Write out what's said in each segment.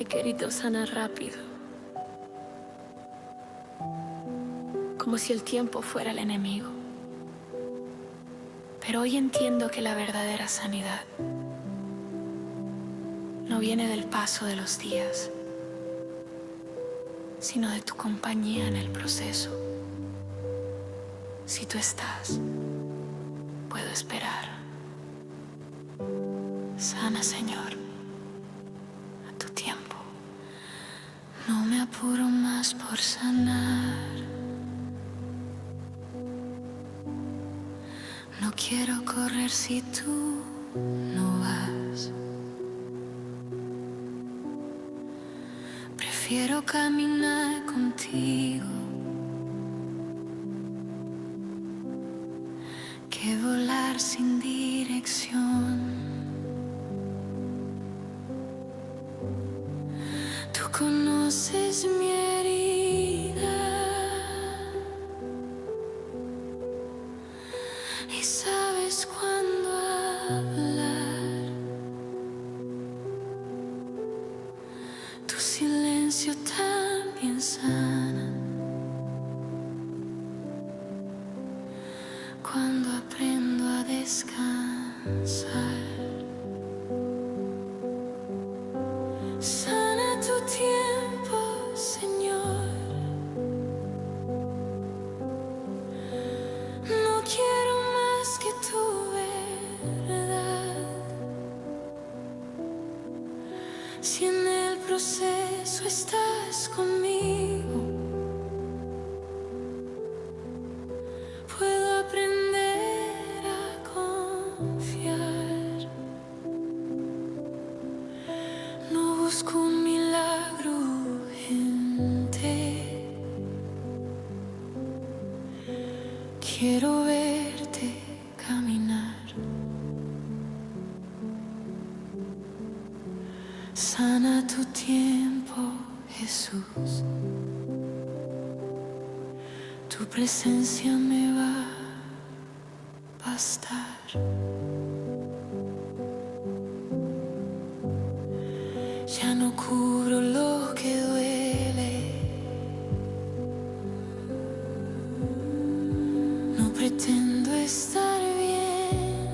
He querido sanar rápido, como si el tiempo fuera el enemigo. Pero hoy entiendo que la verdadera sanidad no viene del paso de los días, sino de tu compañía en el proceso. Si tú estás, puedo esperar. Sana, Señor, a tu tiempo. No me apuro más por sanar. No quiero correr si tú no vas. Prefiero caminar contigo que volar sin dirección. Tú conoces mi herida y sabes cuándo hablar. Tu silencio también sana cuando aprendo a descansar. Sana tu tiempo, Señor. No quiero más que tu verdad. Si en el proceso estás conmigo, puedo aprender a confiar. No busco un milagro urgente. Quiero verte caminar. Sana tu tiempo, Jesús. Tu presencia me va a bastar. Ya no cubro lo que duele. No pretendo estar bien.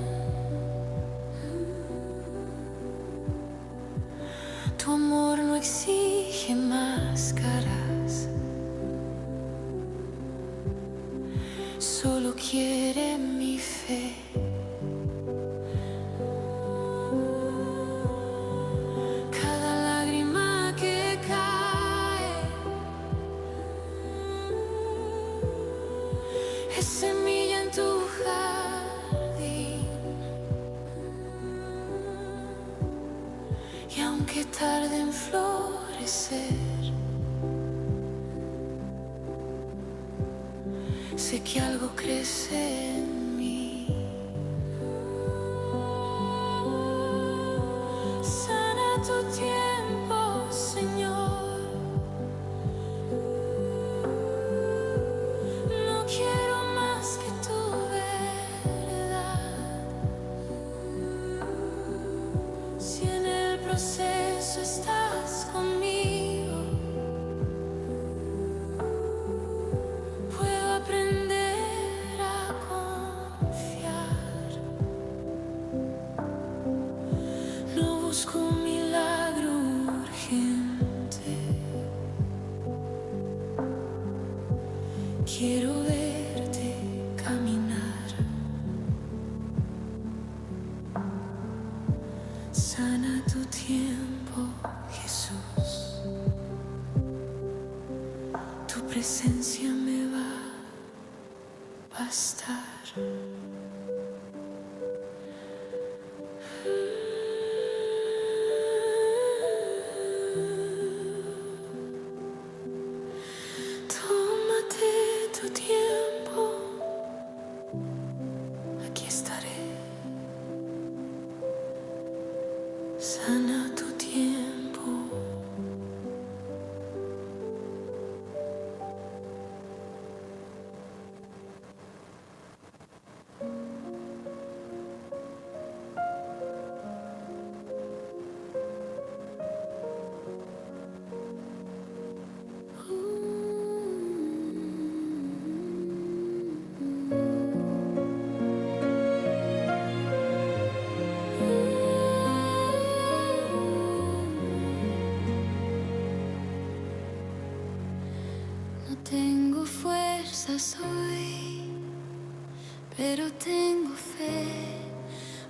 Tu amor no exige máscaras. Solo quiere mi fe. Cada lágrima que cae es semilla en tu jardín. Y aunque tarde en florecer, sé que algo crece en mí. Sana tu tiempo, Señor. No quiero más que tu verdad. Si en el proceso estás conmigo, puedo aprender a confiar. No busco un milagro urgente. Quiero verte caminar. Sana tu tiempo, Jesús. Tu presencia me va a bastar. Tómate tu tiempo, aquí estaré. Sana tu tiempo. No tengo fuerzas hoy, pero tengo fe,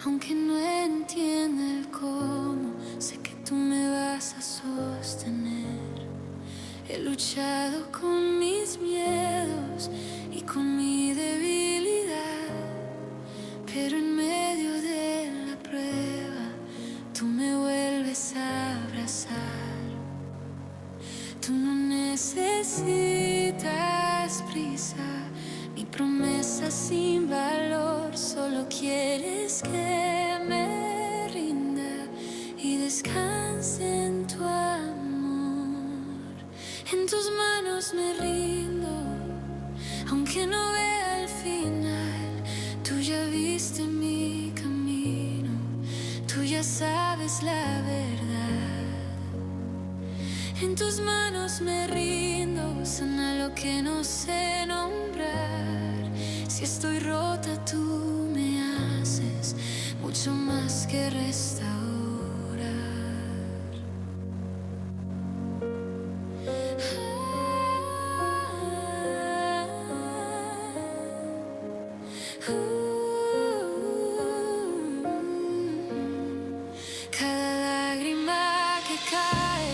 aunque no entienda el cómo, sé que tú me vas a sostener. He luchado con mis miedos y con mi debilidad, pero en medio de la prueba tú me vuelves a abrazar. Tú no necesitas prisa, ni promesa sin valor, solo quieres que me rinda y descanse en tu amor. En tus manos me rindo, aunque no vea el final, tú ya viste mi camino, tú ya sabes la verdad. En tus manos me rindo, sana lo que no sé nombrar. Si estoy rota, tú me haces mucho más que restaurar. Cada lágrima que cae,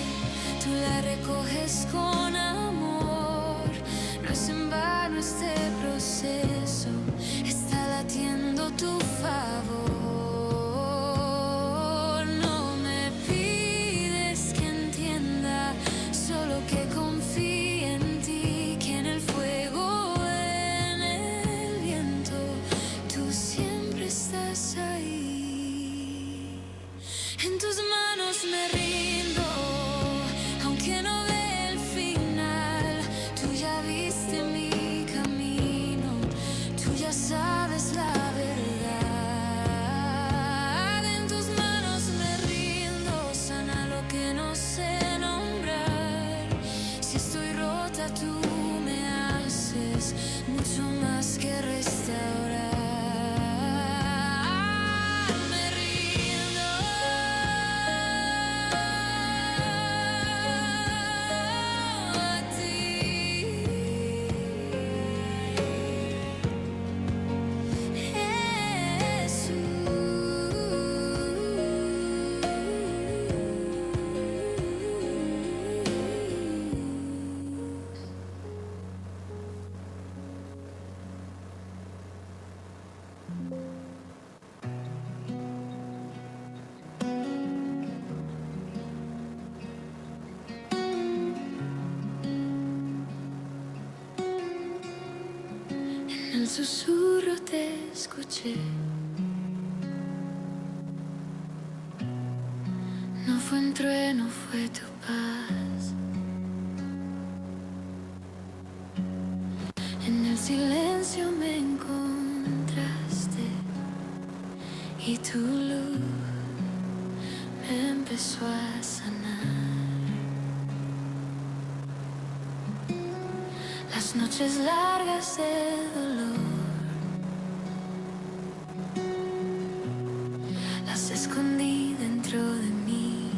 tú la recoges con amor. No es en vano este proceso, está latiendo tu favor. No me pides que entienda, solo que confíe en ti, que en el fuego, en el viento, tú siempre estás ahí. En tus manos me rindo, aunque no vea el final. Tú ya viste mi camino, tú ya sabes la verdad. En tus manos me rindo, sana lo que no sé nombrar. Si estoy rota, tú me haces mucho más que restaurar. Me rindo a ti, Jesús. En el susurro te escuché. No fue un trueno, fue tu paz. En el silencio me encontraste y tu luz me empezó a sanar. Las noches largas de dolor las escondí dentro de mí,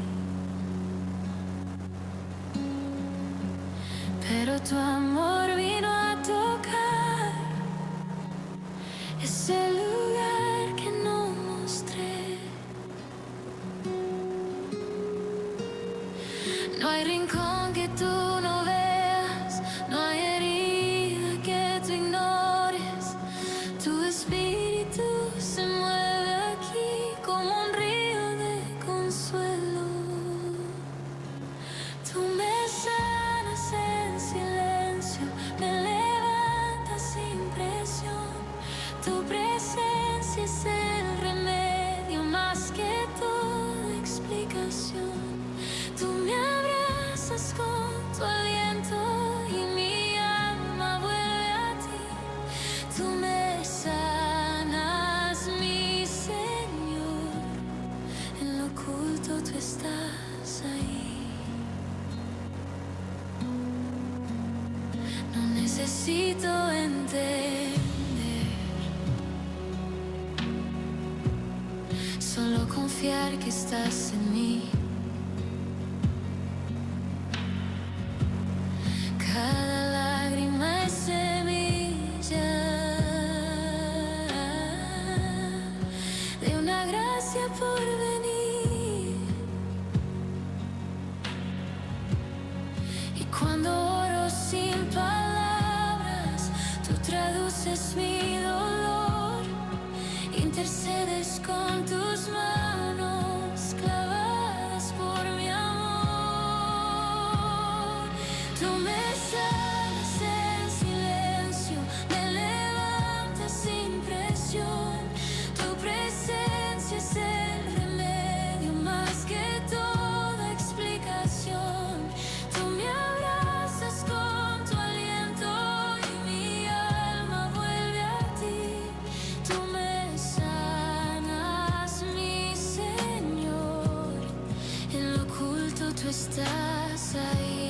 pero tu amor vino a tocar ese lugar que no mostré. No hay rincón que tú no veas, no hay herida que tú ignores. Tu espíritu se mueve aquí como un río de consuelo. Tú me sanas en silencio, me levantas sin presión. Tu presencia es el remedio más que toda explicación. Tú me abrazas con tu aliento y mi alma vuelve a ti. Tú me sanas, mi Señor. En lo oculto tú estás ahí. No necesito entender, solo confiar que estás en mí. Cada Traduces mi dolor, intercedes con tus manos clavadas por mi amor. Tú me sanas en silencio, me levantas sin presión. Tu presencia es el remedio más que toda explicación. Tú me abrazas con tu aliento y mi alma vuelve a ti. Tú me sanas, mi Señor. En lo oculto tú estás ahí.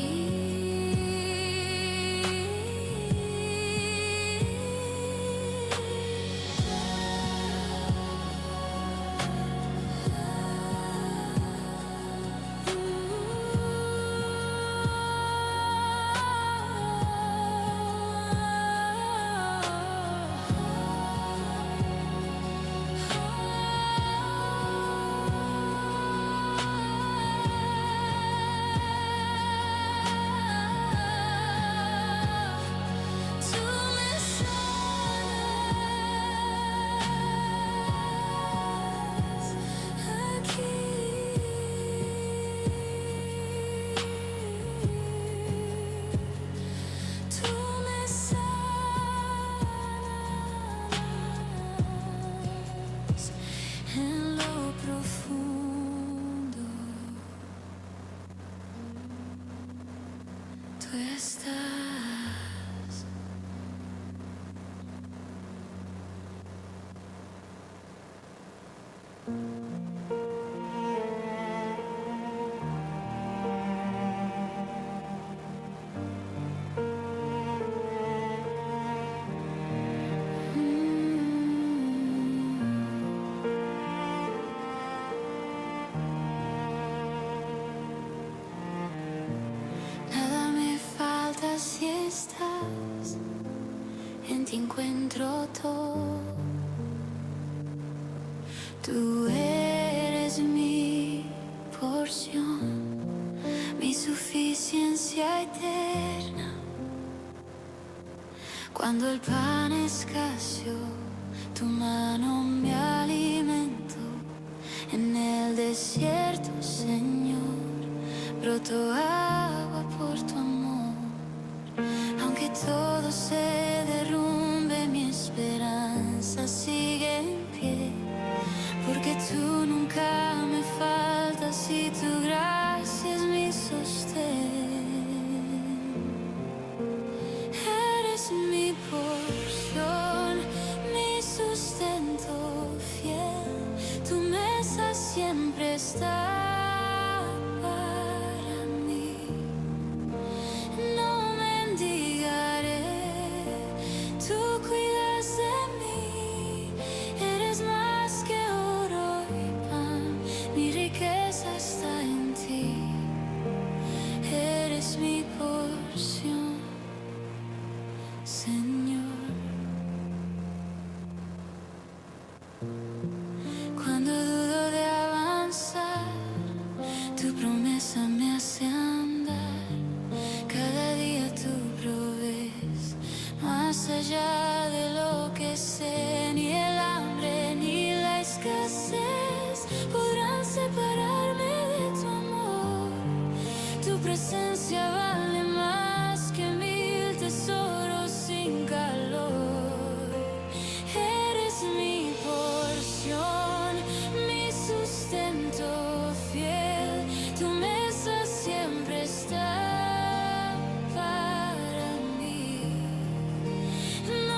Tú me sanas aquí. Tú me sanas en lo profundo. Tú estás. Nada me falta si estás, en ti encuentro todo. Tú eres mi porción, mi suficiencia eterna. Cuando el pan escaseó, tu mano me alimentó. En el desierto, Señor, brotó agua por tu amor. Aunque todo se derrumbe, mi esperanza sigue en pie. Porque tú nunca me faltas y tu gracia es mi sostén. Eres mi porción, mi sustento fiel. Tu mesa siempre está para mí. No mendigaré, tú cuidas de mí. Eres más que oro y pan, mi riqueza está en ti. Eres mi porción, Señor. Cuando dudo de avanzar, tu promesa me hace andar. Cada día tú provees más allá de lo que sé. Ni el hambre ni la escasez podrán separarme de tu amor. Tu presencia vale más que mil tesoros sin calor. Eres mi porción, mi sustento fiel. Tu mesa siempre está para mí. No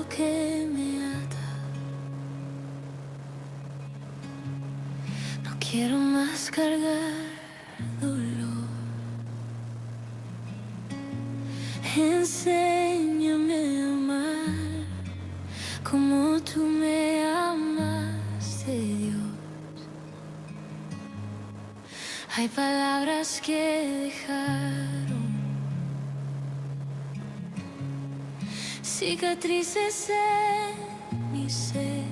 lo que me ata. No quiero más cargar dolor. Enséñame a amar como tú me amaste, Dios. Hay palabras que dejaron cicatrices en mi ser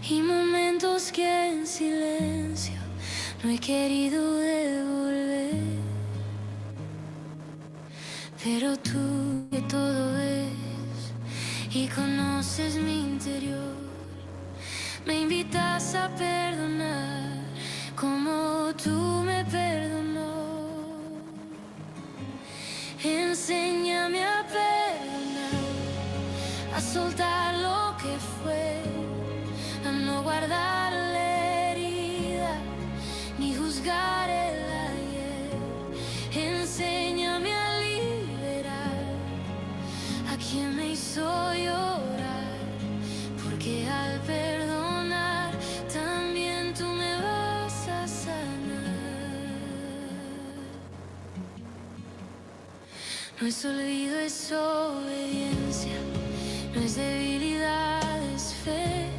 y momentos que en silencio no he querido devolver. Pero tú que todo ves y conoces mi interior, me invitas a perdonar como tú me perdonó. Enséñame a perdonar, a soltar lo que fue, a no guardar la herida ni juzgar el ayer. Enséñame a liberar a quien me hizo llorar, porque al perdonar también tú me vas a sanar. No es olvido, es obediencia, no es debilidad, es fe.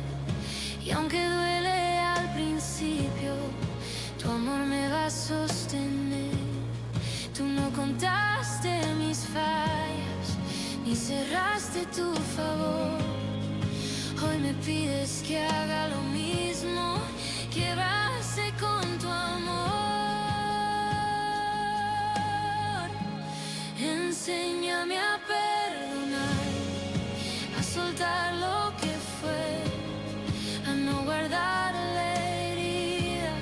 Y aunque duele al principio, tu amor me va a sostener. Tú no contaste mis fallas, ni cerraste tu favor. Hoy me pides que haga lo mismo, que abrace con tu amor. Enséñame a perdonar, a soltar lo que fue, a no guardar la herida,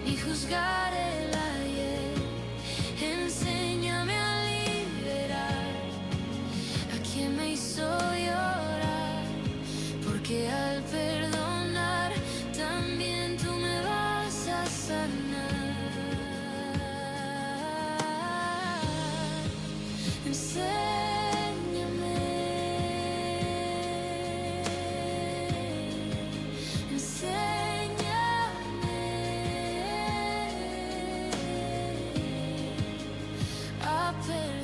ni juzgar el ayer. Enséñame a liberar a quien me hizo llorar, porque al perdonar también tú me vas a sanar. Enséñame, enséñame a perdonar.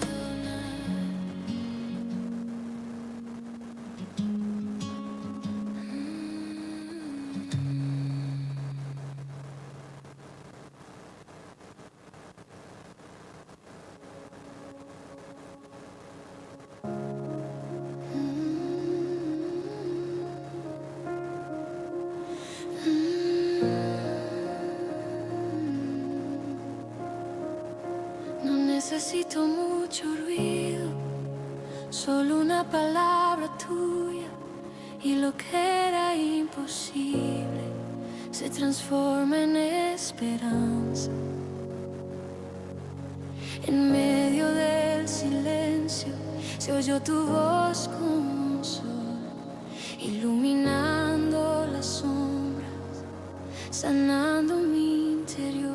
No necesito mucho ruido, solo una palabra tuya y lo que era imposible se transforma en esperanza. En medio del silencio se oyó tu voz como un sol, iluminando las sombras, sanando mi interior.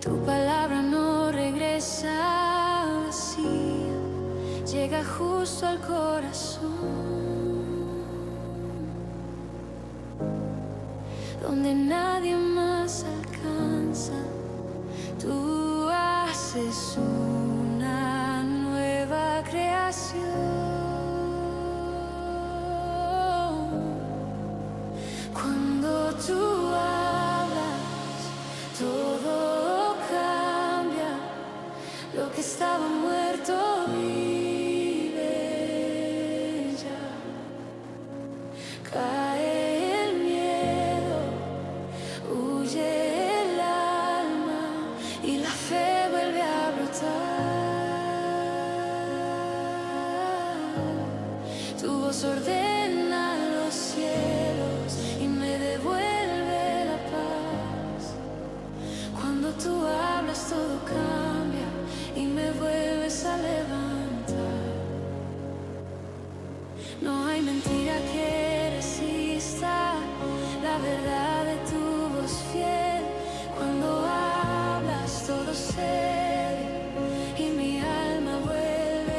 Tu palabra no regresa vacía, llega justo al corazón, donde nadie más alcanza. Tú haces una nueva creación. Cuando tú hablas, todo cambia. Lo que estaba muerto vive ya. Cae el miedo, huye el alma y la fe vuelve a brotar. Tu voz ordena los cielos y me devuelve la paz. Cuando tú hablas todo cambia y me vuelves a levantar. No hay mentira que resista la verdad de tu voz fiel. Cuando hablas todo cede y mi alma vuelve.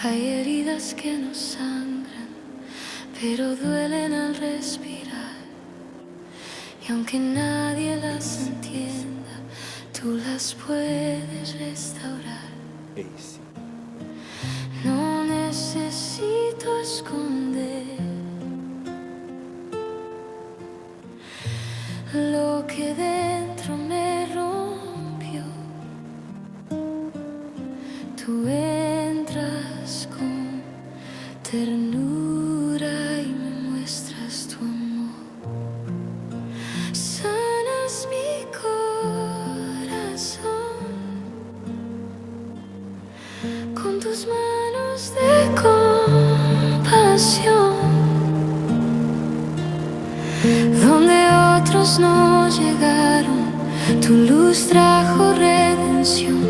Hay heridas que no sangran, pero duelen al respirar. Y aunque nadie las entienda, tú las puedes restaurar. Ey, sí. No necesito esconder lo que dentro me rompió. Tú entras con ternura y me muestras tu amor. Sanas mi corazón con tus manos de compasión. Donde otros no llegaron, tu luz trajo redención.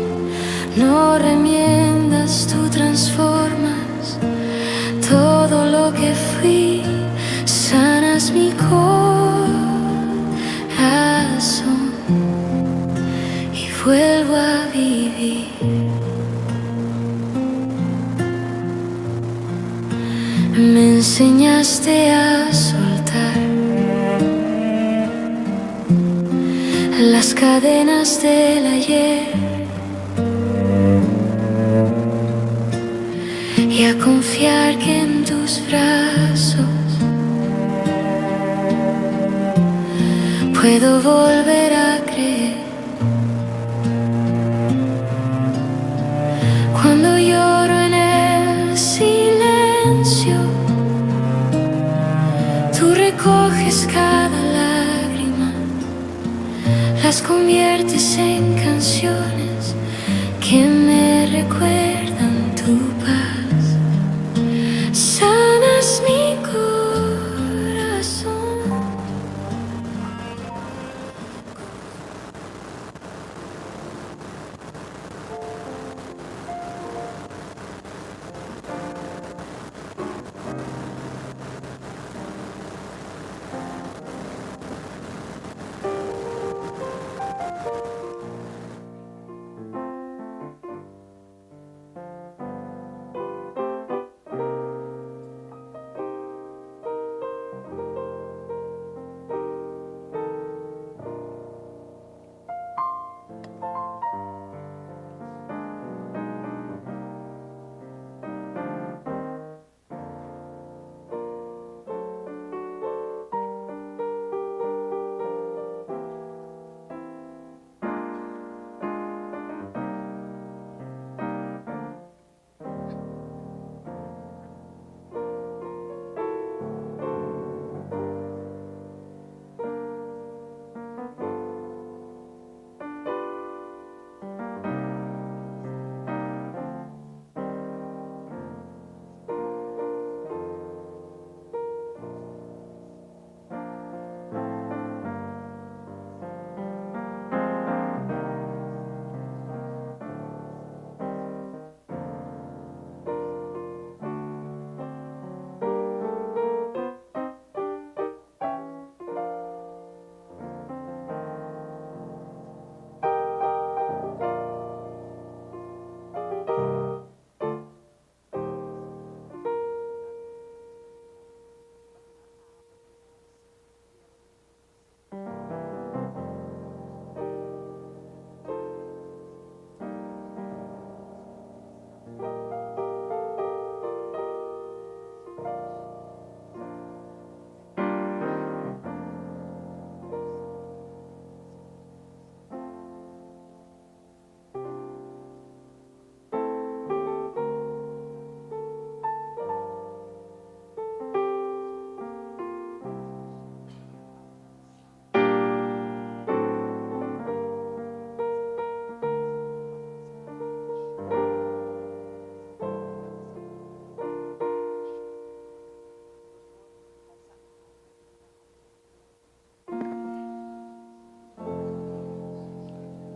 No remiendas, tú transformas todo lo que fui. Sanas mi corazón y vuelvo a vivir. Me enseñaste a soltar las cadenas del ayer y a confiar que en tus brazos puedo volver a creer. Cuando lloro en el silencio, tú recoges cada lágrima, las conviertes en canciones que me recuerdan tu paz. Sanas mi corazón.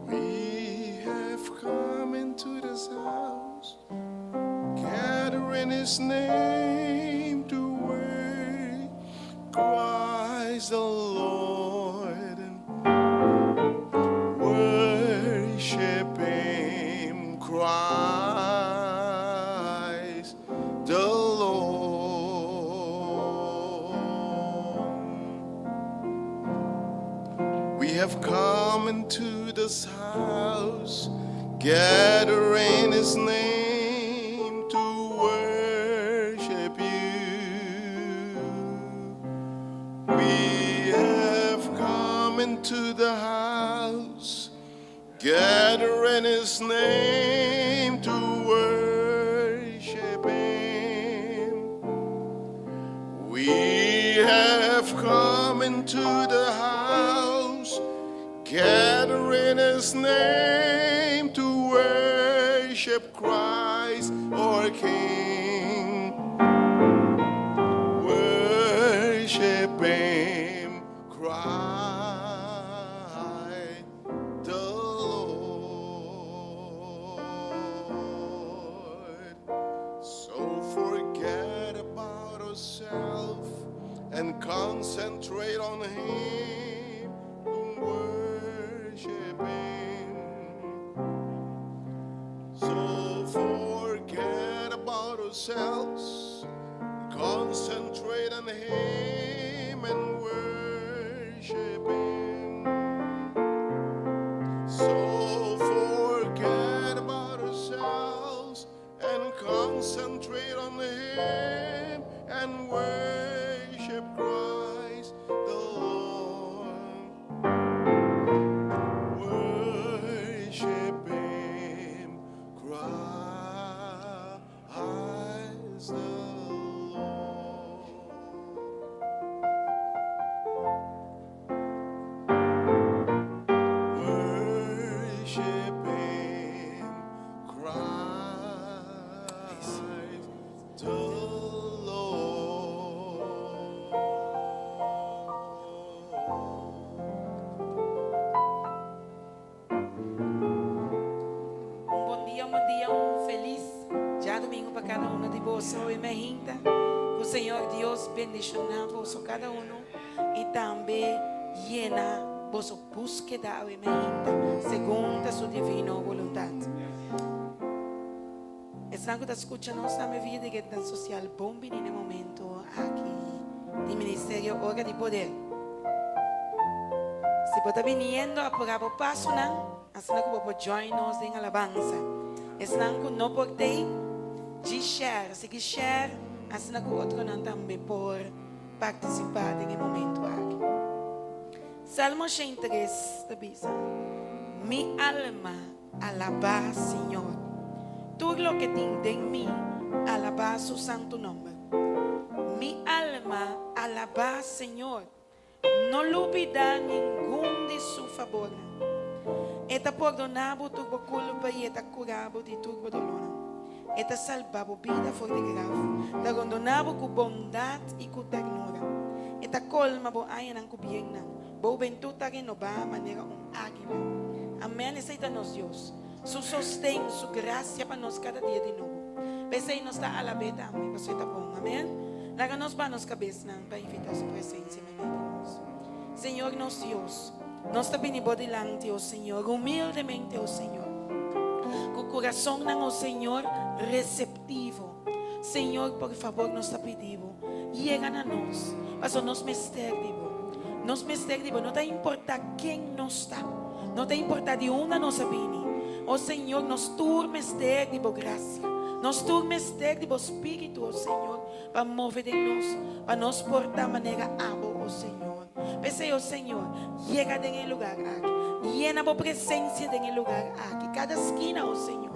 We have come into this house, gathering His name to worship Christ the Lord and worship Him, Christ. have come into this house, gathering His name to worship you. We have come into the house, gathering His name to worship Him. We have come into the house, gathering His name to worship Christ our King. Worship Him, Christ the Lord. So forget about ourselves and concentrate on Him and worship Him. So forget about ourselves, concentrate on Him and worship Him. So forget about ourselves and concentrate on Him and worship Christ the Lord. Worship Him, Christ the Lord. Worship Him, Christ the Lord. Un bon dia, un bon dia, un felis djadumingu pa kada un di boso i mainta. Ku Señor Dios bendishoná boso kada un i tambe yena boso búskeda i mainta, segun su divino boluntat. Esnan ku ta skucha nos tambe via di ret sosial, bon bini na e momento aki di Ministerio Ora di Poder. Si bo ta biniendo, apurá bo pasonan, asina ku bo por join nos den alabansa. Esnan ku no por tei, di share, sigui share, asina ku otronan tambe por partisipá den e momento aki. Salmo 103 ta bisa: Mi alma, alabá Señor. Tur loke tin den mi, alabá su santu nòmber. Mi alma, alabá Señor. No lubidá ningun di su fabornan. E ta pordoná bo tur bo kulpa i e ta kura bo di tur bo dolónan. E ta salba bo bida for di graf, ta rondoná bo ku bondat i ku ternura. E ta kolma bo añanan ku biennan, bo hubentut ta renobá manera un águila. Amèn. Esei ta nos Dios. Su sosten, su grasia pa nos kada dia di nobo. P'esei nos ta alab'é tambe, pasobra e ta bon. Amèn. Laga nos baha nos kabesnan pa invitá su presensia meimei di nos. Señor nos Dios, nos ta bini bo dilanti, o Señor, humildemente, o Señor, ku kurasonnan, o Señor, reseptivo. Señor, por fabor, nos ta pidi bo, yega na nos, pasobra nos mester di bo. Nos mester di bo, no ta importá ken nos ta, no ta importá di unda nos a bini. O Señor, nos tur mester di bo grasia. Nos tur mester di bo spiritu, o Señor, pa move den nos, pa nos por ta manera abo, o Señor. P'esei, o Señor, yega den e lugá aki. Yena bo presensia den e lugá aki. Kada skina, o Señor.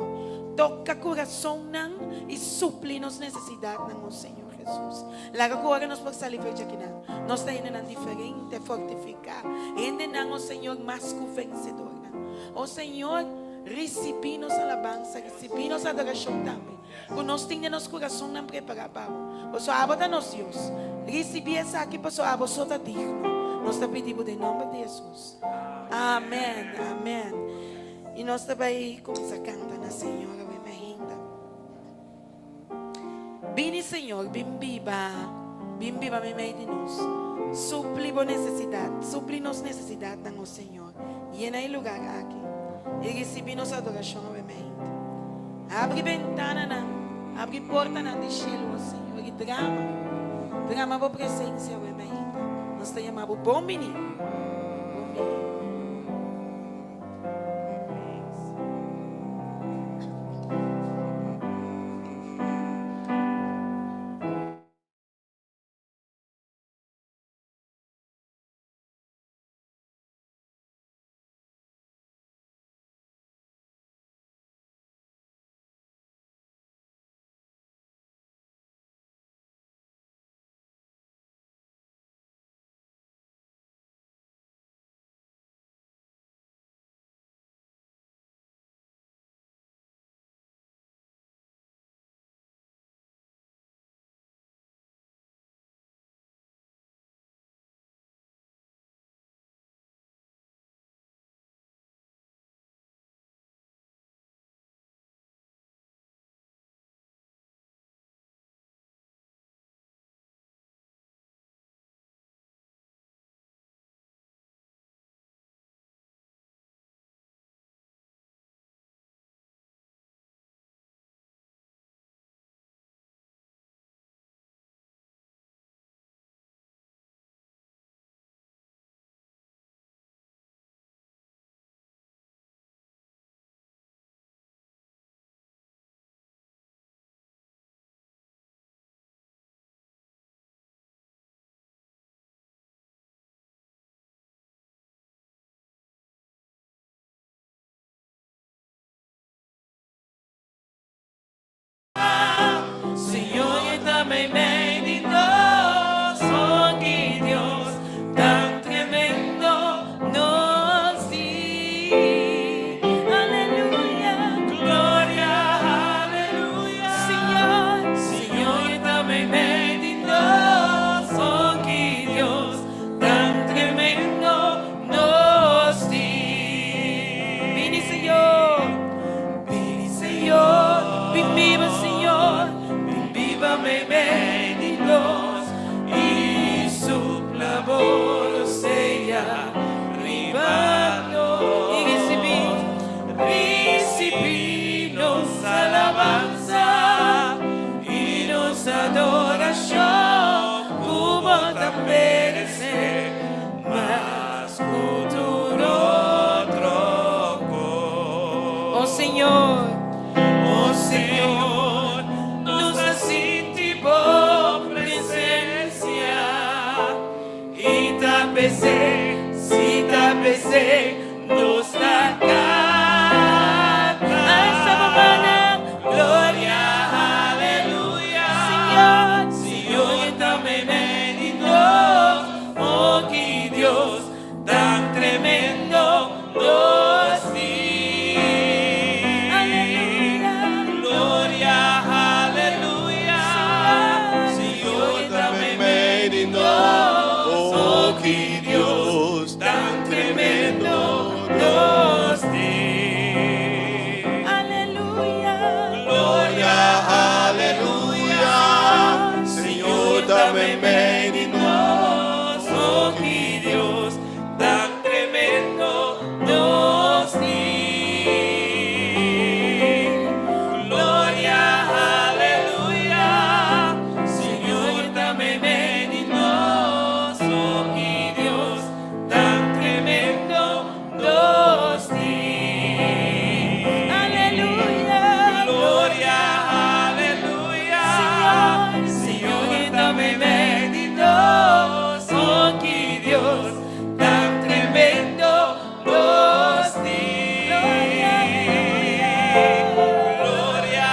Toka kurasonnan i supli nos nesesidatnan, o Señor Jesus. Laga ku ora nos por sali for djakinan, nos ta hendenan diferente, fortifiká. Hendenan, o Señor, mas ku vensedornan. O Señor, risibí nos alabansa, risibí nos adorashon tambe. Ku nos tin den nos kurasonnan prepará pa bo. Pasobra abo ta nos Dios. Risibí esaki pasobra abo so ta digno. Nos ta pidi bo den nòmber di Hesus. Amèn, amèn. I nos ta bai kuminsá kanta na Señor awe mainta. Bini Señor, bin biba, bin biba meimei di nos. Supli bo nesesidat, supli nos nesesidatnan, o Señor. Yena e lugar aki i risibí nos adorashon awe mainta. Habri bentananan, habri portanan di shelu, o Señor, i drama, drama bo presensia awe mainta. Nos ta yama bo bon bini, bon bini. meimei di nos, oh ki Dios tan tremendo nos tin. Aleluya. Gloria, aleluya. Señor. Señor ta meimei di nos, oh ki Dios tan tremendo nos tin. Bini, Señor. Bini, Señor, bin biba, Señor, bin biba meimei di nos i supla bo rosea riba nos. I risibí, Risibí nos alabansa i nos adorashon, ku bo ta meresé mas ku tur otro kos. Oh Señor, Oh Señor, nos ta sinti bo presensia i ta p'esei, si ta p'esei, nos ta kanta. Alsa bo mannan. Gloria, aleluya. Señor. Señor ta meimei di nos. Oh, ki Dios tan tremendo nos tin. Aleluya. Gloria, aleluya. Señor ta meimei di nos. Oh, ki Dios tan tremendo nos tin. Aleluya. Gloria, aleluya. Señor ta meimei di nos. Oh, ki Dios tan tremendo nos tin. Gloria, aleluya. Señor ta meimei di nos. Oh, ki Dios tan tremendo nos tin. Aleluya. Gloria, aleluya. Señor. Señor ta meimei di nos. Oh, ki Dios tan tremendo nos tin. Gloria, aleluya. Gloria,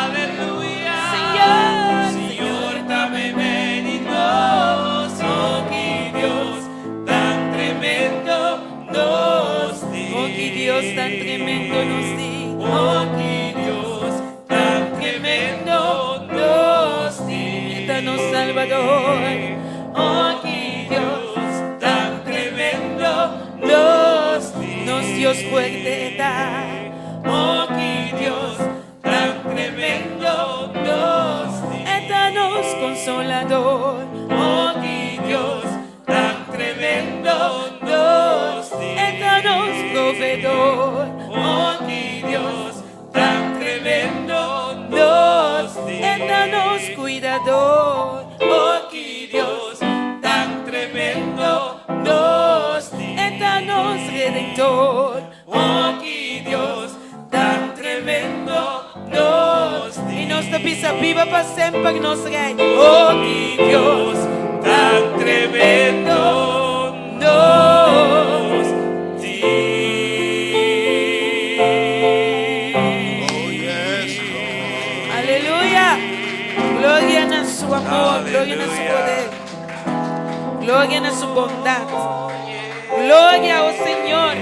aleluya. Señor. Señor ta meimei di nos. Oh, ki Dios tan tremendo nos tin. Oh, ki Dios tan tremendo nos tin. Oh, ki Dios tan tremendo nos tin. Ta nos Salbador. Oh, ki Dios tan tremendo nos tin. Nos Dios fuerte ta. Oh, ki Dios tan tremendo nos tin. Ta nos Konsolador. Oh, ki Dios tan tremendo nos tin. Ta nos Proveedor. Oh, ki Dios tan tremendo nos tin. Ta nos Kuidador. Oh, ki Dios tan tremendo nos tin. Ta nos Redentor. Oh, ki Dios tan tremendo nos tin. I nos ta bisa biba pa semper nos Rei. Oh, ki Dios tan tremendo nos tin. Oh, yes, Lord. Aleluya. Gloria na su amor, gloria na su Aleluya. poder. Gloria na su bondat. Gloria, oh Señor,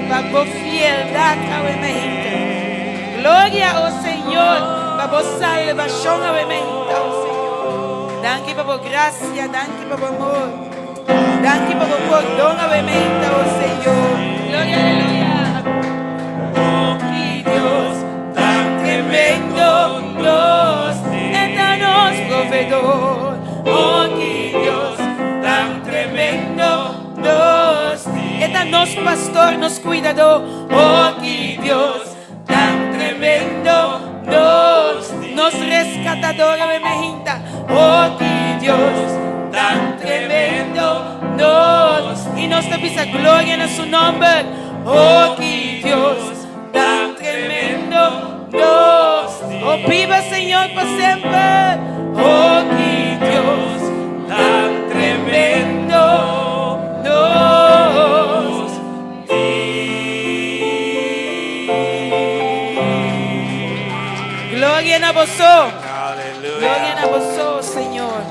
pa bo fieldat awe mainta. Gloria, oh Señor, pa bo salbashon awe mainta, oh Señor. Danki pa bo grasia, danki pa bo amor. Danki pa bo pordon awe mainta, oh Señor. Gloria, aleluya. Oh, ki Dios tan tremendo nos tin. Ta nos Proveedor. Oh, ki Dios tan tremendo nos tin. Ta nos Pastor, nos Kuidador. Oh, ki Dios tan tremendo nos tin. Nos Reskatador, awe mainta. Oh, ki Dios tan tremendo nos I nos ta bisa gloria na su nòmber. Oh, ki Dios tan tremendo nos tin. Oh, biba Señor pa semper. Oh, ki Dios tan tremendo nos tin. Gloria na boso. Aleluya. Gloria na boso. Señor.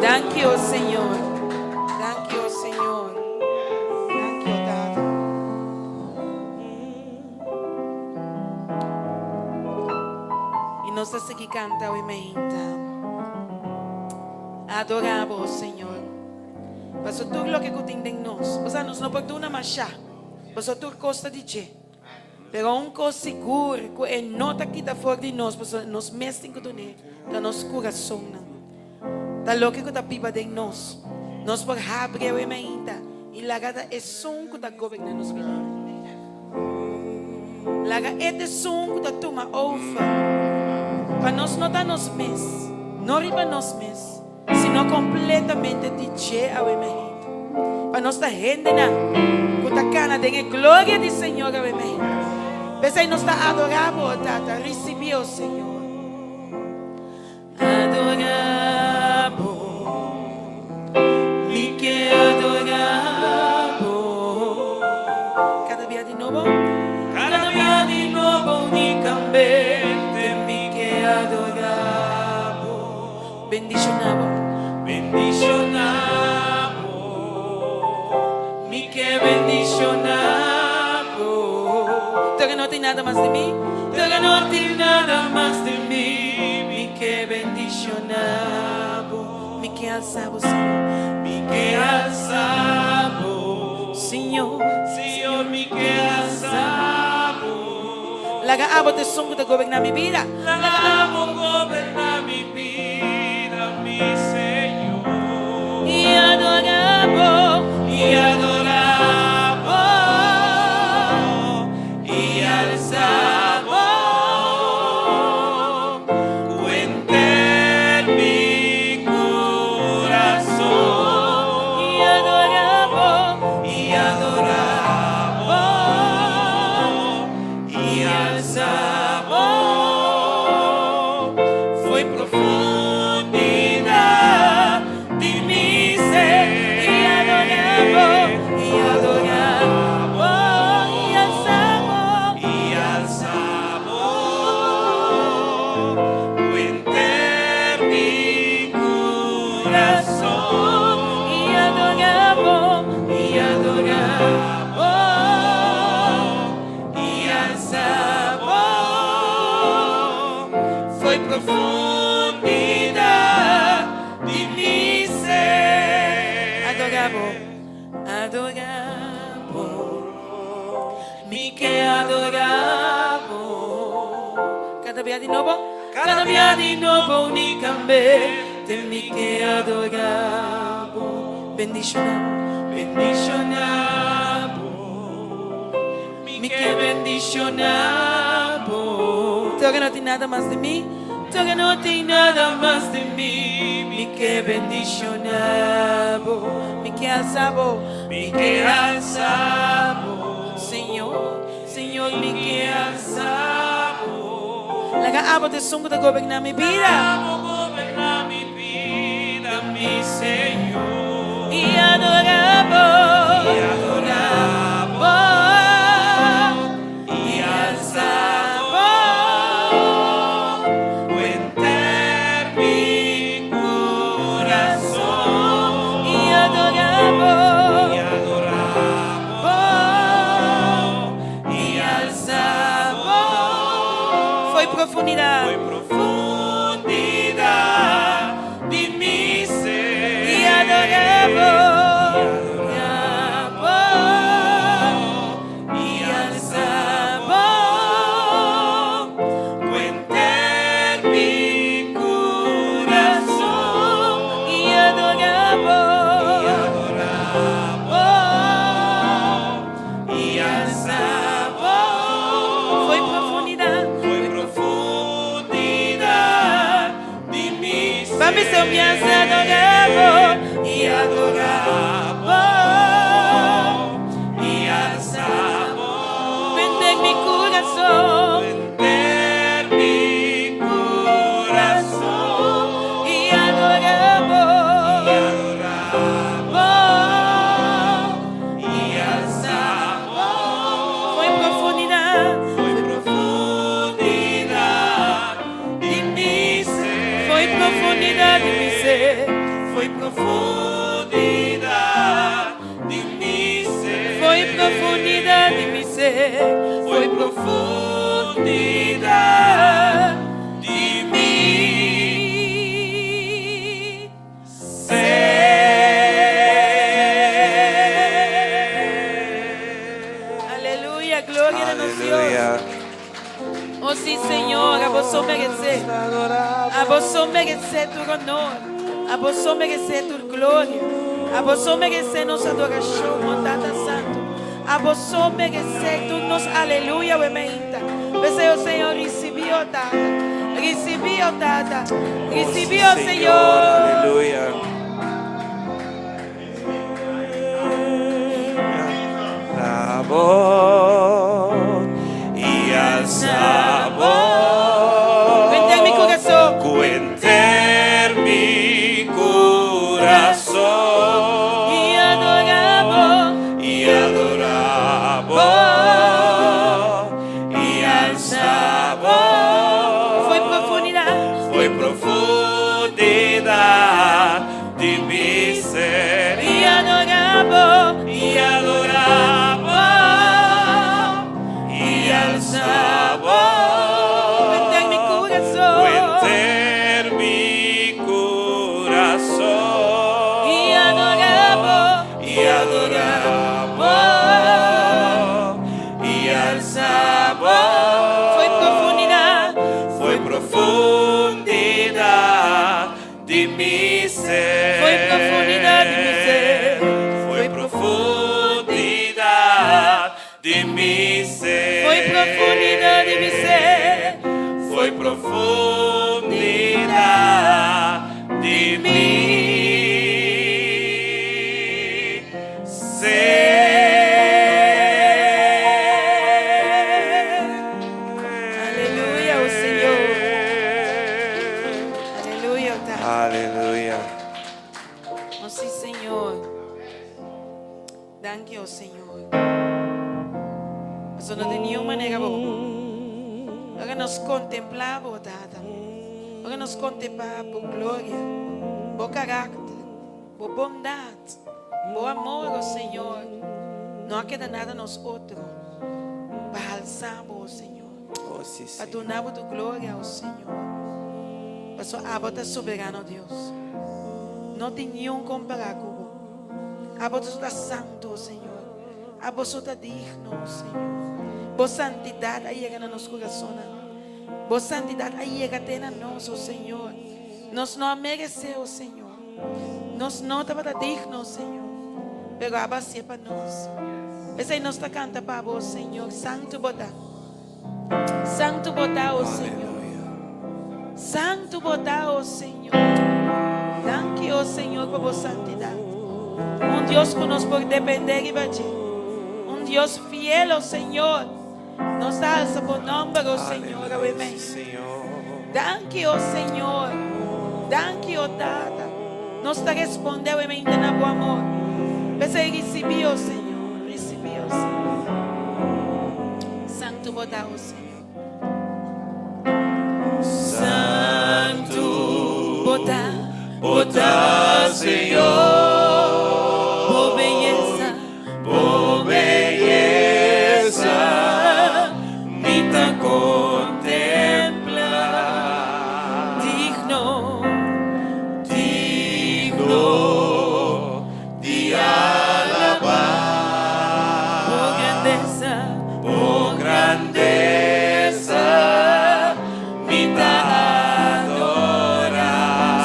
Danki, o Señor. Danki, o Señor. Danki, o Tata. I nos ta sigui kanta awe mainta. Adorá bo, Señor. Paso tur loke ku tin den nos. Osea, nos no por duna mashá. Paso tur kos ta di dje. Pero un kos sigur ku e no ta kita for di nos, pasobra nos mes tin ku dun'é, ta nos kurasonnan. Ta loke ku ta biba den nos. Nos por habri awe mainta i laga ta esun ku ta goberná nos bida. Laga e ta esun ku ta tuma over pa nos no ta nos mes, no riba nos mes. Sino kompletamente di dje awe mehit. Pa nos ta hendenan ku ta kana den e gloria di Señor awe mehit. P'esei nos ta adorá Bo, o Tata. Risibí, o Señor. Adorá Bo, mi ke adorá Bo. Kada bia di nobo. Kada bia di nobo unikamente mi ke adorá Bo. Bendishoná bo. Bendishoná bo. Mi ke bendishoná bo. Te no tin nada mas di mi. Te no tin nada mas di mi. Mi ke bendishoná bo. Mi ke alsa bo, Señor. Mi ke alsa bo. Señor. Señor, mi ke alsa bo. Laga abo ta esun ku ta goberná mi bida. Laga abo goberná mi bida, mi Señor. I adorá bo. I adorá bo. I alsa bo. Ku henter mi kurason. I adorá bo. I adorá bo. I alsa bo. Foi profundidat di mi ser. I adorá bo. I adorá bo. I alsa bo. I alsa bo. Ku henter mi kurason. I adorá bo. I adorá bo. I alsa bo. Foi profundidat di mi ser. Adorá bo. Adorá bo. Mi ke adorá bo. Kada bia di nobo. Kada bia di nobo unikamente mi ke adorá bo. Bendishoná bo. Bendishoná bo. Mi ke bendishoná bo. Te no tin nada mas di mi. Te no tin nada mas di mi. Mi ke bendishoná bo. Mi ke alsa bo. Mi ke alsa bo. Señor. Señor, mi ke alsa bo. Laga abo ta esun ku ta goberná mi bida. Abo goberná mi bida, mi Señor. I adorá bo. I adorá bo. I alsa bo. Ku henter mi kurason. I adorá bo. I adorá bo. I alsa bo. Foi profundidat. Foi profundidat di mi ser. I adorá bo. Bo. I alsa bo. Ku henter mi kurason. I adorá bo. I adorá bo. I alsa bo. Foi profundidat. Foi profundidat di mi ser. Pa mi ser adorá bo. I adorá bo. I alsa bo. Henter mi kurason. Henter mi kurason. I adorá bo. I adorá bo. I alsa bo. Foi profundidat. Foi profundidat di mi ser. Foi profundidad. profundidad di mi ser. Foi profundidad di mi ser. Foi profundidad di mi ser. Foi profundidad di mi ser. Aleluya, gloria na nos Dios. Aleluya. Oh sí, Señor, abo so meresé. Abo so meresé tur honor. Abo so meresé tur gloria. Abo so meresé nos adorashon, oh Tata Santu. Abo so meresé tur nos aleluya, awe mainta. P'esei, Señor, risibí, oh Tata. Risibí, oh Tata. Risibí, oh Señor. Aleluya. La voz y al sabor. Cuenta mi corazón. Cuenter mi corazón. I adorá Bo. I adorá Bo. I alsa Bo. Foi profundidad. Foi profundidad di mi ser. I adorá Bo. I adorá Bo. I alsa Bo. Cuenta mi corazón. Cuenter mi corazón. I adorá Bo. I adorá Bo. I alsa Bo. Foi profundidad. Foi profundidad di mi ser. Foi profundidad di mi ser. Foi profundidad di mi ser. Foi profundidad di mi ser. Foi profundidad di mi ser. Aleluya, oh Señor. Aleluya, Tata. Aleluya. Oh, sí, Señor. Danki, oh Señor. Paso no tin ningun manera bon. Ora nos kontemplá Bo, Tata. Ora nos kontemplá Bo gloria, Bo karakter, Bo bondat, Bo amor, oh Señor. No a keda nada nos otro pa alsa Bo, oh Señor. Oh, sí, Pa Señor. duna Bo gloria, oh Señor. Paso abo ta soberano Dios. No tin ningun kompará ku Bo. Abo ta santu, oh Señor. Abo ta digno, oh Señor. Bo santidat a yega na nos kurason. Bo santidat a yega te na nos, oh Señor. Nos no meresé, oh Señor. Nos no tabata digno, Señor. Pero Bo a hasié pa nos. P'esei nos ta kanta pa Bo, Señor. Santu Bo ta. Santu Bo ta, oh Señor. Santu Bo ta, oh Señor. Danki, oh Señor, pa Bo santidat. Un Dios ku nos por dependé i bati. Un Dios fiel, oh Señor. Nos ta alsa Bo nòmber, oh Señor. Amèn. Señor. Danki, oh Señor. Danki, oh Tata. Nos ta respondé na Bo amor. P'esei risibí, oh Señor. Risibí, oh Señor. Santu Bo ta, oh Señor. Santu Bo ta, Bo ta, Señor. Bo beyesa, Bo beyesa, mi ta kontemplá. Digno, Digno di alabá. Bo grandesa, Bo grandesa, mi ta adorá.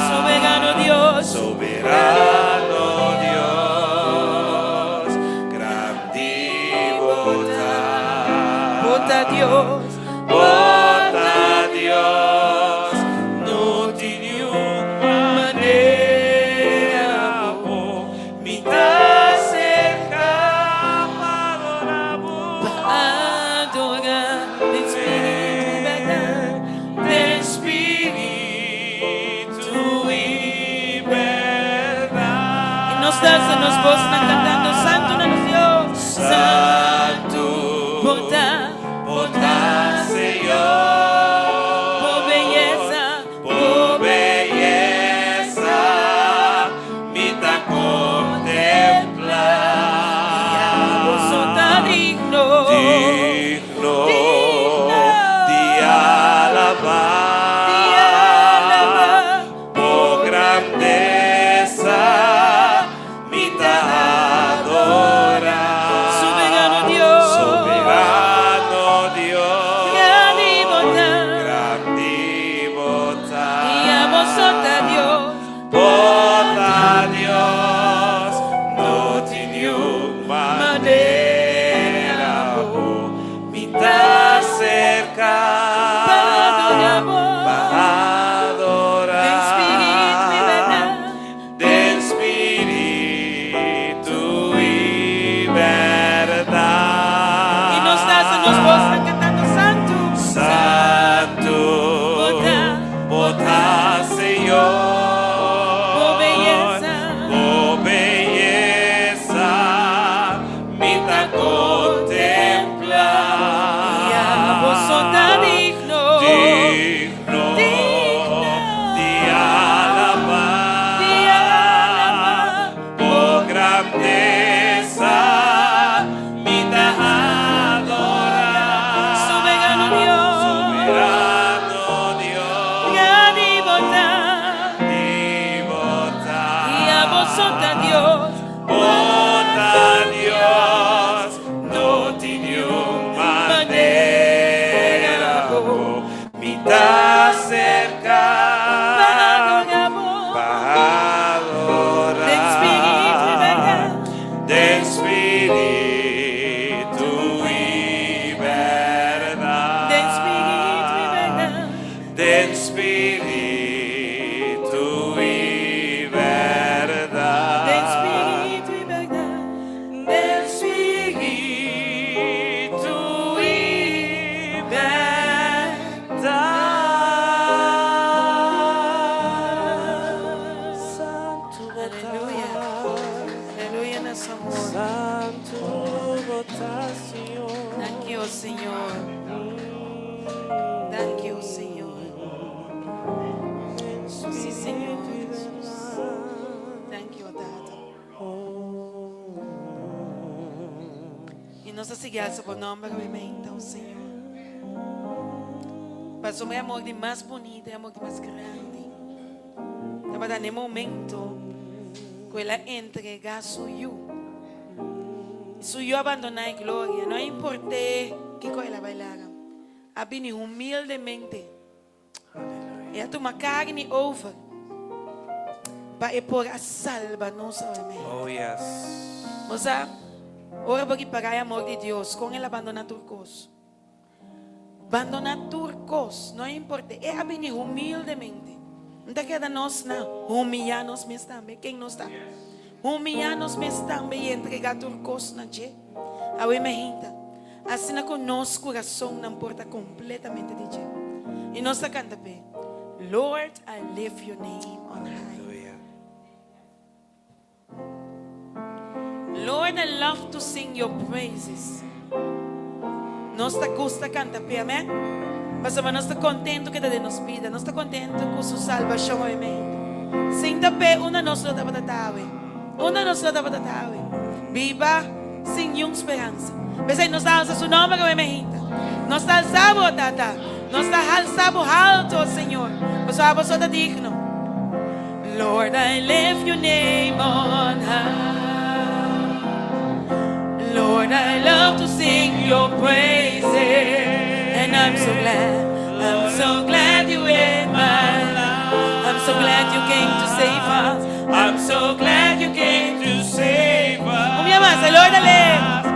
Soberano Dios, Soberano Dios, grandi Bo ta. Bo ta Dios, Bo ta Dios, no tin manera bo, mi ta aserká pa adorá Bo. Adorá den spiritu i bèrdat, Den spiritu i bèrdat. I nos dansa, nos bos kantando Santu na nos Dios. Santu, Bo ta, Bo ta, Señor. Bo beyesa, Bo beyesa. nos ta sigui alsa bo nomber awe mainta, o Señor. Pasobra e amor di mas bunita, e amor di mas grandi, tabata na e momento ku el a entregá su Yu. Su Yu a bandoná e gloria, no a import'é kiko el a bai laga. A bini humildemente. E a tuma karni over pa e por a salba nos awe mei. Oh yes. Bo sa, ora bo ripará e amor di Dios, kon el a bandoná tur kos. Bandoná tur kos, no importa. E a bini humildemente. N ta keda nos na humiyá nos mes tambe. Ken nos ta? Humiyá nos mes tambe i entregá tur kos na dje. Awe mi hinta. Asina ku nos kurasonnan por ta kompletamente di dje. I nos ta kanta p'e, Lord, I lift your name on high. Lord, I love to sing your praises. Nos ta gusta kanta p'e, amen? Pasobra nos ta kontentu ku e ta den nos bida. Nos ta kontentu ku su salbashon awe meinta. Sin ta p'e, unda nos lo tabata ta awe? Unda nos lo tabata ta awe? Biba sin niun speransa. P'esei nos ta alsa su nomber awe meinta. Nos ta alsa bo, Tata. Nos ta halsa bo halto, Señor, pasobra abo so ta digno. Lord, I lift your name on high. Lord, I love to sing your praises. And I'm so glad, I'm so glad you in my life. I'm so glad you came to save us. I'm so glad you came to save us. Un bia mas, Lord, I lift.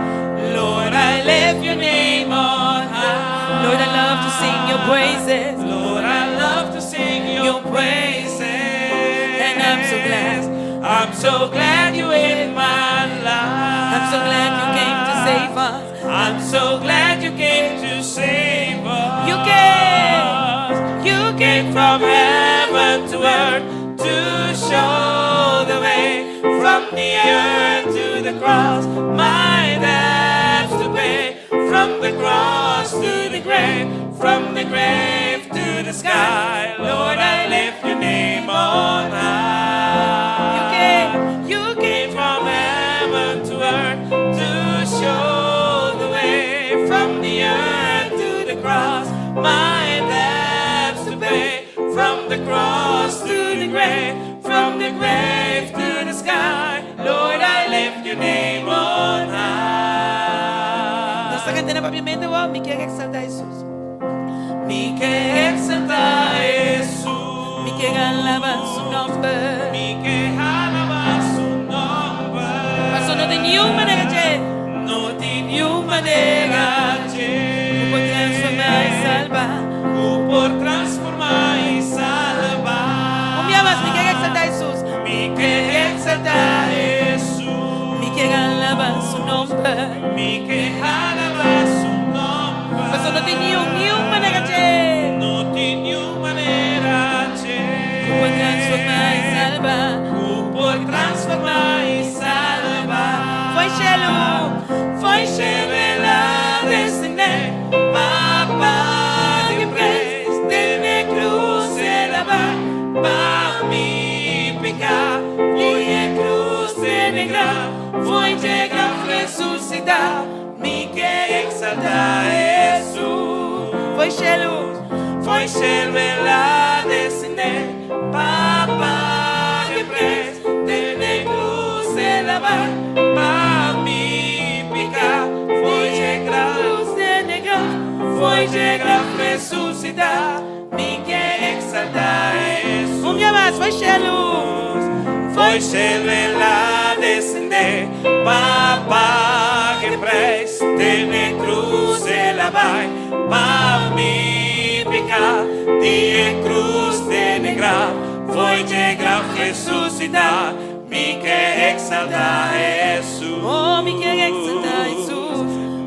Lord, I lift your name on high. Lord, I love to sing your praises. Lord, I love to sing your praises. And I'm so glad. I'm so glad you in my life. I'm so glad you came to save us. I'm so glad you came to save us. You came. You came from heaven to earth to show the way from the earth to the cross. My debts to pay from the cross to the grave, from the grave to the sky. Lord, I lift your name on high. You came. You came. Came from heaven to earth to show the way from the earth to the cross. My debts to pay from the cross to the grave, from the grave to the sky. Lord, I lift your name on high. Nos ta kanta na papiamento, wow, mi ke eksaltá Hesus. Mi ke eksaltá Hesus. Mi ke alabá su nòmber. Mi ke alabá su nòmber. Paso no tin niun manera dje. No tin niun manera dje. Ku por transformá i salba. Ku por transformá i salba. Un bia mas, mi ke eksaltá Hesus. Mi ke eksaltá Hesus. Mi ke alabá su nòmber. Mi ke alabá su nòmber. Paso no tin niun, niun manera dje. No tin niun manera dje. Ku por transformá i salba. Ku por transformá i salba. Fo'i shelu, fo'i shelu el a desendé pa paga e preis den e krus el a bai pa mi piká fo'i e krus te n'e graf fo'i dje graf resusitá mi ke eksaltá Hesus. Fo'i shelu, fo'i shelu el a desendé pa paga e preis den e krus el a bai pa mi piká fo'i dje graf te n'e graf fo'i dje graf resusitá mi ke eksaltá Hesus. Un bia mas, fo'i shelu, fo'i shelu el a desendé pa paga e preis den e krus el a bai pa mi piká di e krus te n'e graf fo'i dje graf resusitá mi ke eksaltá Hesus. Oh, mi ke eksaltá Hesus.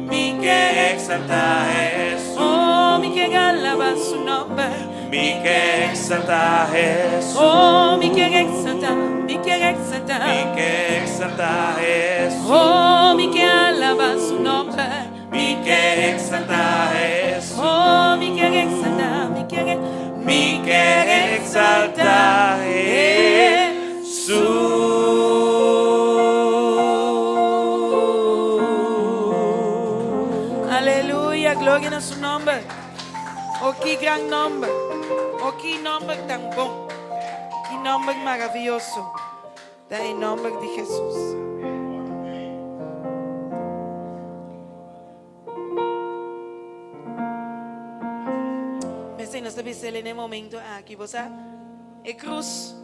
Mi ke eksaltá Hesus. Oh, mi ke alabá su nòmber. Mi ke eksaltá Hesus. Oh, mi ke eksaltá, mi ke eksaltá. Mi ke eksaltá Hesus. Oh, mi ke alabá su nòmber. Mi ke eksaltá Hesus. Oh, mi ke eksaltá, mi ke Mi ke eksaltá Hesus. O ki gran nòmber! O ki nòmber tan bon! Ki nòmber maravioso ta e nòmber di Hesus! P'esei nos ta bis'el den e momento aki, bo sa, e krus,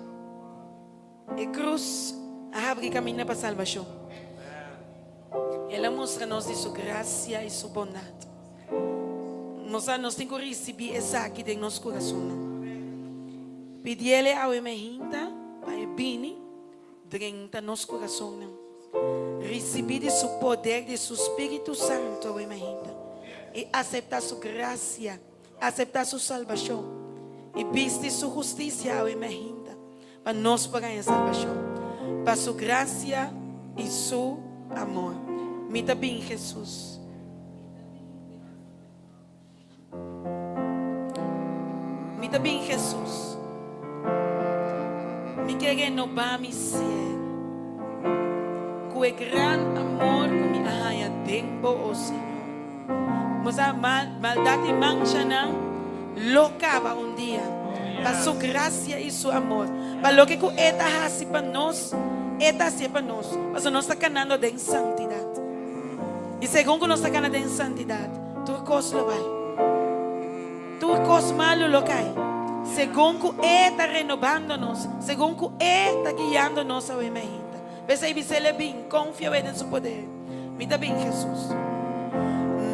e krus a habri kaminda pa salbashon. El a mustra nos di su grasia i su bondat. Nos sa nos tin ku risibí esaki den nos kurasonnan. Pidiel e awe mehinta pa e bini drenta nos kurasonnan. Risibí di su poder di su Spiritu Santu awe mehinta i aseptá su grasia, aseptá su salbashon i bisti su hustisia awe mehinta pa nos por haña salbashon. Pa su grasia i su amor. Mi ta bin Hesus. Mi ta bin Hesus. Mi ke renobá mi ser ku e gran amor ku mi a haña den Bo, o Señor. Bo sa, maldat i manchanan lo kaba un dia pa Su grasia i Su amor. Pa loke ku E ta hasi pa nos, E ta hasié pa nos, pasobra nos ta kanando den santidat. I segun ku nos ta kana den santidat, tur kos lo bai. Tur kos malu lo kai. Segun ku E ta renobando nos, segun ku E ta guiando nos awe mainta. P'esei bis'El e bin, konfia awe den Su poder. Mi ta bin, Hesus.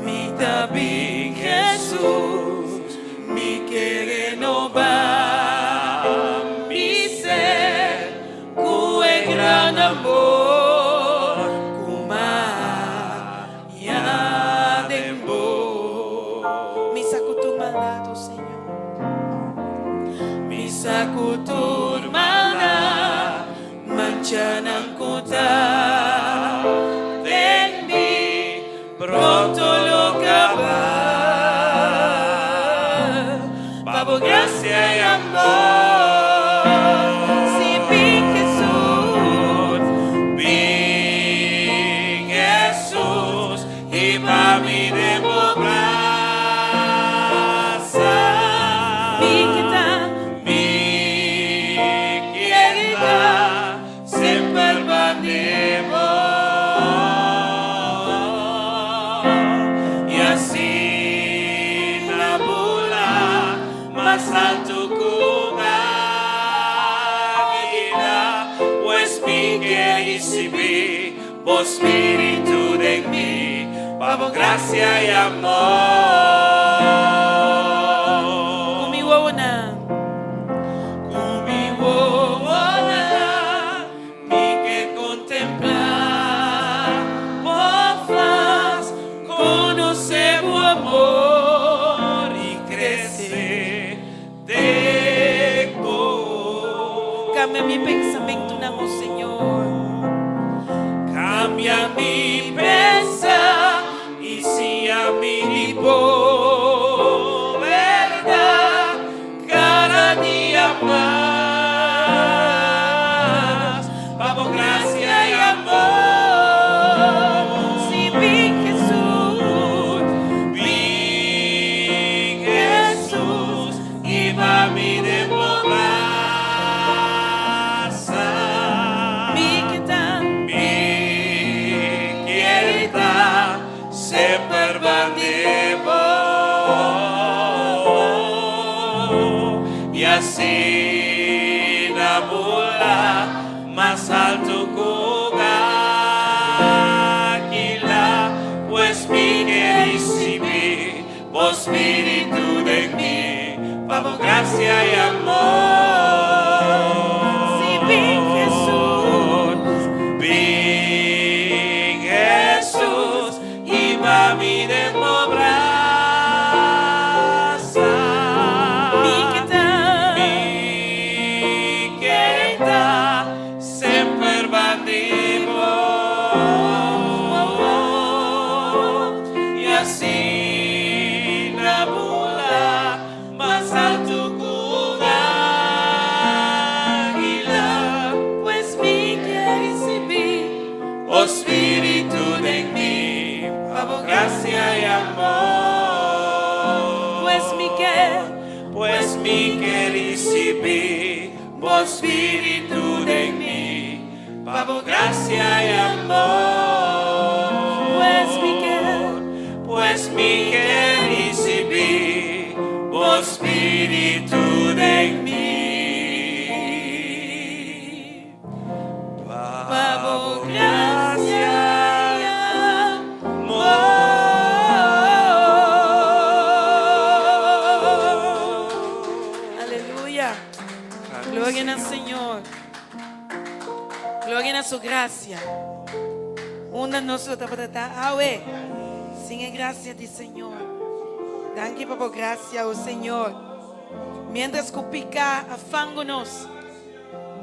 Mi ta bin, Hesus, mi ke renobá mi ser. Ku e gran amor ku maya den bo. Mi sa ku tur maldat, o Señor. Mi sa ku tur maldat, manchanan ku ta den mi, pronto lo kaba. Pa bo grasia i amor. Si bin Hesus. Bin Hesus i pa mi den bo brasa. Mi ke ta. Mi kier ta semper bande bo. I asina bula mas altu ku un águila, pues mi ke risibí bo spiritu den mi, pa bo grasia i amor. Ku mi wowonan. Ku mi wowonan mi ke kontemplá bo fas, konosé bo amor i krese den bo. Kambia mi pensamentunan, o Señor. Kambia mi pensa i siña mi di bo bèrdat kada dia mas. Pa bo grasia i amor. Si bin Hesus. Bin Hesus i pa mi den bo brasa. Mi ke ta. Mi kier ta semper bande bo. I asina bula mas altu ku un águila, pues mi ke risibí bo spiritu den mi, pa bo grasia i amor. Si bin Hesus. Bin Hesus i pa mi den bo brasa. Mi ke ta. Mi ke ta semper bandi bo. I asina bula mas altu ku un Mi ke risibí bo spiritu den mi, pa bo grasia i amor. Pues mi ke. Pues mi ke risibí bo spiritu den mi. Pa bo grasia i amor. Aleluya. Gloria na Señor. Gloria na su grasia. Unda nos lo tabata awe sin e grasia di Señor? Danki pa bo grasia, o Señor. Mientras ku piká a fangu nos,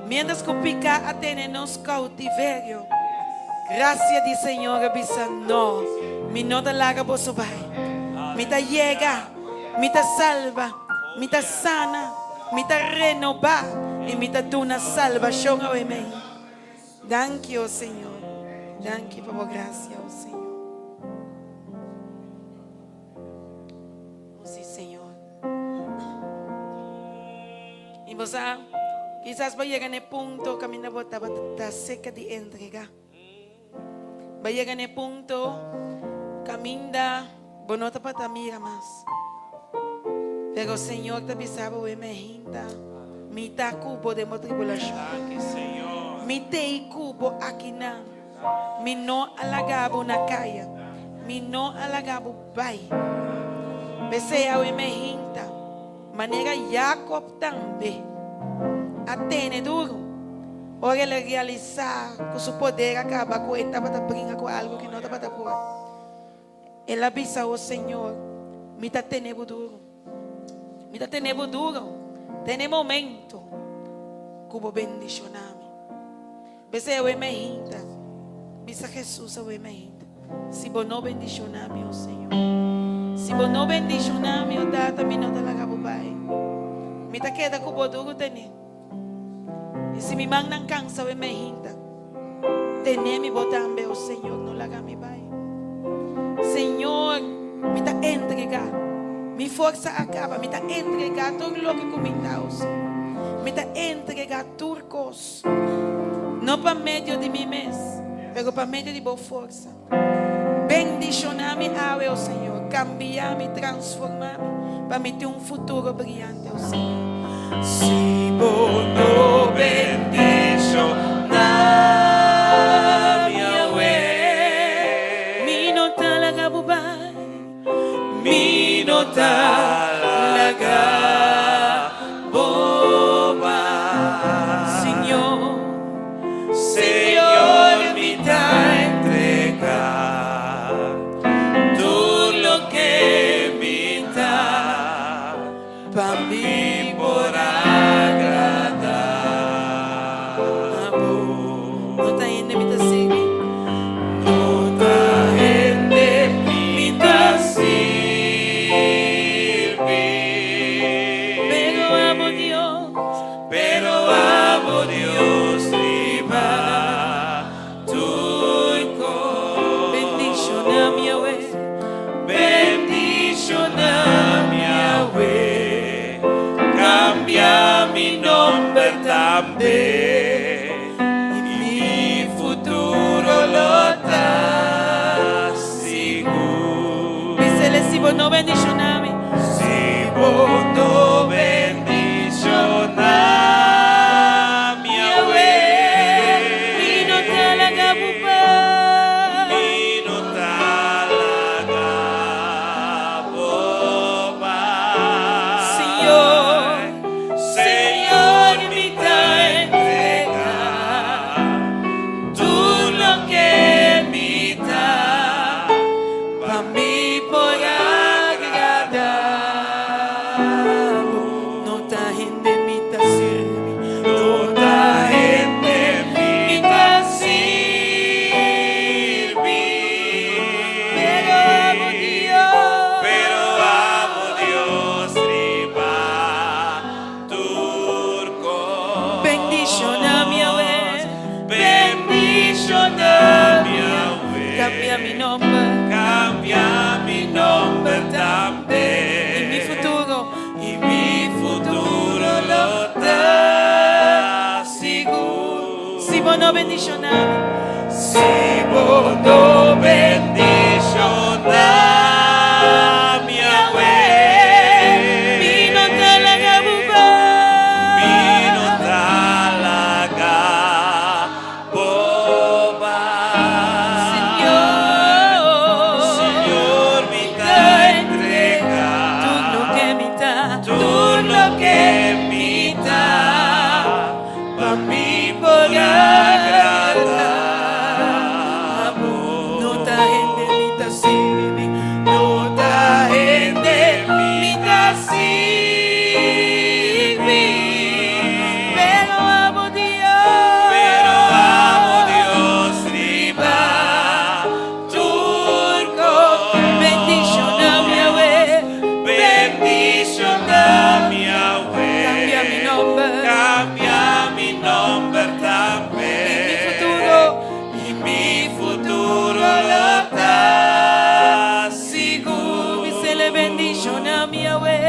mientras ku piká a tene nos koutiverio, grasia di Señor a bisa, "No, mi no ta laga boso bai. Mi ta yega, mi ta salba, mi ta sana, mi ta renobá i mi ta duna salbashon awe mei." Danki, o Señor. Danki pa bo grasia, o Señor. O sí, Señor. I bo sa, kisas bo a yega na e punto kaminda bo tabata seka di entregá. Bo a yega na e punto kaminda bo no tabata mira mas. Pero Señor ta bisa bo, Weme hinta, mi ta ku bo den bo tribulashon. Mi t'ei ku bo akinan. Mi no a laga bo na kaya. Mi no a laga bo bai. P'esei awe mi hinta, manera Jakob tambe a tene duru ora el a realisá ku su poder a kaba ku e tabata bringa ku algu ku no tabata por. El a bisa, O Señor, mi ta tene bo duru. Mi ta tene bo duru te na e momento ku bo bendishoná mi. P'esei awe mi hinta bisa Jesus, awe mi hinta, si bo no bendishoná mi, o Señor, si bo no bendishoná mi, o Tata, mi no ta laga bo bai. Mi ta keda ku bo duru tene. I si mi mannan kansa, awe mi hinta, tene mi bo tambe, o Señor, no laga mi bai. Señor, mi ta entregá. Mi forsa a kaba. Mi ta entregá tur loke ku mi ta, o Señor. Mi ta entregá tur kos. No pa medio di mi mes, pero pa medio di bo forsa. Bendishoná mi awe, o Señor. Kambia mi, transformá mi, pa mi tin un futuro briante, o Señor. Si bo no bendishoná mi awe, Mi no ta laga bo bai. Mi no ta laga bo bai. Señor, Señor, mi ta entregá tur loke mi ta, pa mi por agradá bo. No ta hende mi ta sirbi. No ta hende mi ta sirbi. Pero abo Dios. Pero abo Dios riba tur kos. Bendishoná mi awe. Bendishoná mi awe. Kambia mi nòmber tambe. I mi futuro lo ta sigur. Bis'é, si bo no bendishoná mi. Si bo no bendishoná mi awe. Mi no ta laga bo bai. Mi no ta laga bo bai. Señor, Señor, mi ta entregá tur loke mi ta, pa mi por agradá. Si bo no bendishoná mi. Si bo no bendishoná mi awe. Mi no ta laga bo bai. Mi no ta laga bo bai. Señor. Señor, mi ta entregá. Tur loke mi ta. Tur loke mi ta. Pa mi por agradá bo. No ta hende mi ta sirbi. No ta hende mi ta sirbi. Pero abo Dios. Pero abo Dios riba tur kos. Bendishoná mi awe. Bendishoná mi awe. Kambia mi nòmber. Kambia mi nòmber tambe. I mi futuro. I mi futuro lo ta sigur. Bis'é bendishoná mi awe.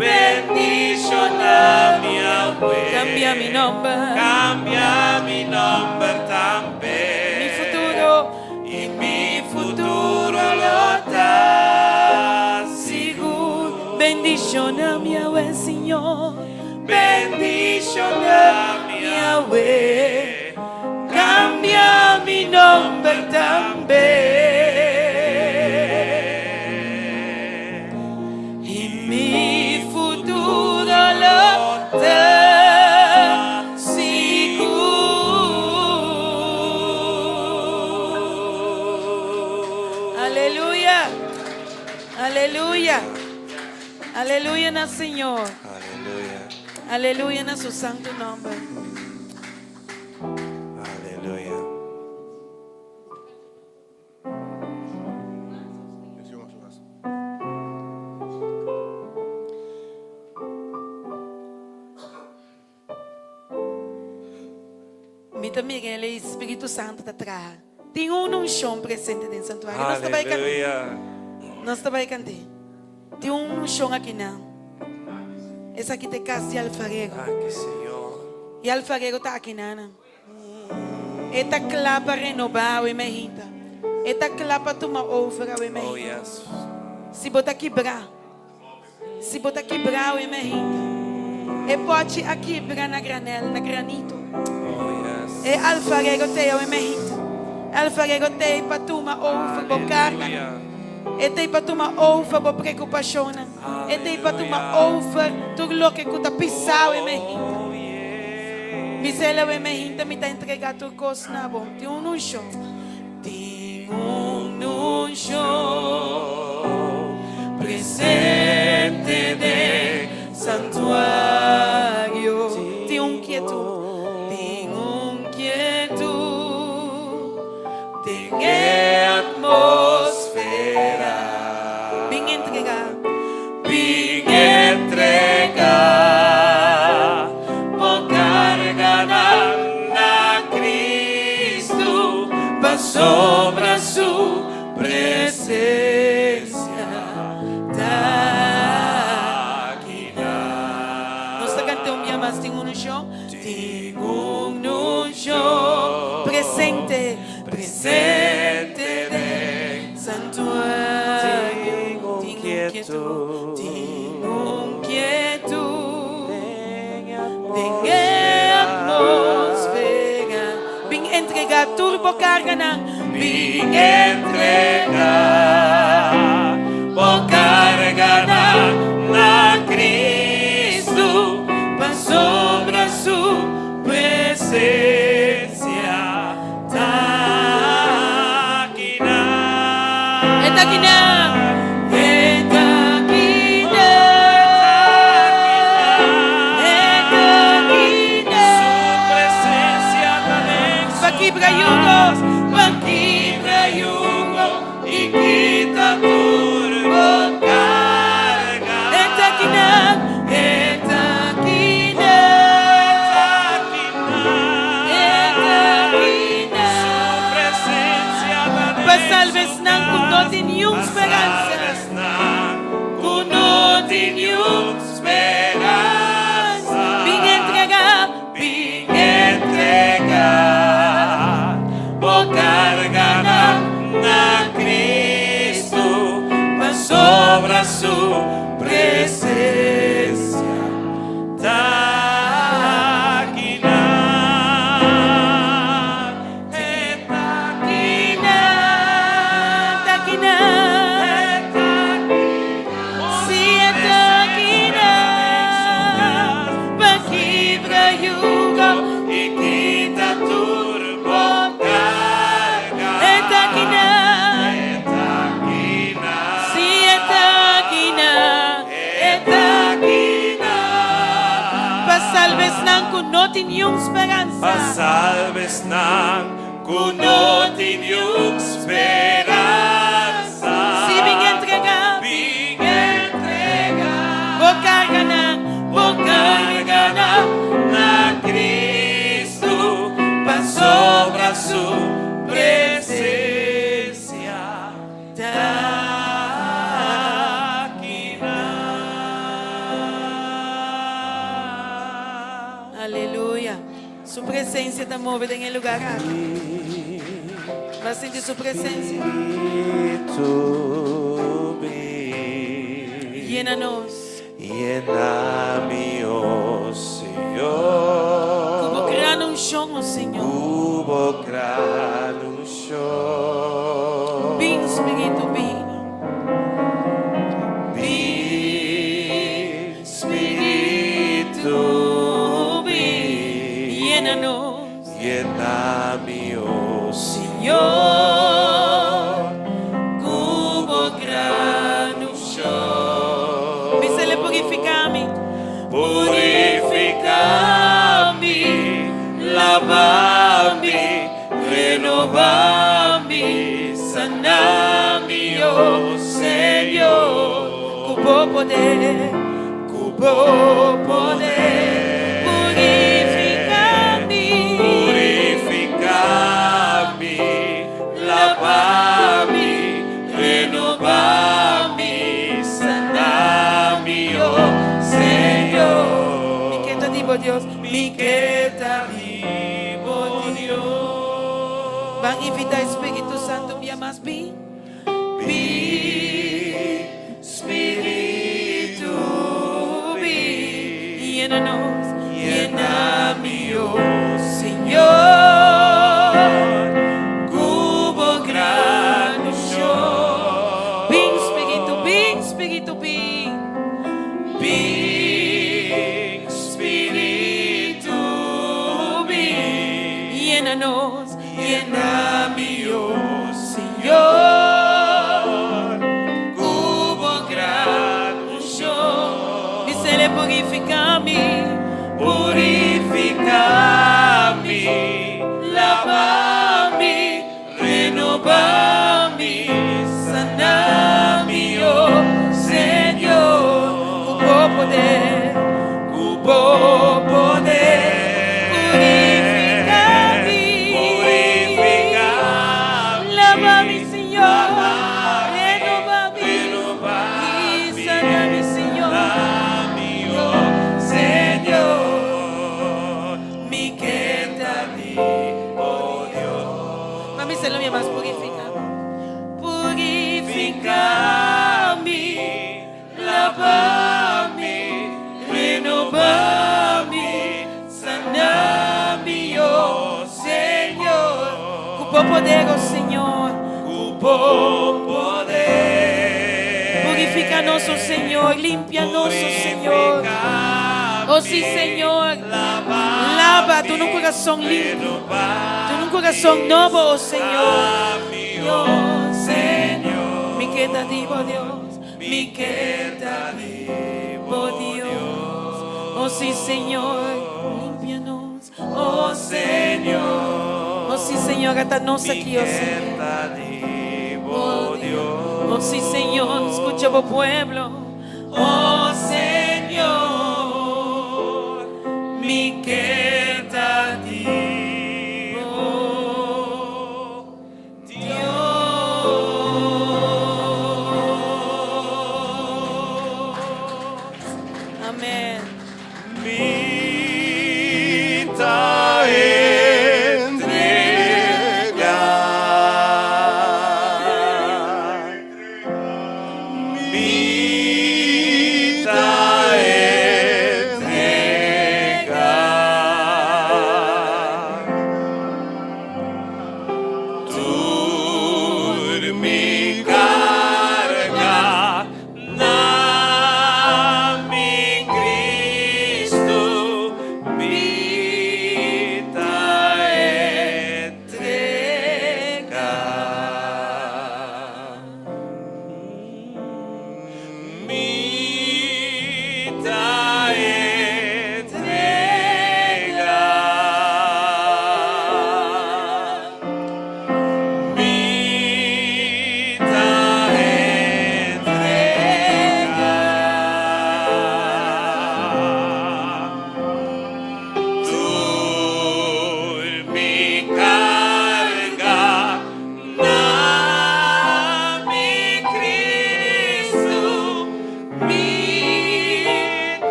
Bendishoná mi awe. Kambia mi nòmber. Kambia mi nòmber tambe. Mi futuro. I mi futuro lo ta sigur. Bendishoná mi awe, Señor. Bendishoná mi awe. Kambia mi nòmber tambe. I mi futuro lo ta sigur. Aleluya. Aleluya. Aleluya na Señor. Aleluya. Aleluya na su santu nòmber. Aleluya. Decimos más. Mi tambe, e Spiritu Santu ta traha. Tin un unshon presente den santuario. Nos tambe kanta. Aleluya. Nos tambe kanta. Tin un unshon aki no. Esaki ta kas di alfarero. Aki, Señor. E alfarero ta aki no. E ta kla pa renobá e mainta. E ta kla pa tuma over e Oh, mainta. Si bo ta kibrá. Si bo ta kibrá e mainta. E pochi a kibra na granel, na granito. Oh, yes. E alfarero t'ei e mainta. Alfarero t'ei pa tuma over bo karga. Aleluya. E t'ei pa tuma over bo preokupashon. E t'ei pa tuma over tur loke ku ta pisa e mainta. Oh, yeah. Bis'é e mainta mi ta entregá tur kos na bo. Tin un unshon. Tin un unshon presente den santuario. Tin un kietut. Tin un kietut. Den atmósfera. Bin entregá. Bin entregá. Bo karganan na Kristu. Pasobra su presensia. Ta Aki nan. Nos ta kanta un biaha mas tin un unshon. Tin un unshon presente, presente den santuario. Tin un kietut. Tin un kietut. Den atmósfera. Bin entregá tur bo karganan. Bin entregá bo karganan na Kristu pasobra su presensia ta aki nan. E ta aki nan. E ta aki nan. E ta aki nan. Su presensia ta den Pa kibra yugo, pa kibra yugo i kita tur bo karga. E ta aki nan. E ta aki nan. E ta aki nan. Su presensia ta Pa salba esnan ku no tin ningun speransa. Ku no tin ningun speransa. Bin entregá, bin Entregá. su presencia ta akinan. E ta Akinan, ta akinan. Si e ta akinan, pa kibra yugo i kita tur bo karga. E ta akinan. E ta akinan. Si e ta akinan, e ta akinan. Pa salba esnan ku no tin niun speransa. Pa salba esnan ku no tin niun speransa. Si bin entregá. Bin entregá. Bo karganan, Bo karganan na Kristu pasobra su presensia ta akinan. Aleluya. Su presensia ta move den e lugá aki. Bo a sinti su presensia. Spiritu bin. Yena nos. Yena mi, oh Señor. Ku bo gran unshon, oh Señor. Ku bo gran unshon. Bin, Spiritu, bin. Bin, Spiritu, bin. Yena nos. Yena mi, oh Señor. Ku bo gran unshon. Bis'é purifiká mi. Purifiká mi, laba mi, renobá mi, sana mi, oh Señor. Ku bo poder, Ku bo poder. Purifiká mi. Purifiká mi, laba mi, renobá mi, sana mi, oh Señor. Mi ke ta di bo Dios. Mi ke ta di bo Dios. Ban invitá Spiritu Santu bia mas bin. Bin, Spiritu, bin. Yena nos. Yena mi, oh Señor. Ku bo gran unshon. Bin, Spiritu, bin, Spiritu, bin. Bin, Spiritu, bin. Yena nos. Yena mi, oh Señor. Ku bo gran unshon. Bis'é purifiká mi. Purifiká mi, laba mi, renobá mi, sana mi, oh Señor. Ku bo poder. Ku bo poder. Purifiká mi. Purifiká mi. Laba mi, Señor. Laba mi, Renobá mi. renobá I mi, sana mi, Señor. sana mi, oh Señor. Mi ke ta di bo Dios. Mami, se lo mi mas purifiká. Purifiká mi. Laba mi, renobá mi, sana mi, oh Señor. Ku bo poder, oh Señor. Ku bo poder. Purifiká nos, oh Señor. Limpia nos, oh Señor. Oh sí, Señor. Laba, duna un kurason limpi. Duna un kurason nobo, oh Señor. Dios, Señor. Mi ke ta di bo Dios. Mi ke ta di bo Dios. Oh sí, Señor. Limpia nos. Oh Señor. Oh sí, Señor. Ata nos aki, oh Señor. Oh Dios. Oh sí, Señor. Skucha bo pueblo. Oh Señor, mi ke ta di bo Dios. Amèn. Mi ta entregá. Mi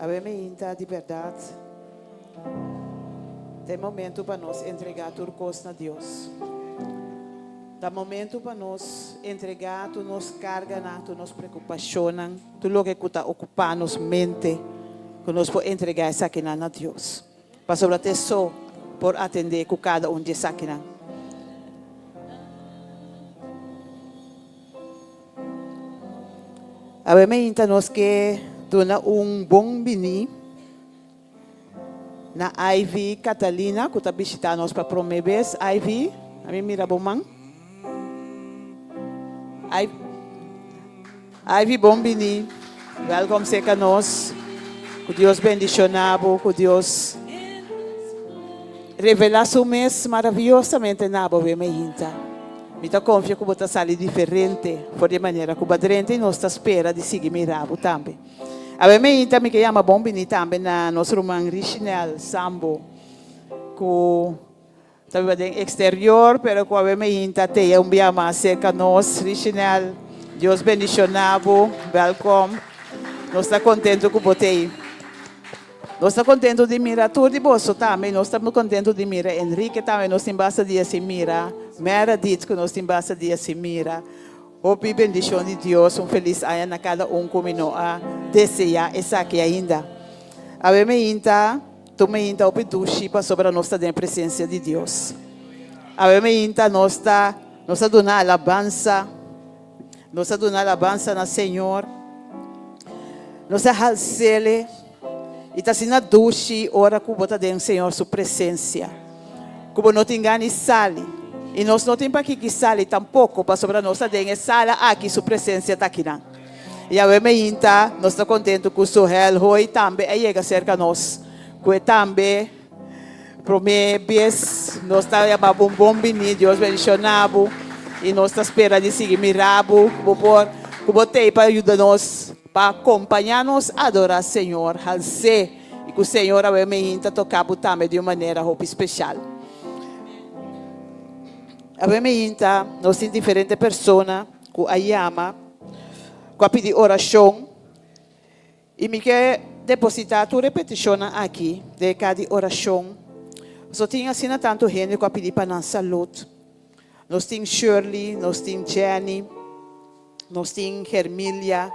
Awe meinta di bèrdat ta e momentu pa nos entregá tur kos na Dios. Ta momentu pa nos entregá tur nos karganan, tur nos preokupashonnan, tur loke ku ta okupá nos mente, ku nos por entregá esakinan na Dios. Pasobra ta e so por atendé ku kada un di esakinan. Awe mainta nos ke duna un bon bini na Ivy Catalina ku ta bishita nos pa prome bes. Ivy, a mi mira bo man. Ivy, bon bini. Welkom serka nos. Ku Dios bendishona bo, ku Dios revela su mes maraviyosamente na bo awe mainta. Mi ta konfia ku bo ta sali diferente for di e manera ku bo a drenta i nos ta spera di sigui mira bo tambe. Awe meinta mi ke yama bon bini tambe na nos ruman Richinel Sambo ku ta biba den eksterior pero ku awe meinta teya un bia mas serka nos. Richinel, Dios bendishona bo. Wèlkom. Nos ta kontentu ku bo t'ei. Nos ta kontentu di mira tur di boso tambe. Nos ta kontentu di mira Enrique tambe. Nos tin basta dia sin mira Meredith ku nos tin basta dia sin mira. Hopi bendishon di Dios. Un felis aña na kada un ku mi no a deseá esaki ainda. Awe meinta tur meinta hopi dushi pasobra nos ta den presensia di Dios. Awe meinta nos ta nos ta duna alabansa. Nos a duna alabansa na Señor. Nos a hals'Ele. I ta asina dushi ora ku bo ta den Señor su presensia, ku bo no tin gana di sali. I nos no tin pakiki sali tampoko, pasobra nos ta den e sala aki, su presensia ta akinan. I awe meinta nos ta kontentu ku Sohel Hoy tambe a yega serka nos, ku e tambe Prome bes nos ta yama bo un bon bini, Dios bendiciona bo y nos ta spera di sigui mira bo, cu bo por, cu bo t'ey pa yuda nos, pa acompaña nos adora Señor, hals'é y cu Señor awe meinta toca bo tambe di un manera hopi special. Awe meinta nos tin diferente persona cu a yama, cu a pidi oracion. I mi ke depositá tur e petishonnan aki den e ka di orashon. Pasobra tin asina tantu hende ku a pidi pa nan salud. Nos tin Shirley, nos tin Jenny, nos tin Hermilia,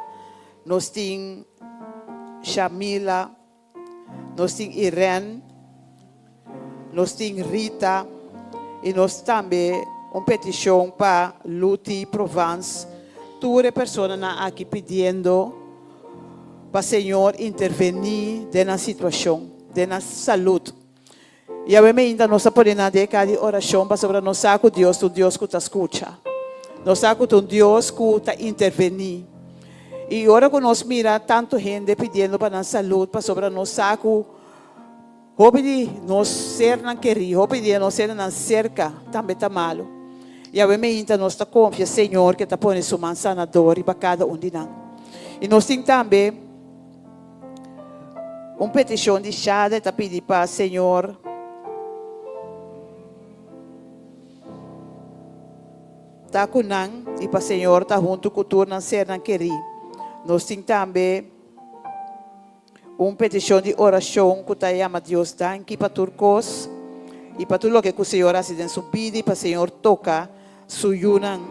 nos tin Shamila, nos tin Irene, nos tin Rita i nos tambe un petishon pa Luti Provence. Tur e personanan aki pidiendo pa Señor intervení den nan situashon, den nan salud. I awe meinta nos ta pone nan den e kar di orashon pasobra nos sa ku Dios ta un Dios ku ta skucha. Nos sa ku ta un Dios ku ta intervení. I ora ku nos mira tantu hende pidiendo pa nan salud pasobra nos sa ku Hopi di nos sernan kerí, hopi di nos sernan serka tambe ta malu. Yahweh meinta nos ta konfia Señor ke ta pone su man sanador riba kada un di nan. I nos tin tambe un petishon di Shada, e ta pidi pa Señor ta ku nan i pa Señor ta huntu ku tur nan sernan kerí. Nos tin tambe. Un petishon di orashon ku ta yama Dios danki pa tur kos i pa tur loke ku Señor hasi den su bida i pa Señor toka su yunan.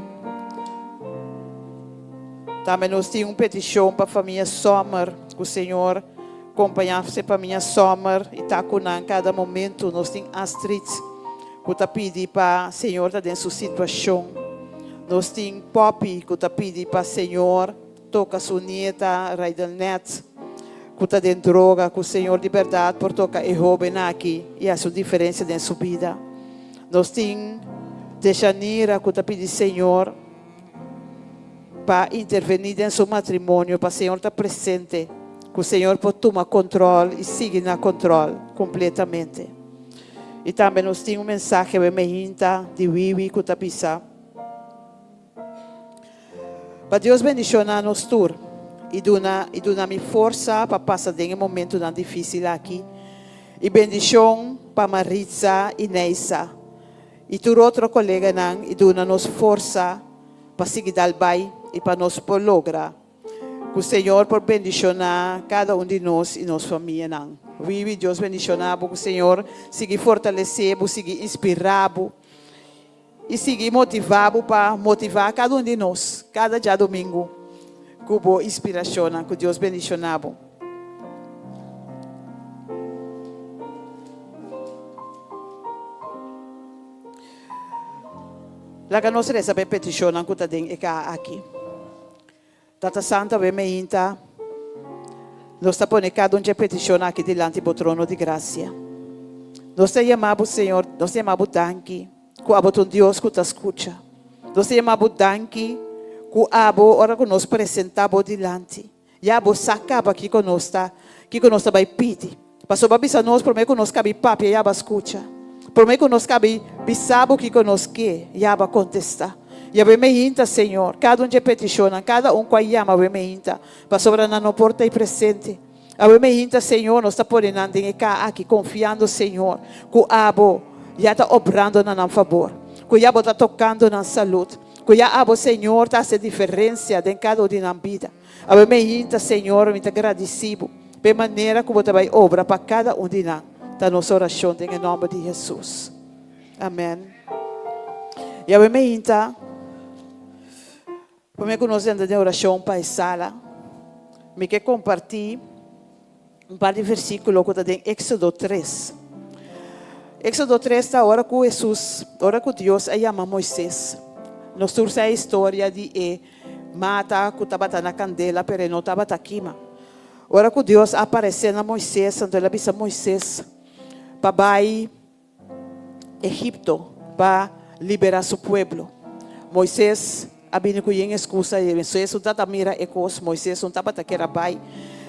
Tambe nos tin un petishon pa famia Sommer ku Señor kompañá se famia Sommer i ta ku nan kada momentu. Nos tin Astrid ku ta pidi pa Señor ta den su situashon. Nos tin Poppy ku ta pidi pa Señor Toka su nieta Raidelnet ku ta den droga ku Señor di bèrdat por toka e hóben aki i hasi un diferensia den su bida. Nos tin Deshanira ku ta pidi Señor pa intervení den su matrimonio pa Señor ta presente ku Señor por tuma kontròl i sigui na kontròl kompletamente. I tambe nos tin un mensahe awe meinta di Wiwi ku ta bisa. Pa Dios bendiciona nos tur y duna y duna mi forsa pa pasa den e momentonan dificil aki. Y bendicion pa Maritza y Neisa y tur otro coleganan y duna nos forsa pa sigui dal bay y pa nos por logra. Ku Señor por bendishoná kada un di nos i nos famianan. Wiwi, Dios bendishoná bo. Ku Señor sigui fortalesé bo, sigui inspirá bo i sigui motivá bo pa motivá kada un di nos kada djadumingu ku bo inspirashonnan. Ku Dios bendishoná bo. Laga nos resa pa e petishonnan ku ta den e kaha aki. Tata Santu, awe meinta nos ta pone kada un dje petishon aki dilanti bo trono di grasia. Nos ta yama bo, Señor, nos ta yama bo danki ku abo ta un Dios ku ta skucha. Nos ta yama bo danki ku abo, ora ku nos presenta bo dilanti, Ya bo sa kaba kiko nos ta, kiko nos ta bai pidi. Pasobra bo a bisa nos promé ku nos kabi papia, ya bo a skucha. Promé ku nos kabi bisa bo kiko nos ke, ya bo a kontestá. Yab'é meinta, Señor, kada un dje petishonnan, kada un ku a yama bo e meinta, pasobra nan no por ta ei presente. Awe meinta, Señor, nos ta pone nan den e kaha aki, konfiando, Señor, ku abo ya ta obrando na nan fabor, ku ya bo ta tokando nan salud, ku ya abo, Señor, ta hasi diferensia den kada un di nan bida. Awe meinta, Señor, mi ta gradisí Bo pa e manera ku Bo ta bai obra pa kada un di nan. Ta nos orashon den e nòmber di Hesus. Amèn. I awe meinta, promé ku nos entra den orashon pa e sala, mi ke kompartí un par di versíkulo ku ta den Éksodo tres. Éksodo tres ta ora ku Hesus, ora ku Dios a yama Moises. Nos tur sa e historia di e mata ku tabata na kandela pero e no tabata kima. Ora ku Dios a aparesé na Moises, anto el a bisa Moises pa bai Egipto pa liberá su pueblo. Moises a bini ku yen eskusa i Moises no tabata mira e kos, Moises no tabata kier a bai.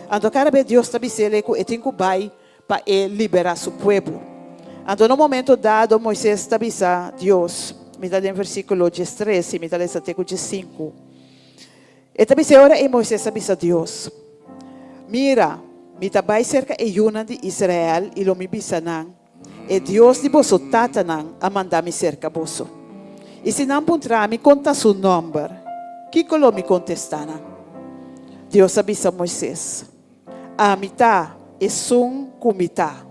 Anto kada bes Dios ta bis'el ku e tin ku bai pa e liberá su pueblo. Anto na un momento dado Moises ta bisa Dios, mi ta den versíkulo diestres i mi ta lesa te ku diesinku. E ta bisa e ora ei Moises a bisa Dios, Mira, mi ta bai serka e yunan di Israel i lo mi bisa nan, E Dios di boso tatanan a manda mi serka boso. I si nan puntra mi kon ta su nòmber, kiko lo mi kontestá nan? Dios a bisa Moises, Ami ta esun ku mi ta.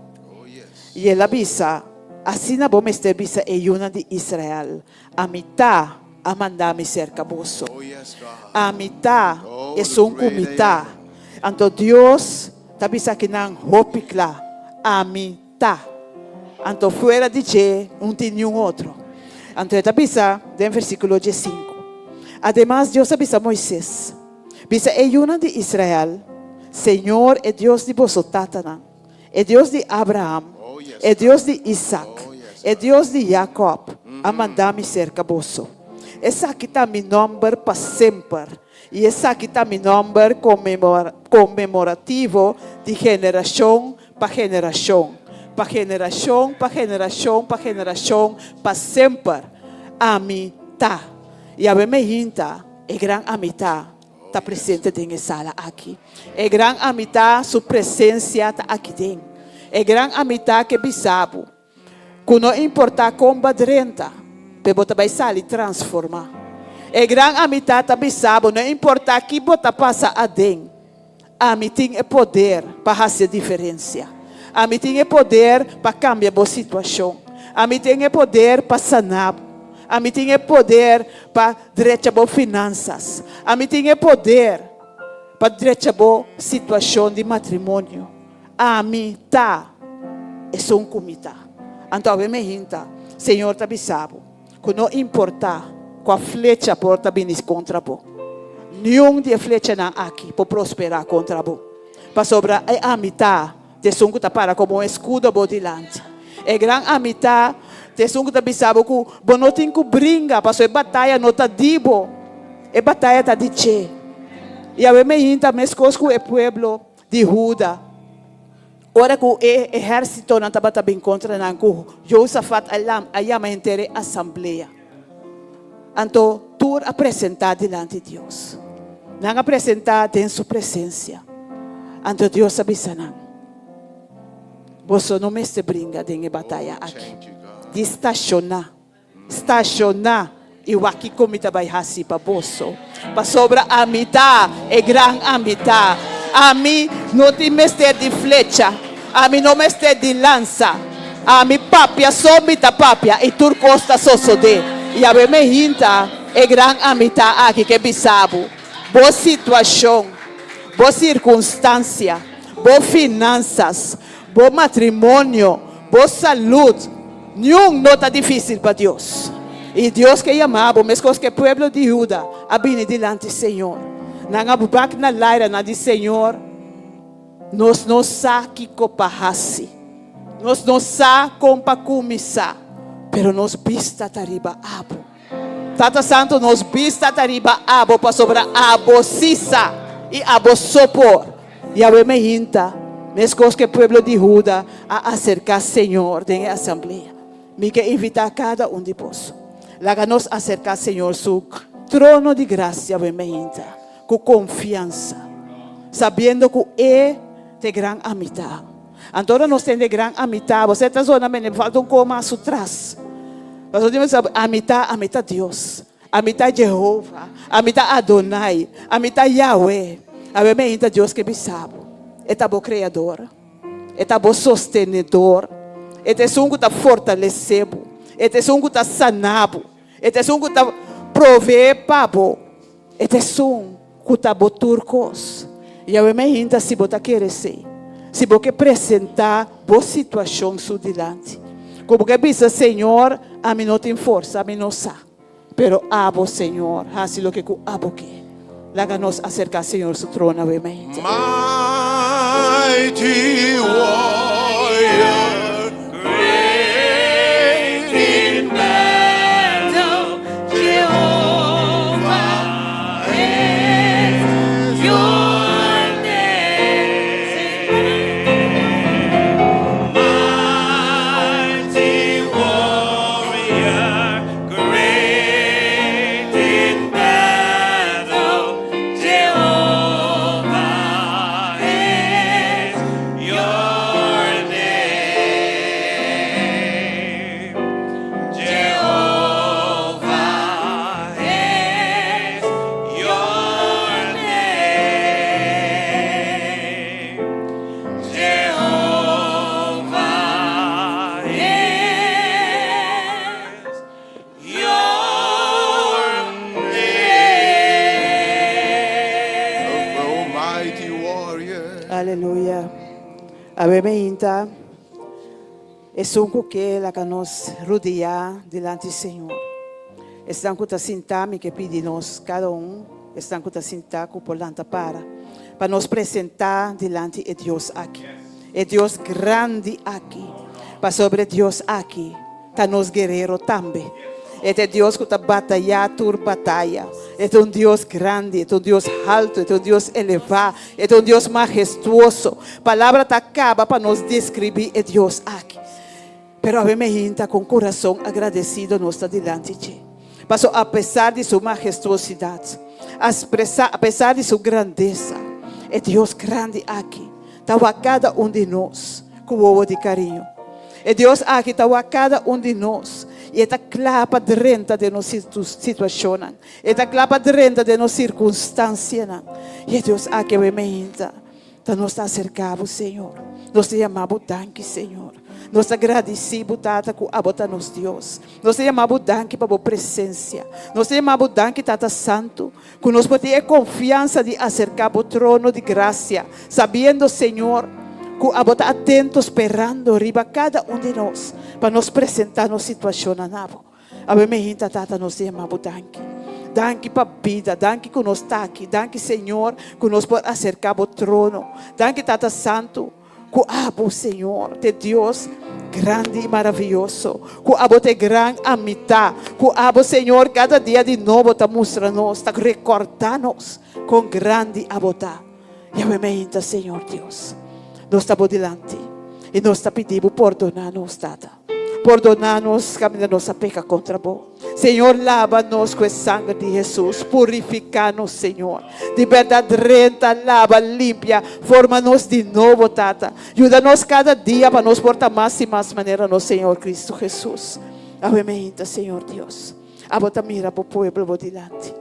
I el a bisa, Asina bo mester bisa e yunan di Israel, Ami ta a manda mi serka boso. Ami ta esun ku mi ta. Anto Dios ta bisa akinan hopi kla, Ami ta. Anto fuera di dje no tin niun otro. Anto e ta bisa den versíkulo diesinku, Ademas Dios a bisa Moises, Bisa e yunan di Israel, Señor, e Dios di boso tatanan, e Dios di Abraham, e Dios di Isak, e Dios di Jakòb, a manda mi serka boso. Esaki ta mi nòmber pa semper, i esaki ta mi nòmber konmemorativo di generashon pa generashon, pa generashon, pa generashon, pa generashon, pa semper. Ami ta. Yahweh me hinta, e gran Ami ta, ta presente den e sala aki. E gran Ami ta, su presensia ta aki den. E gran Ami ta ke bisa bo ku no importa kon bo a drenta, pe bo ta bai sali transforma. E gran Ami ta ta bisa bo no importa ki bo ta pasa aden, Ami tin e poder pa hasi e diferensia. Ami tin e poder pa kambia bo situashon. Ami tin e poder pa sana bo. Ami tin e poder pa drecha bo finansas. Ami tin e poder pa drecha bo situashon di matrimonio. Ami ta esun ku mi ta. Anto awe mi hinta, Señor ta bisa bo ku no importá kua flecha por ta bini kontra bo, niun di e flechanan aki por prosperá kontra bo, pasobra e Ami ta t'esun ku ta para komo un eskudo bo dilanti. E gran Ami ta t'esun ku ta bisa bo ku bo no tin ku bringa, pasobra e bataya no ta di bo, e bataya ta di dje. I awe mi hinta meskos ku e pueblo di Huda. Ora ku e ehérsitonan tabata bin kontra nan, ku Josafat a yama henter e asamblea. Anto tur a presentá dilanti Dios. Nan a presentá den su presensia. Anto Dios a bisa nan, Boso no mester bringa den e bataya aki. Di stashoná. Stashoná i wak kiko mi ta bai hasi pa boso. Pasobra ami ta e gran Ami Ta. Ami no tin mester di flecha, ami no mester di lansa. Ami papia so mi ta papia i tur kos ta sosodé. Yahweh me hinta e gran Ami Ta aki ke bisa bo, bo situashon, bo sirkunstansia, bo finansas, bo matrimonio, bo salud, Niun no ta difísil pa Dios. I Dios ke yama bo meskos ku e pueblo di Huda a bini dilanti Señor. Nan a bak na laira, nan di, Señor, nos no sa kiko pa hasi. Nos no sa kon pa kuminsá, pero nos bista ta riba abo. Tata Santu, nos bista ta riba abo pasobra abo sí sa i abo so por. Yahweh me hinta, meskos ku e pueblo di Huda a aserká Señor den e asamblea. Mi ke invitá kada un di boso, laga nos aserká Señor su trono di grasia Yahweh me hinta ku konfiansa, sabiendo ku E ta e gran Amitá. Anto ora nos tende gran amitá, bo ta zona mene falta un koma su tras. Pasobra tin bisa amitá, ami ta Dios, ami ta Jehova, ami ta Adonai, ami ta Yahweh. Awe mi ainda Dios ke bisa bo, e ta bo Kreador, e ta bo Sostenedor, e ta esun ku ta fortalesé bo, e ta esun ku ta sana bo, e ta esun ku ta proveé pa bo. E ta esun ku ta bo tur kos. Yahweh me hinta si bo ta kere esei. Si bo ke presentá bo situashon su dilanti. Ku bo ke bisa, Señor, ami no tin forsa, ami no sa. Pero abo, Señor, hasi loke ku abo ke. Laga nos aserká Señor su trono awe mainta. Mighty warrior, great in battle, Jehovah is your name. Mighty warrior, great in battle, Jehovah is your name. Jehovah is your name. Jehovah is your name. Oh, mighty warrior. Aleluya. Awe mainta, esun ku ke laga nos rudiá dilanti Señor. Esnan ku ta sintá, mi ke pidi nos kada un, esnan ku ta sintá ku por lanta para, pa nos presentá dilanti e Dios aki, e Dios grandi aki, pasobra e Dios aki ta nos guerero tambe. E ta e Dios ku ta batayá tur bataya. E ta un Dios grandi, e ta un Dios haltu, e ta un Dios elevá, e ta un Dios mahestuoso. Palabra ta kaba pa nos deskribí e Dios aki. Pero awe meinta ku un kurason agradesido nos ta dilanti dje. Paso apesar di su mahestuosidat, a pesar di su grandesa, e Dios grandi aki ta wak kada un di nos ku wowo di kariño. E Dios aki ta wak kada un di nos i e ta kla pa drenta den nos situashonnan. E ta kla pa drenta den nos sirkunstansianan. I e Dios aki awe meinta ta nos ta aserká bo, Señor. Nos ta yama bo danki, Señor. Nos ta gradisí bo, Tata, ku abo ta nos Dios. Nos ta yama bo danki pa bo presensia. Nos ta yama bo danki, Tata Santu, ku nos por tin e konfiansa di aserká bo trono di grasia, sabiendo, Señor, ku abo ta atento sperando riba kada un di nos pa nos presentá nos situashonnan na bo. Awe mehinta, Tata, nos ta yama bo danki. Danki pa bida, danki ku nos ta aki, danki, Señor, ku nos por aserká bo trono. Danki, Tata Santu, Ku abo, Señor, t'e Dios grandi i maravioso. Ku abo t'e gran Amitá. Ku abo, Señor, kada dia di nobo ta mustra nos, ta rekordá nos kon grandi abo ta. Yahweh meinta, Señor Dios, nos ta bo dilanti i nos ta pidi bo pordoná nos, Tata. Pordoná nos kaminda nos a peka kontra bo. Señor, laba nos ku e sanger di Hesus. Purifiká nos, Señor. Di bèrdat drenta, laba, limpia, forma nos di nobo, Tata. Yuda nos kada dia pa nos por ta mas i mas manera nos Señor Kristu Hesus. Awe meinta, Señor Dios, abo ta mira bo pueblo bo dilanti.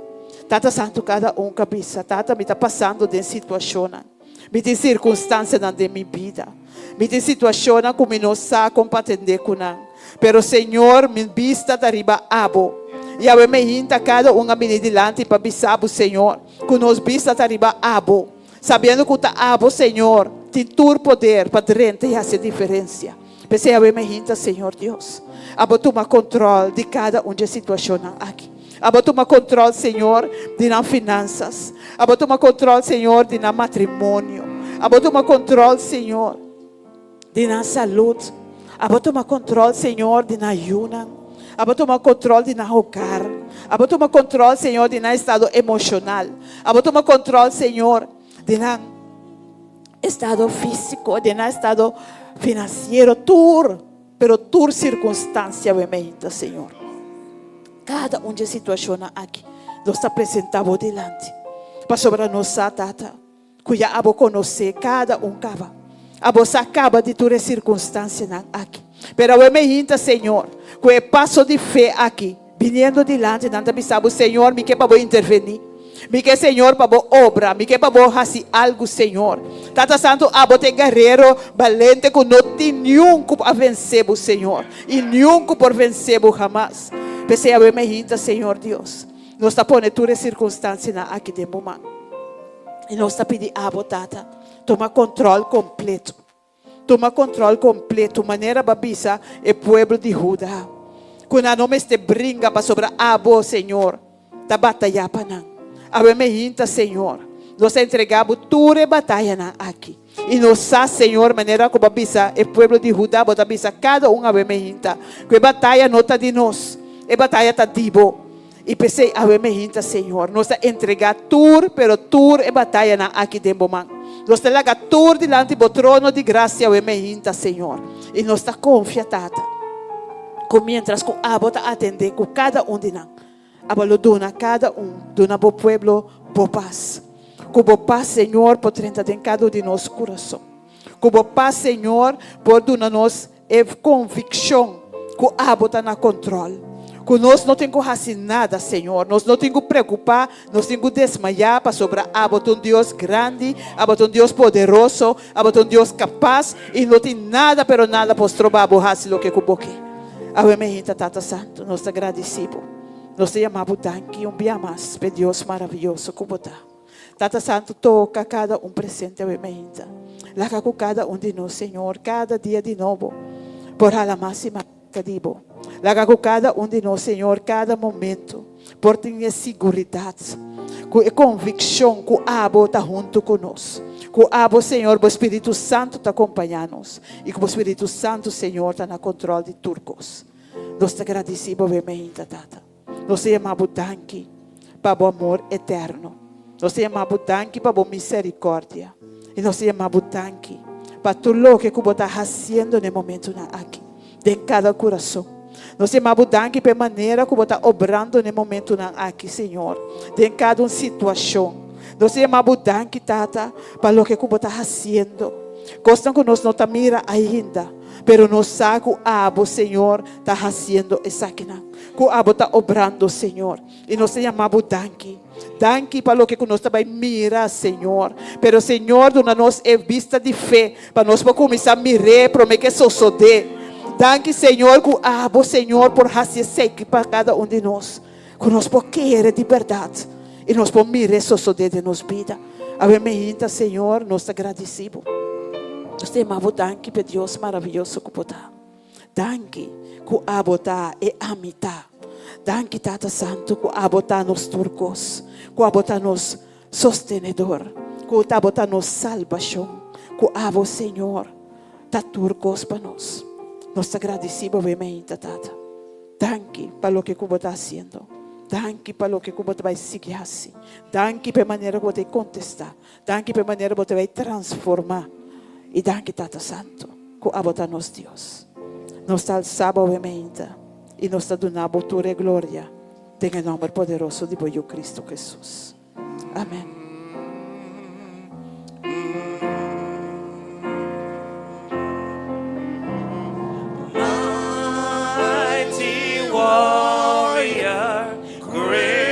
Tata Santu kada un ku a bisa, Tata mi ta pasando den situashonnan, mi tin sirkunstansianan den mi bida, mi tin situashonnan ku mi no sa kon pa atendé ku nan, pero Señor mi bista ta riba abo. I awe mi hinta kada un a bini dilanti pa bisa bo Señor ku nos bista ta riba abo, sabiendo ku ta abo Señor tin tur poder pa drenta i hasi e diferensia. P'esei awe mi hinta Señor Dios, abo tuma control di cada un dje situacionnan aki. Abo tuma control Señor di nan finanzas. Abo tuma control Señor di nan matrimonio. Abo tuma control Señor di nan salud. Abo tuma control Señor di nan yunan. Abo tuma control di nan hogar. Abo tuma control Señor di nan estado emocional. Abo tuma control Señor di nan estado físico, den nan estado financiero, tur, pero tur circunstancia we meinta, Señor. Cada un dje situacionnan aki nos ta presenta bo dilanti, pasobra nos sa, Tata, cu ya abo conoce cada un caba. Abo sa caba di tur e circunstancianan aki. Pero awe meinta, Señor, cu e paso di fe aki, Biniendo dilanti nan ta bisa bo, Señor, mi ke pa bo intervení. Mi ke, Señor, pa bo obra. Mi ke pa bo hasi algu, Señor. Tata Santu, abo ta e guerrero balente ku no tin niun ku a vense bo, Señor, i niun ku por vense bo hamas. P'esei awe meinta, Señor Dios, nos ta pone tur e sirkunstansianan aki den bo man. I nos ta pidi abo, Tata, tuma kontròl kompleto. Tuma control completo, manera bo a bisa e pueblo di Huda, cu nan no mester bringa pasobra abo, Señor, ta bataya pa nan. Awe meinta, Señor, nos ta entrega bo tur e batayanan aki. I nos sa, Señor, manera cu bo a bisa e pueblo di Huda, bo ta bisa cada un awe meinta, cu e bataya no ta di nos, e bataya ta di bo. I p'esei awe meinta, Señor, nos ta entregá tur, pero tur e batayanan aki den Bo man. Nos ta laga tur dilanti Bo trono di grasia awe meinta, Señor. I nos ta konfia, Tata, ku miéntras ku Abo ta atendé ku kada un di nan, Abo lo duna kada un, duna Bo pueblo Bo pas. Ku Bo pas, Señor, por drenta den kada un di nos kurason. Ku Bo pas, Señor, por duna nos E konvikshon ku abo ta na kontròl, ku nos no tin ku hasi nada, Señor, nos no tin ku preokupá, nos tin ku desmayá, pasobra abo ta un Dios grandi, abo ta un Dios poderoso, abo ta un Dios kapas, i no tin nada, pero nada por stroba bo hasi loke ku bo ke. Awe meinta, Tata Santu, nos ta gradisí bo. Nos ta yama bo danki un bia mas p'e Dios maravioso ku bo ta. Tata Santu toka kada un presente awe mainta. Laga ku kada un di nos, Señor, kada dia di nobo por hala mas i mas cerca di Bo. Laga ku kada un di nos, Señor, kada momento por tin e siguridat ku e konvikshon ku Abo ta huntu ku nos. Ku Abo, Señor, Bo Spiritu Santu ta kompañá nos i ku Bo Spiritu Santu, Señor, ta na kontrol di tur kos. Nos ta gradisí Bo awe mainta, Tata. Nos ta yama bo danki pa bo amor eterno. Nos ta yama bo danki pa bo misericordia. I nos ta yama bo danki pa tur loke ku bo ta hasiendo na e momentunan aki den kada kurason. Nos ta yama bo danki pa e manera ku bo ta obrando na e momentunan aki, Señor, den kada un situashon. Nos ta yama bo danki, Tata, pa loke ku bo ta hasiendo. Kosnan ku nos no ta mira ainda, pero nos sa ku abo, Señor, ta hasiendo esakinan. Ku abo ta obrando, Señor. I nos ta yama bo danki. Danki pa loke ku nos ta bai mira, Señor. Pero, Señor, duna nos e bista di fe pa nos por kuminsá mir'é promé ku e sosodé. Danki, Señor, ku abo, Señor, por hasi eseki pa kada un di nos. Ku nos por kere di bèrdat i nos por mir'é sosodé den nos bida. Awe meinta, Señor, nos ta gradisí bo. Nos ta yama bo danki pa e Dios maravioso ku bo ta. Danki ku abo ta e ami ta. Danki Tata Santu ku abo ta nos tur kos, ku abo ta nos sostenedor, ku abo ta nos salbashon, ku abo Señor ta tur kos pa nos. Nos ta gradisí bo be meinta Tata. Danki pa loke ku bo ta hasiendo. Danki pa loke ku bo ta bai sigui hasi. Danki pa e manera ku bo ta kontestá. Danki pa e manera bo ta bai transformá. I danki Tata Santu ku abo ta nos Dios. Nos ta alsa bo awe-meinta i nos ta duna bo tur e gloria den e nòmber poderoso di bo Yu Kristu Hesus. Amen. Mighty warrior, great.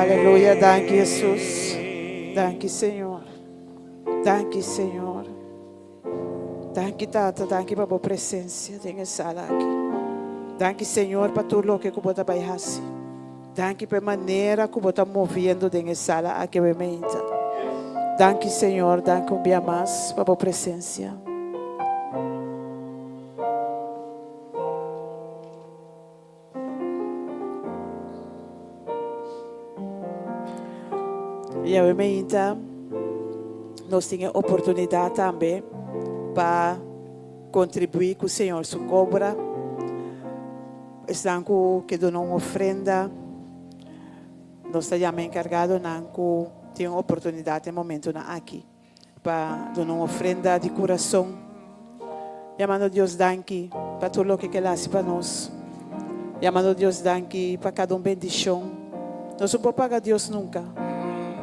Aleluya, danki Hesus. Danki Señor. Danki Señor. Danki Tata, danki pa bo presencia den e sala aki. Danki Señor pa tur loke ku bo ta bai hasi. Danki pa e manera ku bo ta moviendo den e sala aki awe meinta. Danki Señor, danki un bia mas pa bo presencia. I awe meinta nos tin e oportunidat tambe pa kontribuí ku Señor su obra. Esnan ku ke duna un ofrenda, nos ta yama enkargadonan ku tin un oportunidat e momentunan aki pa duna un ofrenda di kurason, yamando Dios danki pa tur loke ke el hasi pa nos, yamando Dios danki pa kada un bendishon. Nos no por paga Dios nunka.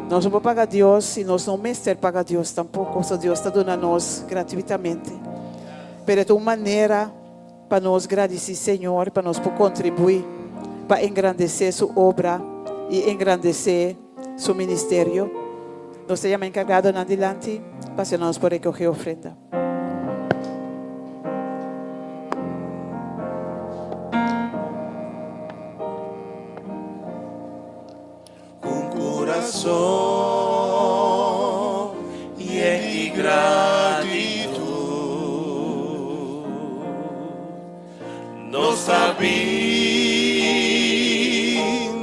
Nos no por paga Dios i nos no mester paga Dios tampoko, pasobra Dios ta duna nos gratuitamente. Pero e ta un manera. Pa nos gradisí Señor pa nos por kontribuí pa engrandesé Su obra i engrandesé Su ministerio. Nos ta yama enkargadonan dilanti pa asina nos por rekogé ofrenda. Ku un kurason yen di gratitut, nos ta bin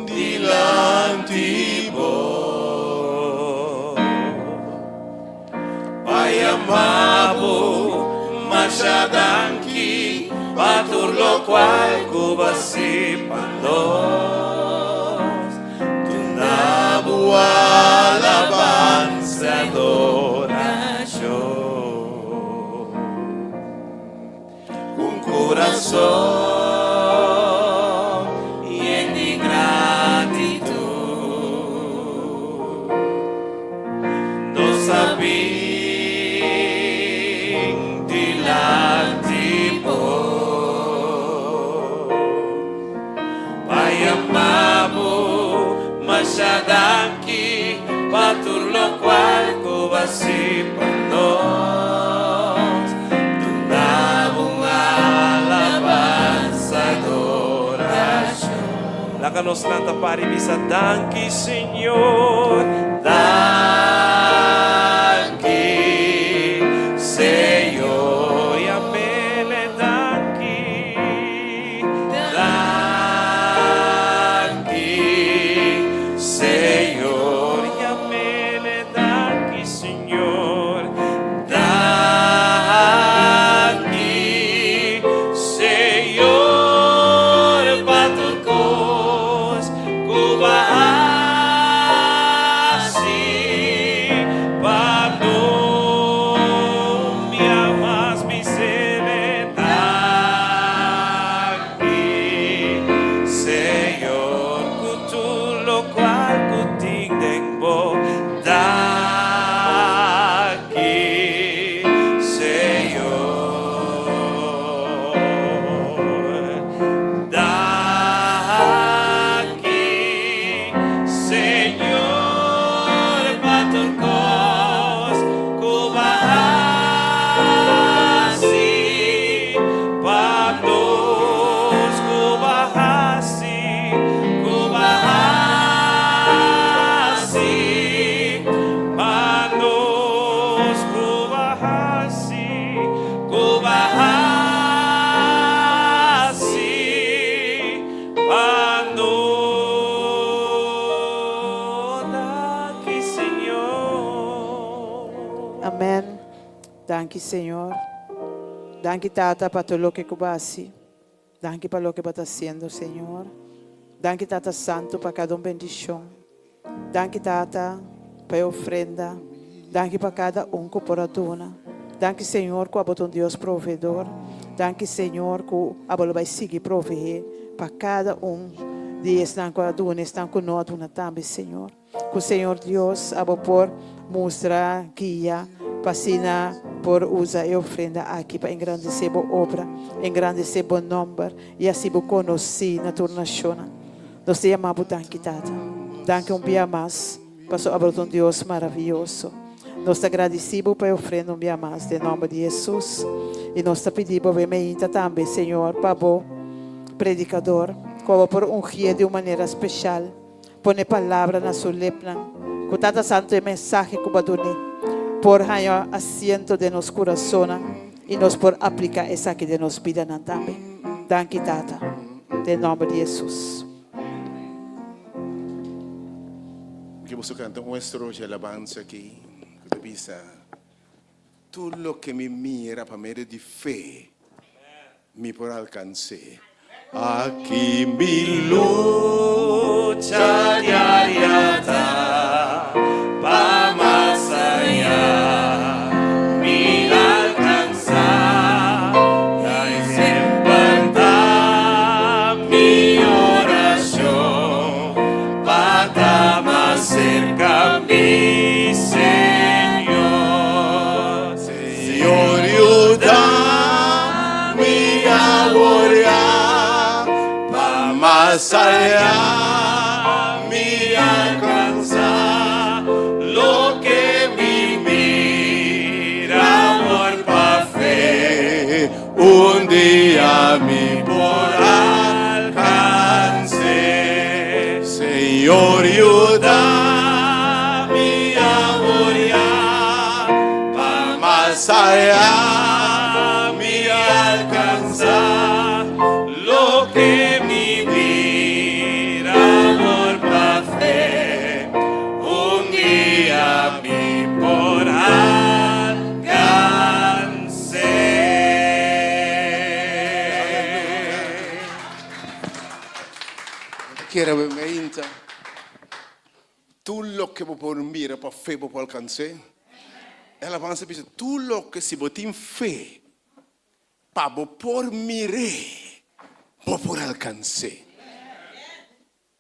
dilanti bo pa yama bo masha danki pa tur lokual ku bo a hasi pa nos. Duna bo alabansa i adorashon. Ku un kurason yen di gratitut, nos a bin dilanti bo. Pa yama bo masha danki pa tur lokual ku bo hasi pa nos. Duna bo un alabansa adorashon. Laga nos lanta para i bisa danki Señor. Danki Señor. Yamele danki. Danki, Señor. Yamele danki, Señor. Danki, Señor, pa tur kos ku bo a hasi pa nos. Mi amas mi sele danki, Señor, ku tur lokual ku tin den bo. Danki, Señor. Danki, Señor, pa tur kos ku bo a hasi pa nos, ku bo a hasi, ku bo a hasi pa nos, ku bo a hasi, ku bo a hasi Pa nos danki Señor. Amen danki Señor danki Tata pa tur loke ku bo a hasi danki pa loke bo ta hasiendo Señor danki Tata Santu pa kada un bendishon danki Tata pa e ofrenda danki pa kada un ku por a duna danki Señor ku abo ta un Dios proveedor danki Señor ku abo lo bai sigui proveé pa kada un di esnan ku a duna esnan ku no a duna tambe Señor. Ku Señor Dios abo por mustra, guia, pa asina por usa e ofrenda aki pa engrandesé bo obra, engrandesé bo nòmber i hasi bo konosí na tur nashonnan. Nos ta yama bo danki, Tata. Danki un bia mas, paso abo ta un Dios maravioso. Nos ta gradisí bo pa e ofrenda un bia mas den nòmber di Hesus. I nos ta pidi bo be meinta tambe, Señor, pa bo predikador, ku abo por ungié di un manera speshal, pone palabra na su lepnan, ku Tata Santu e mensahe ku bo a dun'é por haña asiento den nos kurasonnan i nos por apliká esaki den nos bidanan tambe. Danki, Tata, den nòmber di Hesus. Ke boso kanta un estrofa di alabansa aki ku ta bisa, Tur loke mi mira pa medio di fe, mi por alkans'é. Aki mi lucha diaria ta pa mas aya mi alkansá. I semper ta mi orashon pa ta mas serka mi Señor. Señor yuda mi awor ya pa mas aya mi alkansá Loke mi mira awor pa fe. Un dia mi por alkans'é. Señor yuda mi awor ya pa mas aya mi alkansá loke mi mira awor pa fe. Un dia mi por alkans'é. Kere bo meinta tur loke bo por mira pa fe bo por alkans'é? E alabansa bisa, Tur loke si bo tin fe pa bo por mir'é, bo por alkans'é.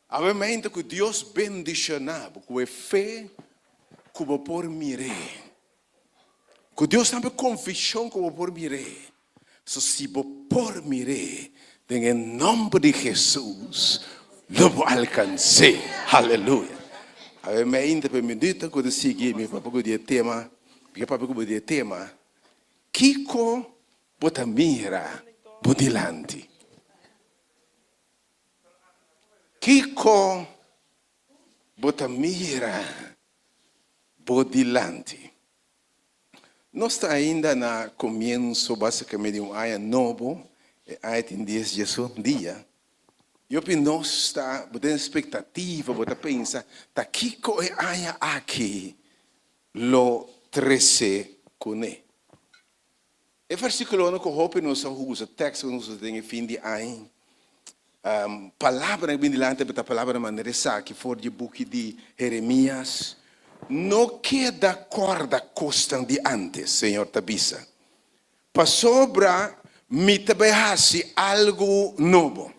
Awe meinta ku Dios bendishoná bo ku e fe ku bo por mir'é. Ku Dios tambe konvishon ku bo por mir'é. So si bo por mir'é den e nòmber di Hesus lo bo alkans'é. Haleluya. Awe meinta pa e minuto ku ta sigui mi papia ku di e tema, mi ke papia ku bo di e tema, Kiko bo ta mira bo dilanti? Kiko bo ta mira bo dilanti? Nos ta ainda na komienso basikamente di un aña nobo, e aña tin dies diesun dia. I hopi nos ta, bo tin espektativa, bo ta pensa, ta kiko e aña aki lo trese kuné? E versíkulonan ku hopi nos a usa, teksto ku nos usa den e fin di aña, palabranan ku bin dilanti ta palabranan manera esaki for di e buki di Jeremias, No keda kòrda kosnan di ántes, Señor ta bisa, pasobra mi ta bai hasi algu nobo.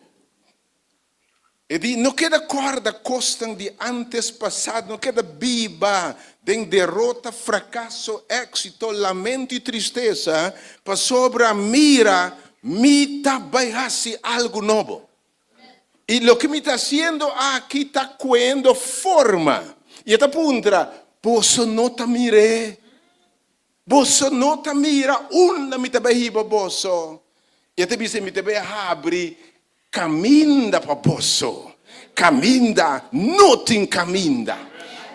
E di, No keda kòrda kosnan di ántes pasado, no keda biba den derota, frakaso, éksito, lamento i tristesa, pasobra mira, mi ta bai hasi algu nobo. I loke mi ta hasiendo aki ta kuendo forma. I e ta puntra, Boso no ta mir'é? Boso no ta mira unda mi ta bai hiba boso? I e ta bisa, Mi ta bai habri kaminda pa boso, kaminda no tin kaminda.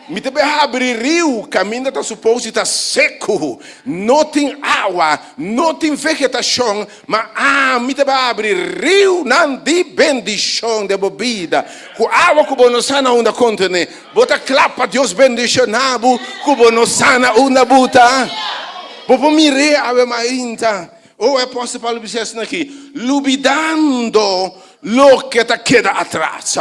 Mi ta bai habri riu, kaminda ta supos di ta seku, no tin awa, no tin vegetashon, ma ami ta bai habri riunan di bendishon den bo bida, ku awa ku bo no sa na unda kontené. Bo ta kla pa Dios bendishoná bo ku bo no sa na unda bo ta? Bo por mir'é awe mainta. O e apòstel Pablo bisa esaki aki, Lubidando loke ta keda atras.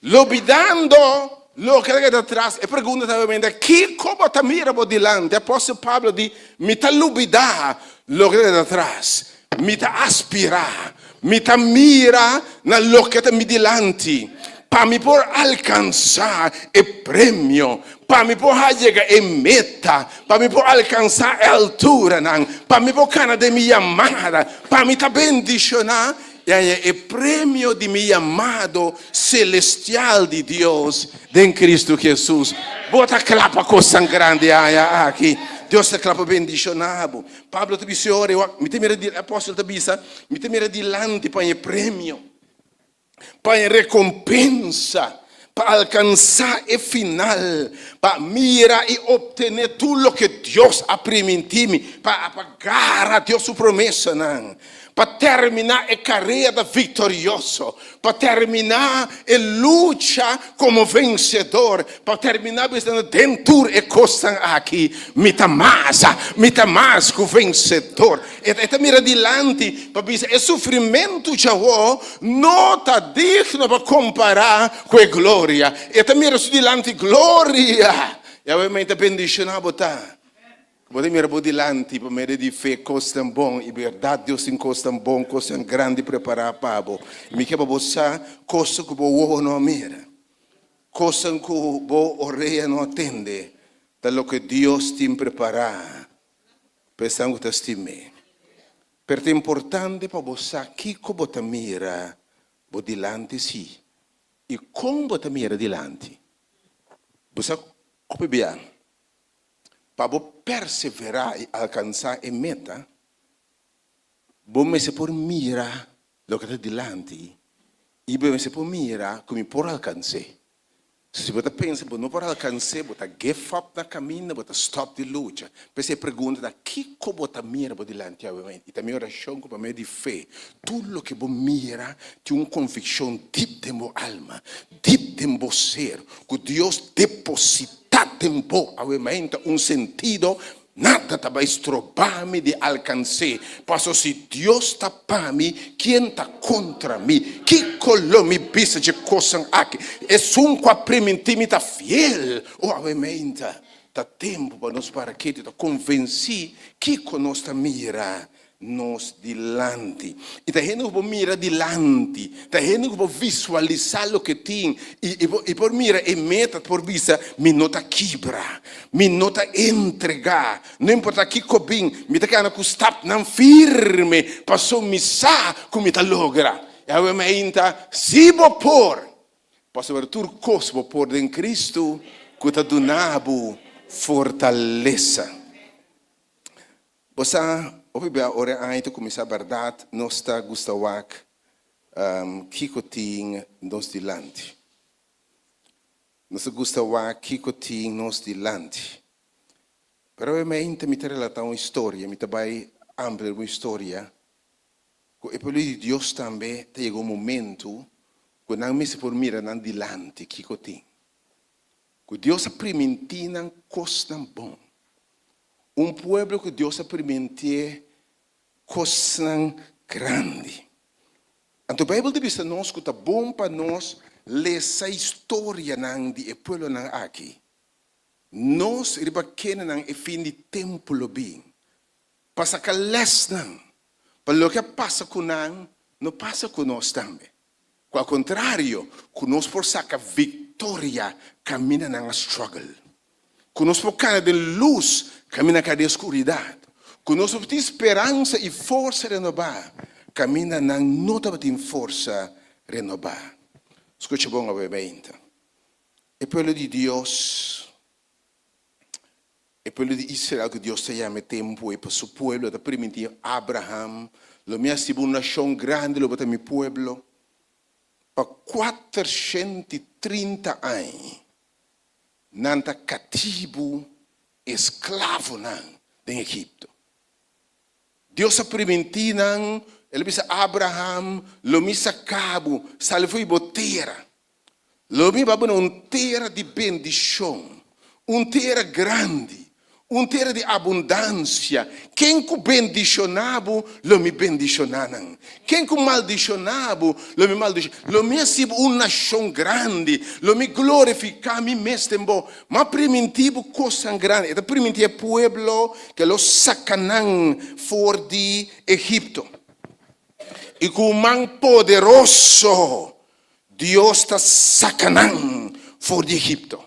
Lubidando loke ta keda atras. E pregunta ta obviamente, kiko bo ta mira bo dilanti? Apòstel Pablo di, Mi ta lubidá loke ta keda atras. Mi ta aspirá, mi ta mira na loke ta mi dilanti, pa mi por alkansá e premio, pa mi por a yega e meta, pa mi por alkansá e alturanan, pa mi por kana den mi yamada, pa mi ta bendishoná. I haña e premio di mi yamado selestial di Dios den Kristu Hesus. Bo ta kla pa kosnan grandi haña aki? Dios ta kla pa bendishoná bo. Pablo ta bisa ora, mi ta mira, apòstel ta bisa, mi ta mira dilanti pa haña e premio. Pa e rekompensa, pa alkansá e final, pa mira i optené tur loke Dios a primintí mi, pa gara Dios su promesanan, pa terminá e kareda viktorioso, pa terminá e lucha komo vensedor, pa terminá bisando den tur e kosnan aki mi ta mas, mi ta mas ku vensedor. E ta mira dilanti pa bisa e sufrimentu djawo no ta digno pa kompará ku e gloria. E ta mira su dilanti gloria. Yahweh mei ta bendishoná bo ta. Bo ta mira bo dilanti pa medio di fe kosnan bon i bèrdat Dios tin kosnan bon, kosnan grandi prepará pa bo. Mi ke pa bo sa kosnan ku bo wowo no a mira, kosnan ku bo orea no a tende ta loke Dios tin prepará. Pa esnan ku ta stim'é. Pero ta importante pa bo sa kiko bo ta mira bo dilanti sí i kon bo ta mira dilanti. Bo sa hopi bia pa bo perseverá i alkansá e meta, bo mester por mira loke ta dilanti i bo mester por mira ku mi por alkans'é. Si bo ta pensa bo no por alkans'é, bo ta give up na kaminda, bo ta stòp di lucha. P'esei e pregunta ta, Kiko bo ta mira bo dilanti awe? I ta mi orashon ku pa medio di fe, tur loke bo mira tin un konvikshon dip den bo alma, dip den bo ser, ku Dios depositá den bo awe mainta un sentido Nada ta bai stroba mi di alkans'é, paso si Dios ta pa mi, kien ta kontra mi? Kiko lo mi bisa dje kosnan aki? Esun ku a primintí mi ta fiel. O awe meinta, ta tempu pa nos para ketu ta konvensí kiko nos ta mira nos dilanti. I ta hende ku por mira dilanti, ta hende ku por visualisá loke tin i i por mira e meta, por bisa, Mi no ta kibra, mi no ta entregá, no importá kiko bin, mi ta keda ku stapnan firme pasobra mi sa ku mi ta logra. I awe mainta, si bo por, pasobra tur kos bo por den Kristu ku ta duna bo fortalesa. Bo sa, hopi bia ora e aña ta kuminsá bèrdat nos ta gusta wak kiko tin nos dilanti. Nos ta gusta wak kiko tin nos dilanti. Pero awe mi ta relatá un historia, mi ta bai amplia un historia ku e pueblo di Dios tambe ta yega un momentu ku nan mester por mira nan dilanti kiko tin. Ku Dios a primintí nan kosnan bon. Un pueblo ku Dios a primintié kosnan grandi. Anto Beibel ta bisa nos ku ta bon pa nos lesa historianan di e pueblonan aki. Nos riba kendenan e fin di tempu lo bin, pa saka lèsnan, pa loke a pasa ku nan no pasa ku nos tambe. Ku al kontrario, ku nos por saka viktoria kaminda nan a struggle. Ku nos por kana den lus kaminda ka den skuridat. Ku nos por tin speransa i forsa renobá kaminda nan no tabatin forsa renobá. Skucha bon awe meinta. E pueblo di Dios. E pueblo di Israel ku Dios ta yama e tempu ei pa su pueblo, ta primintí Abraham, Lo mi hasi bo un nashon grandi, lo bo ta mi pueblo. Pa kuatershent i trinta aña nan ta katibu, esklavonan den Egipto. Dios a primintí nan, el a bisa Abraham, Lo mi saka bo, sali for di bo tera. Lo mi hiba bo na un tera di bendishon, un tera grandi, un tera di abundansia. Ken ku bendishoná bo, lo mi bendishoná nan. Ken ku maldishoná bo, lo mi maldishoná. Lo mi hasi bo un nashon grandi, lo mi glorifiká mi mes den bo. M'a primintí bo kosnan grandi. E ta primintí e pueblo ku e lo saka nan for di Egipto. I ku un man poderoso Dios ta saka nan for di Egipto.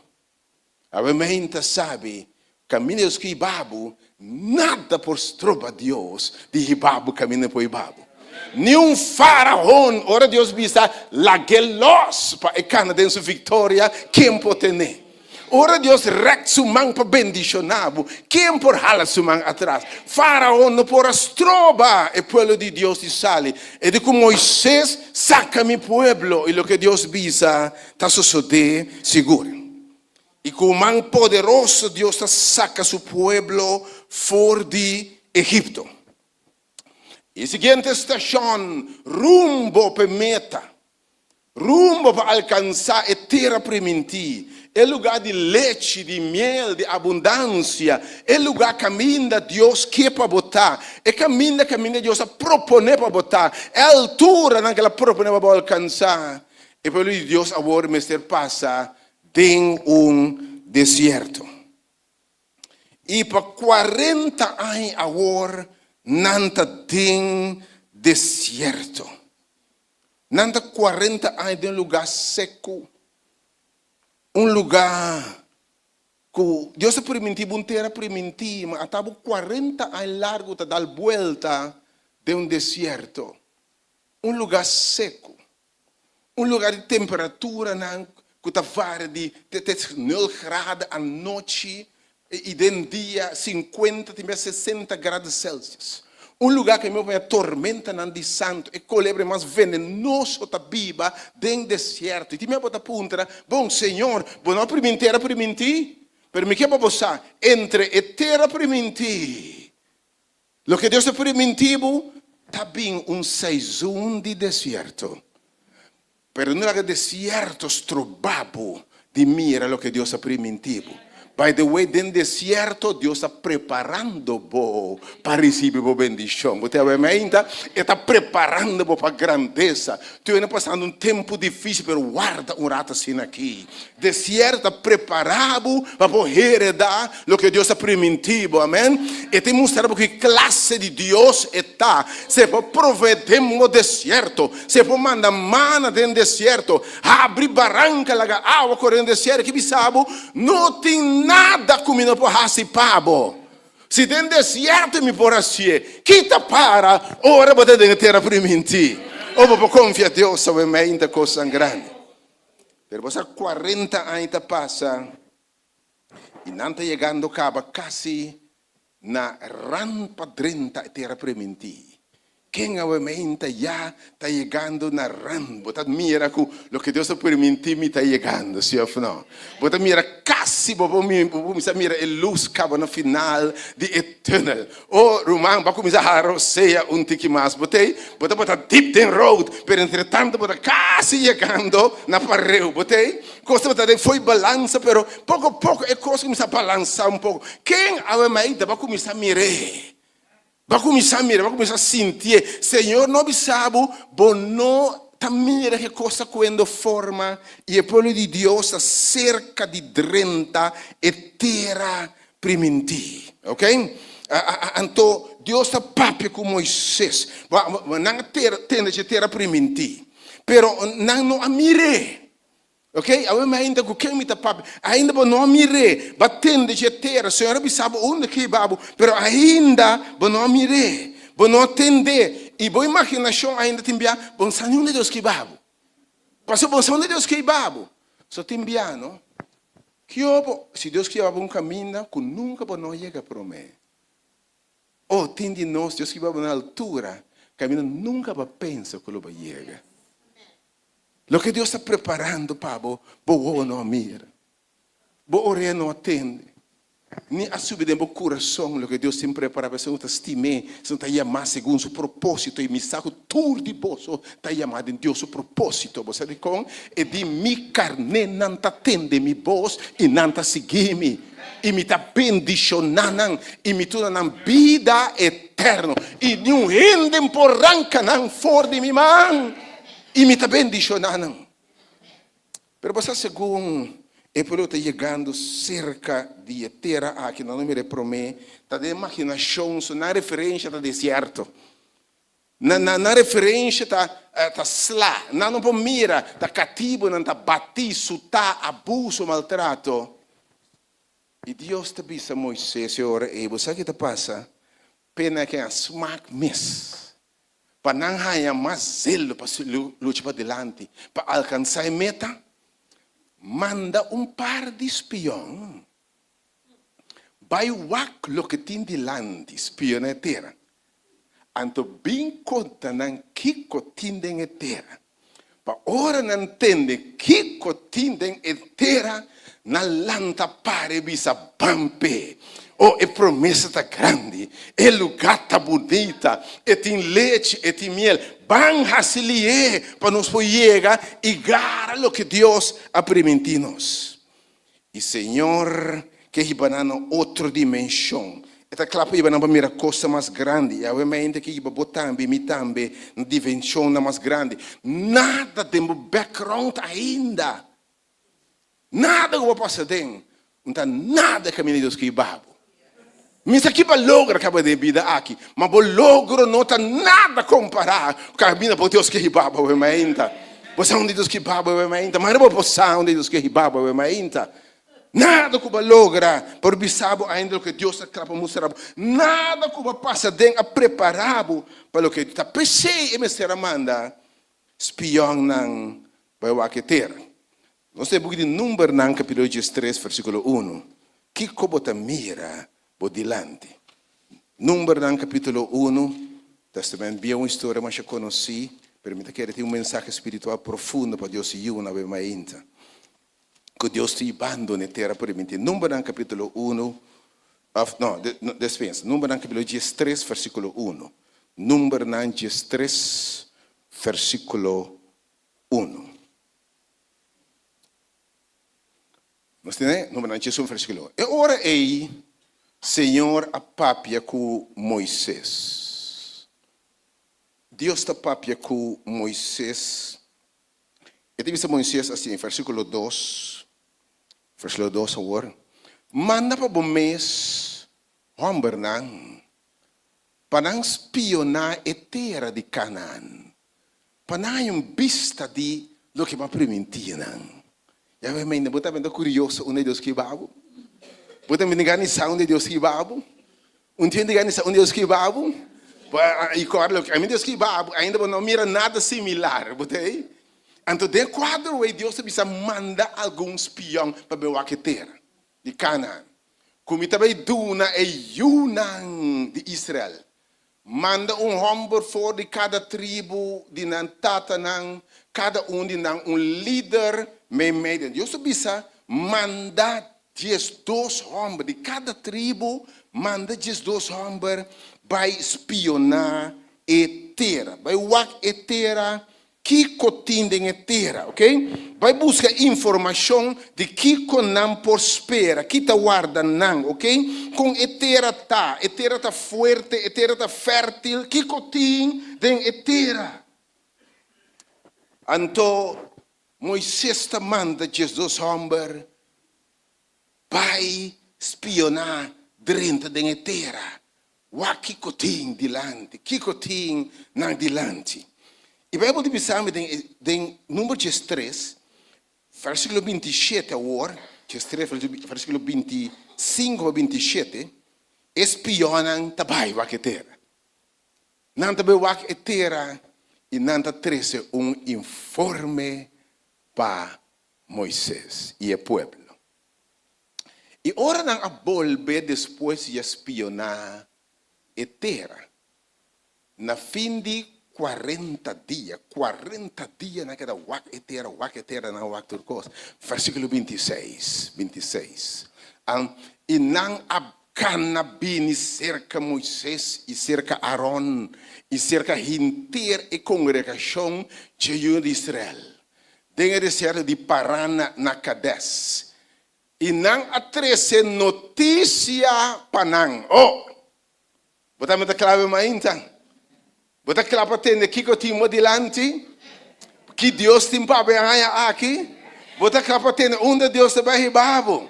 Awe meinta sabi kaminda Dios ku hiba bo, nada por stroba Dios di hiba bo kaminda por hiba bo. Ni un faraon, ora Dios bisa, lag'é lòs pa e kana den su viktoria, ken por ten'é? Ora Dios rèk su man pa bendishoná bo, ken por hala su man atras? Faraon no por a stroba e pueblo di Dios di sali. E di ku Moises, Saka mi pueblo, i loke Dios bisa ta sosodé sigur. I ku un man poderoso Dios ta saka su pueblo for di Egipto. E siguiente stashon rumbo p'e meta, rumbo pa alkansá e tera primintí, e lugá di lechi, di miel, di abundansia, e lugá kaminda Dios ke pa bo ta, e kaminda kaminda Dios a proponé pa bo ta, e alturanan ku el a proponé pa bo alkansá. E pueblo di Dios awor mester pasa den un desierto. I pa kuarenta aña awor nan ta den desierto. Nan ta kuarenta aña den un lugá seku, un lugá ku Dios a primintí bo un tera primintí, ma ata bo kuarenta aña largu ta dal buelta den un desierto, un lugá seku. Un lugar di temperaturanan ku ta varia di te te nul graden anochi i den dia sinkuenta te bes sesenta grado Celsius. Un lugar ku mi por tormentanan di santu, e kolebra mas venenoso ta biba den desierto. I tin bia bo ta puntra, Bon, Señor, bo no a primintí era primintí? Pero mi ke pa bo sa, entre e tera primintí Loke Dios a primintí bo ta bin un seizon di desierto. Pero no laga desierto stroba bo di mira loke Dios a primintí bo. By the way, den desierto Dios ta preparando bo pa risibi bo bendishon. Bo ta wak ainda? E ta preparando bo pa grandesa. Tur hende pasando un tempu difísil, pero warda un rato asina aki. Desierto ta prepará bo pa bo heredá loke Dios a primintí bo. Amèn. E ta mustra bo ki klase di Dios e ta. Si e por proveé den bo desierto, si e por manda mana den desierto, habri baranka laga awa kore den desierto, ki bisa bo, No tin nada ku mi no por hasi pa bo. Si den desierto mi por hasié, ki ta para ora bo ta den e tera primintí? O bo por konfia Dios awe meinta kosnan grandi. Pero bo sa kuarenta aña ta pasa i nan ta yegando kaba kasi na rand pa drenta e tera primintí. Ken awe meinta ya ta yegando na rand? Bo ta mira ku loke Dios a primintí mi ta yegando, si òf no? Bo ta mira kasi bo por kuminsá mira e lus kaba na final di e tùnel. Oh, ruman, bo a kuminsá hala rosea un tiki mas. Bo t'ei, bo tabata dip den road, pero entretanto bo ta kasi yegando na pareu. Bo t'ei, kos tabata den fo'i balansa, pero poko poko e kos kuminsá balansá un poko. Ken awe maita bo a kuminsá mir'é? Bo a kuminsá mira, bo a kuminsá sintié. Señor no bisa bo, bo no ta mira ke kos ta kuendo forma i e pueblo di Dios ta serka di drenta e tera primintí. Ok? Anto Dios ta papia ku Moises. Nan a tende dje tera primintí, pero nan no a mir'é. Ok, awe mi ainda ku ken mi ta papia? Ainda bo no a mir'é. Bo a tende dje tera. Señor a bisa bo unda ke hiba bo, pero ainda bo no a mir'é. Bo no a tend'é. I bo imaginashon ainda tin bia, bo no sa ni unda Dios ke hiba bo. Pasobra bo no sa unda Dios ke hiba bo. So tin bia, no? Kio bo, si Dios ke hiba bo un kaminda ku nunka bo no a yega promé. Oh, tin di nos, Dios ke hiba bo na altura, kaminda nunka bo a pensa ku lo bo a yega. Loke Dios ta preparando pa bo, bo wowo no a mira, bo orea no a tende, ni a subi den bo kurason loke Dios tin prepará pa esun ku ta stim'é, esun ku ta yamá segun su propósito. I mi sa ku tur di boso ta yamá den Dios su propósito. Bo sa dikon? E di, Mi karnénan ta tende mi bos i nan ta sigui mi, i mi ta bendishoná nan i mi tuna nan bida eterno, i niun hende por ranka nan for di mi man. I mi ta bendishoná nan. Pero bo sa segun e pueblo ta yegando serka di e tera aki, nan lo mira e promé, ta den imaginashon, so nan referensha ta desierto. Nan nan referensha ta ta sla, nan no por mira, ta katibunan ta batí, sutá, abuso, maltrato. I Dios ta bisa Moises e ora ei, bo sa ki ta pasa? Pena ke a smak mes. Pa nan haña mas zelo pa lucha padilanti pa alkansá e meta, manda un par di spion bai wak loke tin dilanti, spioná e tera. Anto bin konta nan kiko tin den e tera. Pa ora nan tende kiko tin den e tera, nan lanta para i bisa, Ban p'e! O, e promesa ta grandi, e lugá ta bunita, e tin lechi, e tin miel. Ban hasi lié pa nos por yega i gara loke Dios a primintí nos. I Señor ke hiba nan na otro dimenshon. E ta kla pa hiba nan pa mira kosnan mas grandi. I awe mente ke hiba bo tambe i mi tambe na dimenshonnan mas grandi. Nada den bo background ainda. Nada ku bo pasa den. No ta nada kaminda Dios ke hiba bo. Mi sa ki bo a logra kaba den e bida aki, ma bo logro no ta nada kompará ku kaminda bo Dios ke hiba bo awe mainta. Bo sa unda Dios ke hiba bo awe mainta? Mara bo por sa unda Dios ke hiba bo awe mainta. Nada ku bo a logra por bisa bo ainda loke Dios ta kla pa mustra bo. Nada ku bo a pasa den a prepará bo pa loke ta. P'esei e mester a manda spionnan bai wak e tera. Nos ta e buki di Numbernan kapitulo diestres versikulo unu. Kiko bo ta mira bo dilanti? Numbernan kapitulo unu, Testament Bieu un historia masha konosí, pero mi ta kere tin un mensahe spiritual profundo pa Dios yunan awe mainta. Ku Dios ta yibando n'e tera primintí. Numbernan kapitulo unu, òf no, despensa, Numbernan kapitulo diestres versikulo unu. Numbernan diestres versikulo unu. Nos tene Numbernan 11 versíkulo. E ora ei Señor a papia ku Moises. Dios ta papia ku Moises. E ta bisa Moises asin, versíkulo dos, versíkulo dos awor, Manda pa bo mes hòmbernan pa nan spioná e tera di Kanaan. Pa nan haña un bista di loke bo a primintí nan. Yahweh mende, bo tambe ta kurioso unda Dios ke hiba bo? Bo tambe tin gana di sa unda Dios ke hiba bo? Un tin gana di sa unda Dios ke hiba bo? I kòrda loke ami Dios ke hiba bo, ainda bo no mira nada similar, bo ta ei? Anto den e kuadro ei Dios ta bisa manda algun spion pa bin wak e tera di Kanaan, ku mi ta bai duna e yunan di Israel. Manda un hòmber for di kada tribu di nan tatanan, kada un di nan un lider meimei den. Dios a bisa, Manda diesdos hòmber di kada tribu, manda diesdos hòmber bai spioná e tera, bai wak e tera Kiko tin den e tera, ok? Bai buska informashon di kiko nan por spera, ki ta warda nan, ok? Kon e tera ta, e tera ta fuerte, e tera ta fèrtil, kiko tin den e tera? Anto Moises ta manda diesdos hòmber Bai spioná drenta den e tera, wak kiko tin dilanti, kiko tin nan dilanti. E Bijbel ta bisa mi den den Number diestres, versikulo bintishete awor, diestres versikulo bintisinku pa bintishete, e spionnan ta bai wak e tera. Nan ta bai wak e tera i nan ta trese un informe pa Moises i e pueblo. I ora nan a bolbe despues di a spioná e tera, na fin di kuarenta dia, kuarenta dia nan a keda wak e tera, wak e tera, nan a wak tur kos. Versíkulo bintiseis, bintiseis, I nan a kana bini serka Moises i serka Aron i serka henter e kongregashon dje yu di Israel, den e desierto di Paran na Kades, i nan a trese notisia pa nan. Oh! Bo tambe ta kla mainta? Bo ta kla pa tende kiko tin bo dilanti? Ki Dios tin pa bo e aña aki? Bo ta kla pa tende unda Dios ta bai hiba bo?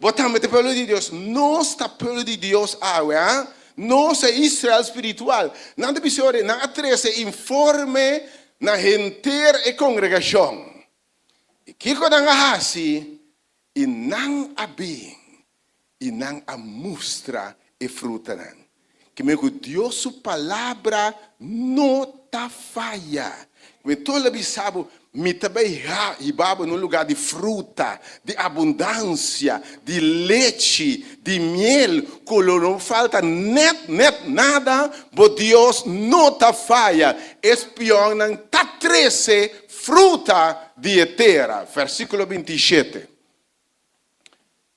Bo tambe ta pueblo di Dios. Nos ta pueblo di Dios awe, ha? Nos ta Israel spiritual. Nan ta bisa ora, nan a trese informe na henter e kongregashon. I kiko nan a hasi? I nan a bin i nan a mustra e frutanan. Ke men ku Dios su palabra no ta faya. Mi tola bisa bo, mi ta bai hiba bo na un lugá di fruta, di abundansia, di lechi, di miel, ku lo no falta nèt nèt nada, bo Dios no ta faya. E spionnan ta trese fruta di e tera. Versíkulo 27.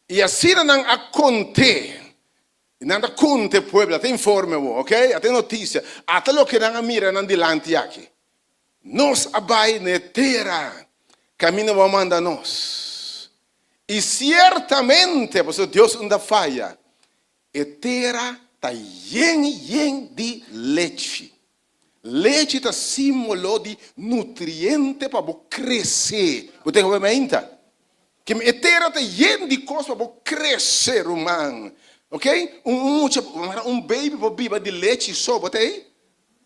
I asina nan a kont'é. I nan ta konta e pueblo, a ta informe awor, ok, a ta e notisia, ata loke nan a mira nan dilanti aki. Nos a bai na e tera kaminda bo a manda nos. I siertamente, pasobra Dios no ta faya, e tera ta yen yen di lechi. Lechi ta símbolo di nutriente pa bo krese. Bo ta hopi mainta? Ke e tera ta yen di kos pa bo krese, ruman. Ok? Un un mucha, un baby por biba di lechi so, bo ta ei?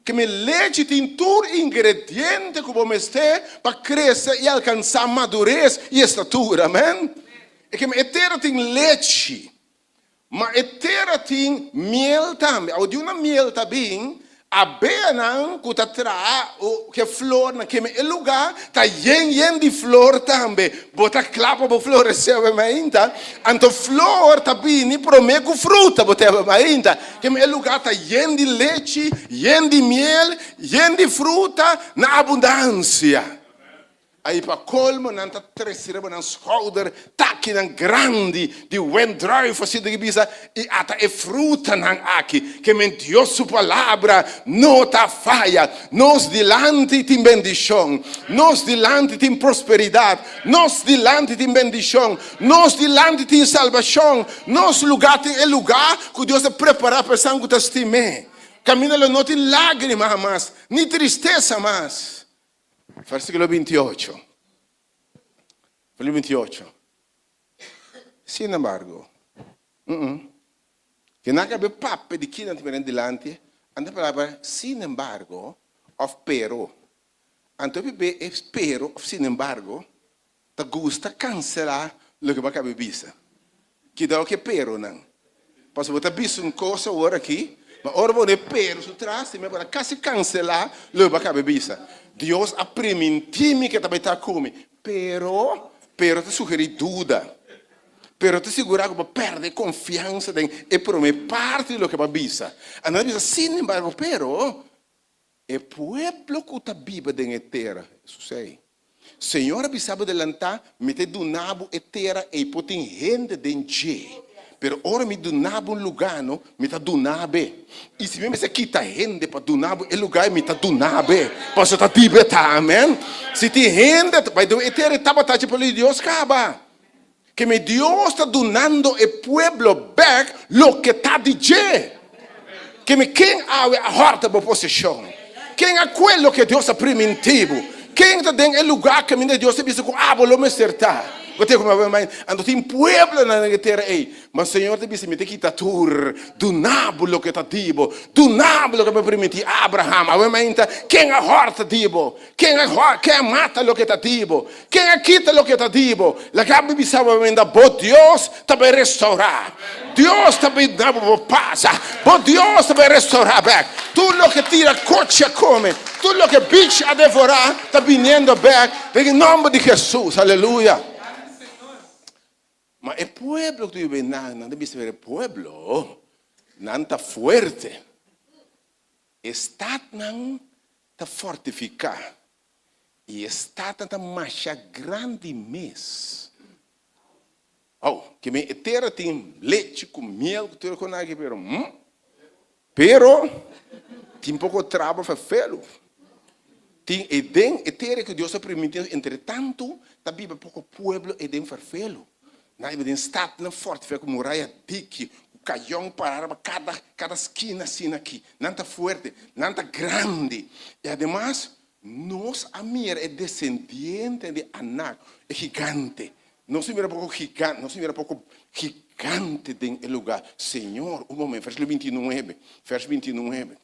Ke mi lechi tin tur ingrediente ku bo mester pa krese i alkansá madures i estatura. Amen? E ke mi e tera tin lechi. Ma e tera tin miel tambe. Awor di unda miel ta bin? Abeanan ku ta traha ku e flornan keme e lugá ta yen yen di flor tambe. Bo ta kla pa bo floresé awe mainta? Anto flor ta bini promé ku fruta bo tin awe mainta. Keme e lugá ta yen di lechi, yen di miel, yen di fruta na abundansia. Ai pa kolmo nan ta trese riba nan skouder takinan grandi di wendruif, asina ta bisa, i ata e frutanan aki. Ke men Dios su palabra no ta faya. Nos dilanti tin bendishon. Nos dilanti tin prosperidat. Nos dilanti tin bendishon. Nos dilanti tin salbashon. Nos lugá tin e lugá ku Dios a prepará pa esnan ku ta stim'é. Kaminda lo no tin lágrima mas, ni tristesa mas. Versíkulo 28. Versíkulo 28. Sin embargo, mm -mm. Que nan kabe papia di kinan ta miran dilanti, anta palabra sin embargo of pero. Anto e e pero of sin embargo ta gusta kanselá loke bo a kaba bisa. Kidao ku e peronan. Pasobra bo ta bisa un kos awor aki, ma ora bo pone e pero su tras, bo ta kasi kanselá loke bo a kaba bisa. Dios a primintí mi ku e ta bai ta ku mi, pero, pero ta sugerí duda. Pero ta sigurá ku bo a pèrdè e konfiansa den e promé parti di loke bo a bisa. Anto nan a bisa, sin embargo, pero, E pueblo ku ta biba den e tera, Hesus ei, Señor a bisa bo delantá, Mi ta duna bo e tera ei por tin hende den dje, pero ora mi duna bo un lugá no, mi ta duna be. I si mi mester kita hende pa duna bo e lugá ei, mi ta duna be, pasobra ta di be ta. Amèn. Si tin hende, by the way, e tera ei tabata dje pueblo di Dios kaba. Ke mi Dios ta dunando e pueblo bek loke ta di dje. Ke mi ken awe a hòrta bo poseshon? Ken a kue loke Dios a primintí bo? Ken ta den e lugá kaminda Dios a bisa ku abo lo mester ta? Bo tin ku mi bai, anto tin pueblonan den e tera ei. Ma Señor ta bisa, Mi ta kita tur, duna bo loke ta di bo, duna bo loke mi a primintí Abraham. Awe mainta, ken a hòrta di bo? Ken a hòrta, ken a mata loke ta di bo? Ken a kita loke ta di bo? Laga mi bisa bo ainda, bo Dios ta bai restourá. Dios ta bai duna bo bo pas. Bo Dios ta bai restourá bèk. Tur loke tira kochi a kome, tur loke bichi a devorá ta biniendo bèk den e nòmber di Hesus. Aleluya! Ma e pueblo ku ta biba einan, nan ta bisa, pero e pueblo, nan ta fuerte. E statnan ta fortifiká. I e statnan ta masha grandi mes. Oh, ke men e tera tin lechi ku miel ku tur e kos aki, pero mm, pero tin poko traba ferfelu. Tin e den e tera ku Dios a primintí nos, entretantu ta biba poko pueblo e den ferfelu. Nan a biba den statnan fortifiká ku muraya diki, ku kayon pará riba kada kada skina asina aki. Nan ta fuerte, nan ta grandi. I ademas, nos a mira e desendiente di Anak, e gigante. Nos a mira poko gigante, nos a mira poko gigante den e lugá. Señor, un momento, versíkulo 29, vers 29.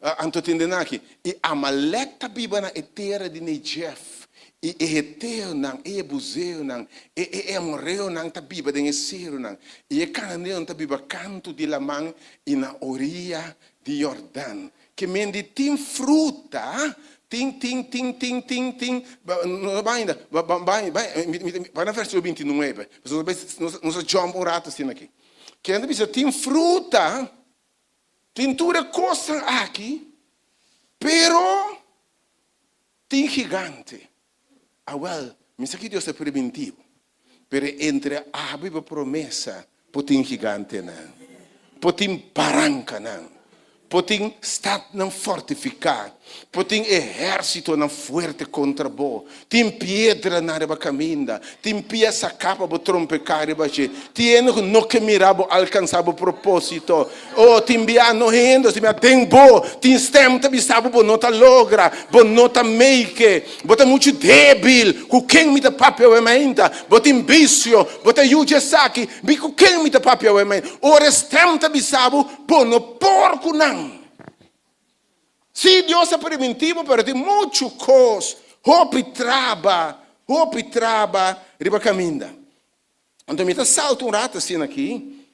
Anto tende nan aki, I Amalek ta biba na e tera di Negev, i e heteonan, e jebuseonan, e e amoreonan ta biba den e serunan, i e kananeonan ta biba kantu di laman i na oria di Yordan. Ke men di tin fruta, tin, tin, tin, tin, tin, tin, no bai ainda, bai, bai, bai na versíkulo 29, pasobra nos a jump un rato asina aki. Ke nan ta bisa tin fruta, Tin tur e kosnan aki, pero tin gigante. Awèl, mi sa ki Dios ta primintí bo, pero entre abo i bo promesa por tin gigantenan, por tin barankanan, por tin statnan fortifiká, por tin ehérsitonan fuerte kontra bo. Tin piedranan riba kaminda, tin pia saká pa bo trompeká riba dje. Tin hende ku no ke mira bo alkansá bo propósito. Oh, tin bia no hende, tin bia den bo tin stèm ta bisa bo bo no ta logra, bo no ta make, bo ta muchu débil. Ku ken mi ta papia awe mainta? Bo tin bisio, bo ta yu dje esaki. Mi ku ken mi ta papia awe mainta? Ora e stèm ta bisa bo, bo no por ku nan. Sí, Dios a primintí bo, pero tin muchu kos, hopi traba, hopi traba riba kaminda. Anto mi ta salta un rato asina aki,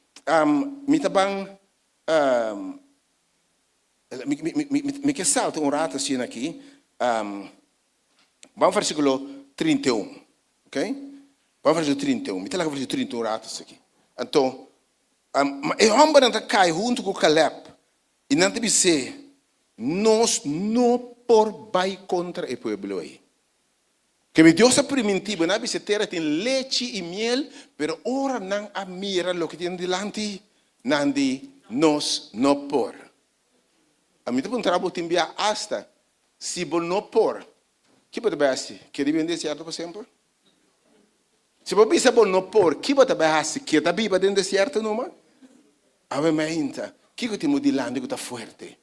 mi ta ban, mi, mi, mi, mi ke salta un rato asina aki, ban versíkulo 31, ok? Ban versíkulo 31, mi ta laga versíkulo 31 un rato asina aki. Anto, e hòmbernan ta kai huntu ku Kalèb. I nan ta bis'é, Nos no por bai kontra e pueblo ei. Keme Dios a primintí bo, nan a bisa e tera tin lechi i miel, pero ora nan a mira loke tin dilanti, nan di, Nos no por. Ami ta puntra bo tin bia asta, si bo no por, ki bo ta bai hasi? Keda biba den desierto pa semper? Si bo bisa bo no por, ki bo ta bai hasi? Keda biba den desierto numa? Awe mainta, kiko tin bo dilanti ku ta fuerte,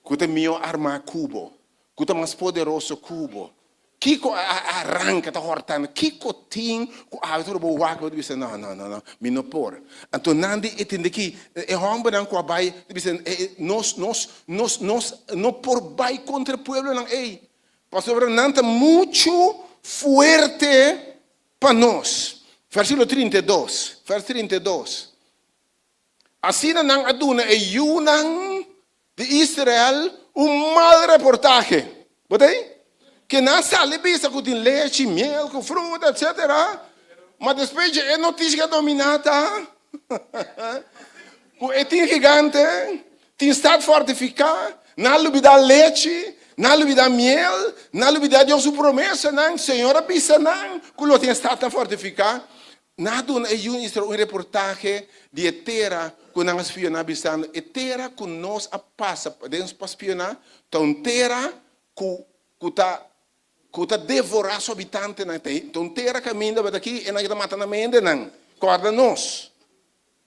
ku ta mihó armá ku bo, ku ta mas poderoso ku bo? Kiko a ranka ta hòrtando? Kiko tin ku awe tur bo wak bo ta bisa, No, no, no, no, mi no por. Anto nan di e tende ki e hòmbernan ku a bai ta bisa, Nos, nos, nos, nos no por bai kontra e pueblonan ei. Pasobra nan ta muchu fuerte pa nos. Versíkulo 32, vers 32. Asina nan a duna e yunan di Israel un mal reportahe. Bo ta ei? Ke nan a sali bisa ku tin lechi, miel, ku fruta, etsetera. Ma despues dje e notisia ku a dominá ta ku e tin gigante. Tin stad fortifiká, nan a lubidá lechi, nan a lubidá miel, nan a lubidá Dios su promesanan. Señor a bisa nan ku lo tin stadnan fortifiká. Nan a duna e yu Israel un reportahe di e tera ku nan a spioná, bisando, E tera ku nos a pasa den pa spioná ta un tera ku ku ta ku ta devorá su habitantenan. Ta un tera kaminda bo ta aki e nan ta mata nan hendenan. Kòrda nos.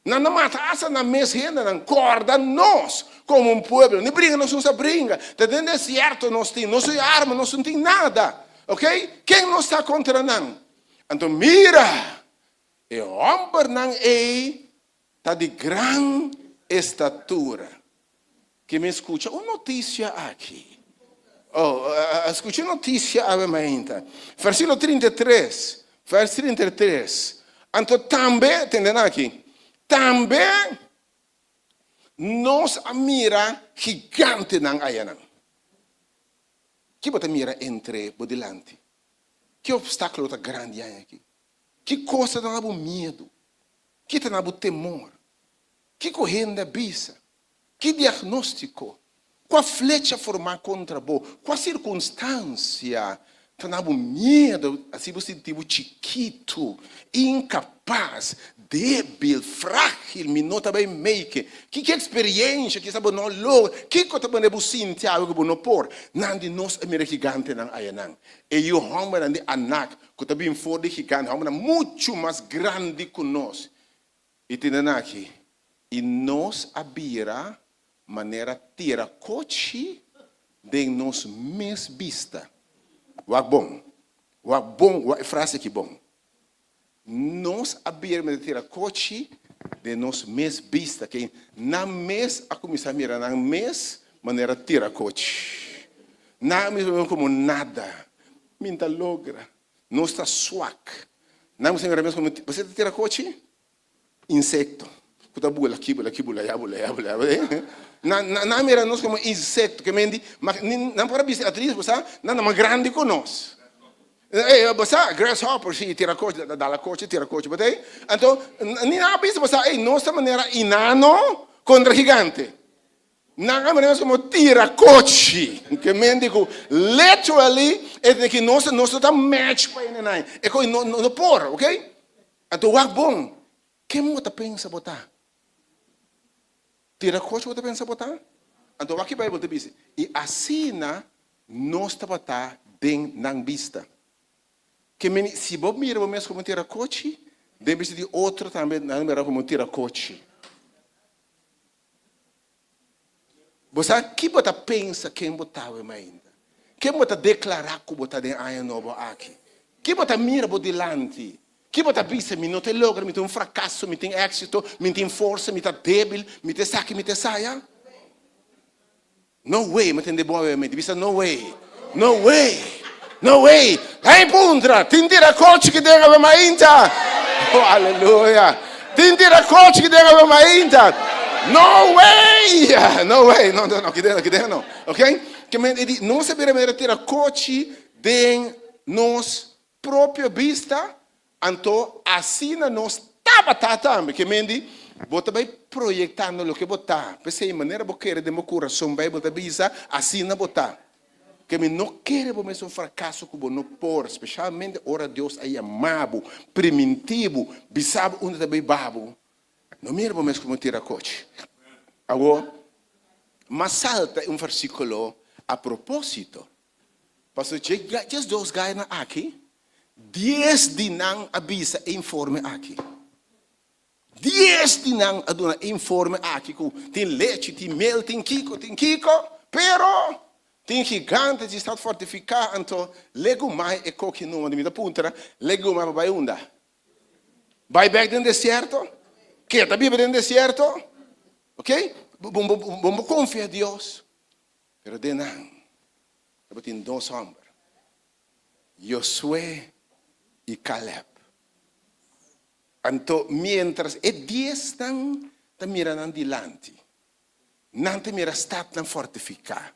Nan a mata asta nan mes hendenan. Kòrda nos komo un pueblo. Ni bringa nos no sa bringa. Ta den desierto nos tin. Nos no tin arma, nos no tin nada. Ok? Ken nos ta kontra nan? Anto mira! E hòmbernan ei ta di gran estatura. Ke mi skucha un notisia aki. Oh, a skucha un notisia awe mainta. Versíkulo 33, vers 33. Anto tambe, tende nan aki, tambe nos a mira gigantenan ayanan. Ki bo ta mira entre bo dilanti? Ki obstákulo ta grandi aña aki? Ki kos ta duna bo miedu? Ki ta duna bo temor? Kiko hende a bisa? Ki diagnóstiko? Kua flecha formá kontra bo? Kua sirkunstansia ta na bo miedu, hasi bo sinti bo chikitu, inkapas, débil, frágil, mi no ta bai make? Ki ki eksperiensha kisa bo no logra? Kiko ta pone bo sinti awe ku bo no por? Nan di nos a mira gigantenan ayanan, e yu hòmbernan di Anak ku ta bin for di gigante, hòmbernan muchu mas grandi ku nos. I tende nan aki, i nos a bira manera tira kochi den nos mes bista. Wak bon, wak bon, wak e frase aki bon. Nos a bira manera tira kochi den nos mes bista. Ke nan mes a kuminsá mira nan mes. manera tirakochi. Nan a mira nos komo nada. Mi ta logra. Nos ta swak. Nan a mira nos komo, bo ta tirakochi? Insekto ku ta bula aki, bula aki, bula aya, bula aya, bula aya. Nan nan a mira nos komo insekto. Ke men di, nan por a bisa at least bo sa, nan ta mas grandi ku nos. Ey, bo sa, grasshopper, si, tirakochi, ta dal a kochi, tira kochi, bo ta ey? Anto, ni nan a bisa bo sa, ey, nos ta manera inano kontra gigante. Nan a mira nos komo tirakochi. Ke men di ku literally e di ki nos, nos no ta match pa e nan. E kos no, no por, ok? Anto wak bon, ken bo ta pensa bo ta? Tirakochi bo ta pensa bo ta? Anto wak ki Bijbel ta bisa, I asina nos tabata den nan bista. Ke meni, si bo mira bo mes komo un tirakochi, den bista di otro tambe nan mira komo un tirakochi. Bo sa ki bo ta pensa ken bo ta awe mainta? Ken bo ta deklará ku bo ta den aña nobo aki? Ki bo ta mira bo dilanti? Ki bo ta bisa, Mi no ta logra, mi ta un frakaso, mi tin éksito, mi tin forsa, mi ta débil, mi ta esaki, mi ta esaya? No way, mi a tende bon awe mainta. Bisa no way, no way, no way. Hey puntra, tin tira kochi ki den awe mainta? Oh, aleluya. Tin tira kochi ki den awe mainta? No way, no way, no, no, no, ki den no, ki den no. Ok? Ke men e di, nos a bira manera tira kochi den nos propio bista, anto asina nos tabata tambe. Ke men di, bo ta bai proyektando loke bo ta. P'esei, manera bo kere den bo kurason, Beibel ta bisa, asina bo ta. Ke men no kere bo mes un frakaso ku bo no por, speshalmente ora Dios a yama bo, primintí bo, bisa bo unda ta bai ba bo. No mira bo mes komo tira kochi. Awor, mas salta un versíkulo a propósito. Pasobra dje diesdos gainan aki, dies di nan a bisa e informe aki. Dies di nan a duna e informe aki ku tin lechi, tin mel, tin kiko, tin kiko, pero tin gigante di stat fortifiká, anto legumai e koki numa. Mi ta puntra, legumai pa bai unda? Bai bek den desierto? Keda biba den desierto? Ok, bo bo konfia Dios. Pero den nan tabatin dos hòmber, Josué i Kalèb. Anto miéntras e diesnan ta mira nan dilanti, nan ta mira statnan fortifiká,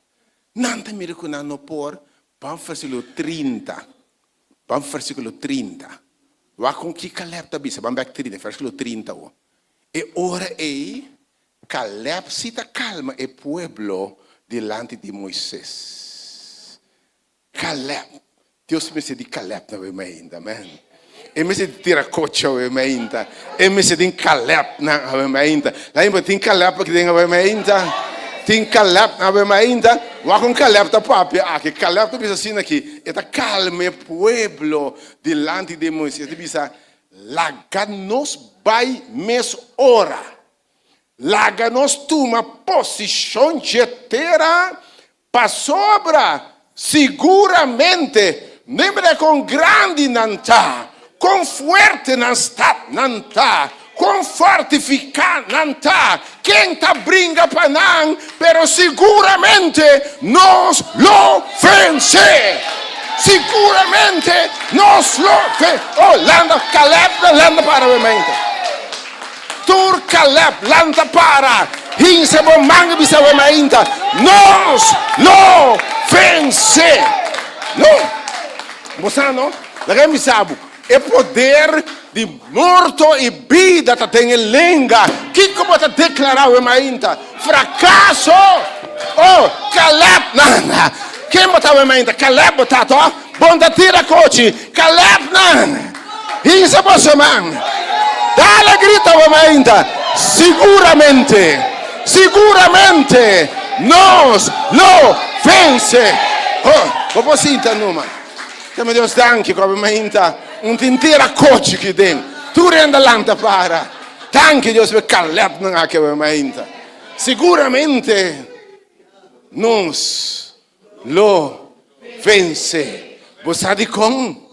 nan ta mira ku nan no por, ban versíkulo 30, ban versíkulo 30. Wak kon ki Kalèb ta bisa, ban bèk 30, versíkulo 30 awor. E ora ei Caleb si ta calma e pueblo dilanti di Moises. Caleb, Dios mester di Caleb na awe mainta, amen. E mester di tiracocha awe mainta. E mester tin Caleb nan awe mainta. Laimba tin Caleb aki den awe mainta? Tin Caleb na awe mainta? Wak con Caleb ta papia aki. Caleb ta bisa asina aki, e ta calma e pueblo dilanti di Moises. E ta bisa, Laga nos bai mes ora. Laga nos tuma posishon dje tera, pasobra siguramente no e mira kon grandi nan ta, kon fuerte nan statnan ta, kon fortifiká nan ta, ken ta bringa pa nan, pero siguramente nos lo vense. Siguramente nos lo ven. Oh, landa, Caleb, landa para mi mente. Tur Caleb lanta para, hinsa bo man i bisa bo mainta, Nos lo vense! No! Bo sa no? Laga mi bisa bo, e poder di morto i bida ta den e lenga. Kiko bo ta deklará awe mainta? Frakaso! Oh, Caleb! Nan! Ken bo ta awe mainta? Caleb bo ta, to? Bon ta tira kochi. Caleb nan! Hinsa boso man. Dale grita bo mainta, Siguramente, siguramente nos lo vense. Oh, bo por sinta numa. Dame Dios danki ku bo mainta un tin tira kochi ki den. Tur hende lanta para. Danki Dios pa e Caleb nan aki bo mainta. Siguramente nos lo vense. Bo sa dikon?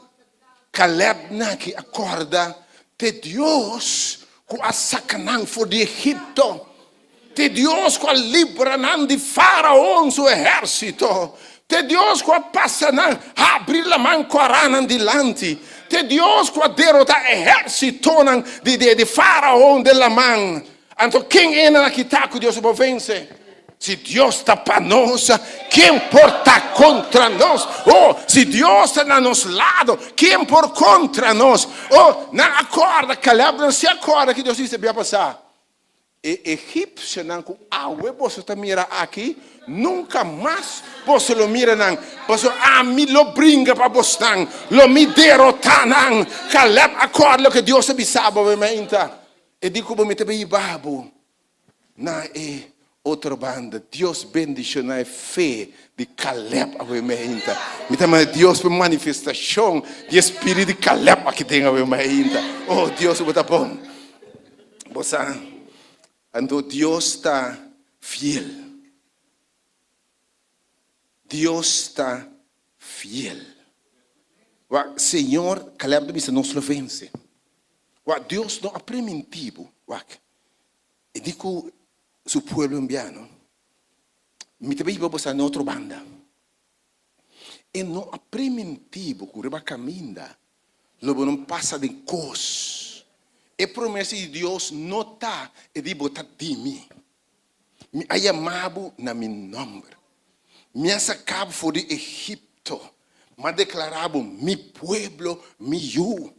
Caleb naki a corda te Dios cu a saca nan for di Egipto. T'e Dios ku a libra nan di Faraon su ehérsito. T'e Dios ku a pasa nan, habri laman kòrá nan dilanti. T'e Dios ku a derotá ehérsitonan di di Faraon den laman. Anto ken e nan a kita ku Dios por vense? Si Dios ta pa nos, ken por ta kontra nos? Oh, si Dios ta na nos lado, ken por kontra nos? Oh, nan a kòrda, Kalèb nan si a kòrda ki Dios hise bia pasá. E egipsionan ku awe boso ta mira aki, nunka mas boso lo mira nan, pasobra ami lo bringa pa bosnan, lo mi derotá nan. Kalèb a kòrda loke Dios a bisa bo mainta. E di ku bo mi ta bin hiba bo na e otro banda. Dios bendishoná e fe di Kalèb awe mainta. Mi ta manda Dios pa e manifestashon di e spiritu di Kalèb aki den awe mainta. Oh Dios, bo ta bon. Bo sa, anto Dios ta fiel. Dios ta fiel. Wak, Señor, Caleb ta bisa, nos lo vense. Wak, Dios no a primintí bo. Wak, e di ku su pueblo enviá, no? Mi ta biba bo sa na otro banda. E no a primintí bo ku riba kaminda lo bo no pasa den kos. E promesa di Dios no ta e di bo ta di mi. Mi a yama bo na mi nòmber. Mi a saka bo for di Egipto. Mi a deklará bo mi pueblo, mi yu.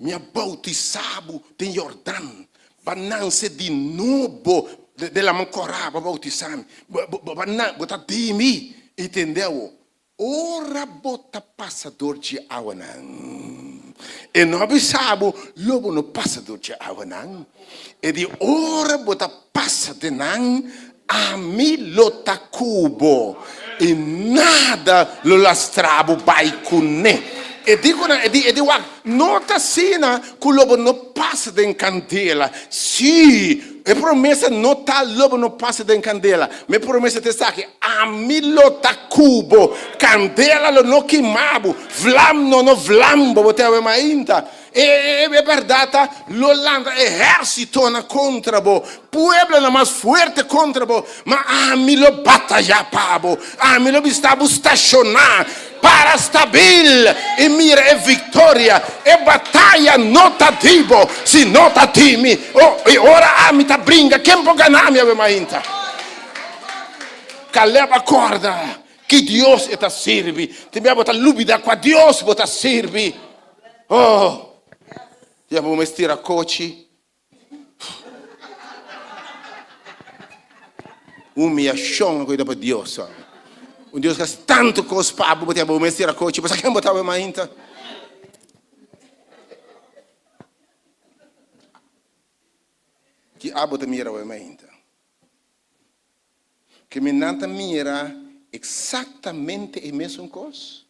Mi a boutisá bo den Yordan. Bo a nanse di nobo den Laman Kòrá. Bo a boutisá mi. Bo ta di mi. I tende awor, Ora bo ta pasa dor dje awanan, e no a bisa bo lo bo no pasa dor dje awanan. E di, Ora bo ta pasa den nan, ami lo ta ku bo, i nada lo lastra bo bai kuné. E di ku nan, e di, e di, wak, no ta asina ku lo bo no pasa den kandela. Sí, e promesa no ta lo bo no pasa den kandela. Mi promesa ta esaki, Ami lo ta ku bo, kandela lo no kima bo, vlam no no vlam bo, bo ta awe mainta. E e bèrdat ta, lo lanta ehérsitonan kontra bo, pueblonan mas fuerte kontra bo, ma ami lo batayá pa bo, ami lo bista bo stashoná, para stabil i mira e viktoria. E bataya no ta di bo, sino ta di mi. O, i ora ami ta bringa, ken por gana mi awe mainta? Caleb a corda ki Dios e ta sirbi. Tin bia bo ta lubida cua Dios bo ta sirbi. Oh, ya bo mes tira cochi. Humiacion a cuida pa Dios. Un Dios que haci tanto cos pa bo, bo tin bo mes tira cochi. Bo sa ken bo ta awe mainta? Ki abo ta mira awe mainta? Ke mi nan ta mira eksaktamente e mesun kos?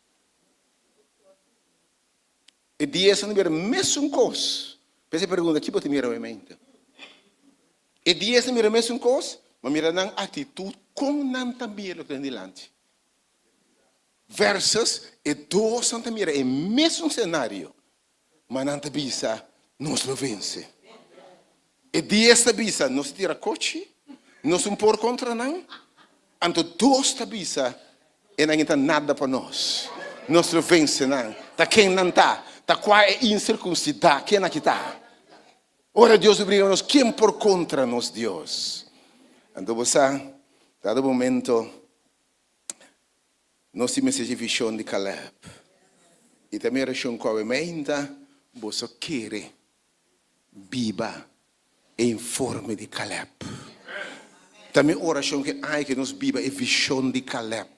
E diesnan ta mira mesun kos. P'esei e pregunta, ki bo ta mira awe-mente? E diesnan mira mesun kos, ma mira nan aktitut kon nan ta mira loke ta dilanti. Versus e dosnan ta mira e mesun senario, Ma nan ta bisa, Nos lo vense. E dies ta bisa, Nos ta tira kochi, nos un por kontra nan. Anto dos ta bisa, E nan e ta nada pa nos. Nos lo vense nan. Ta ken nan ta? Ta kua e insirkunsidá? Ken aki ta? Ora Dios lo bringa nos, ken por kontra nos Dios? Anto bo sa, dado momento, Nos tin mester dje vishon di Caleb. I ta mi orashon ku awe meinta boso kere biba e informe di Caleb. Ta mi orashon ku e aña ke nos biba e vishon di Caleb.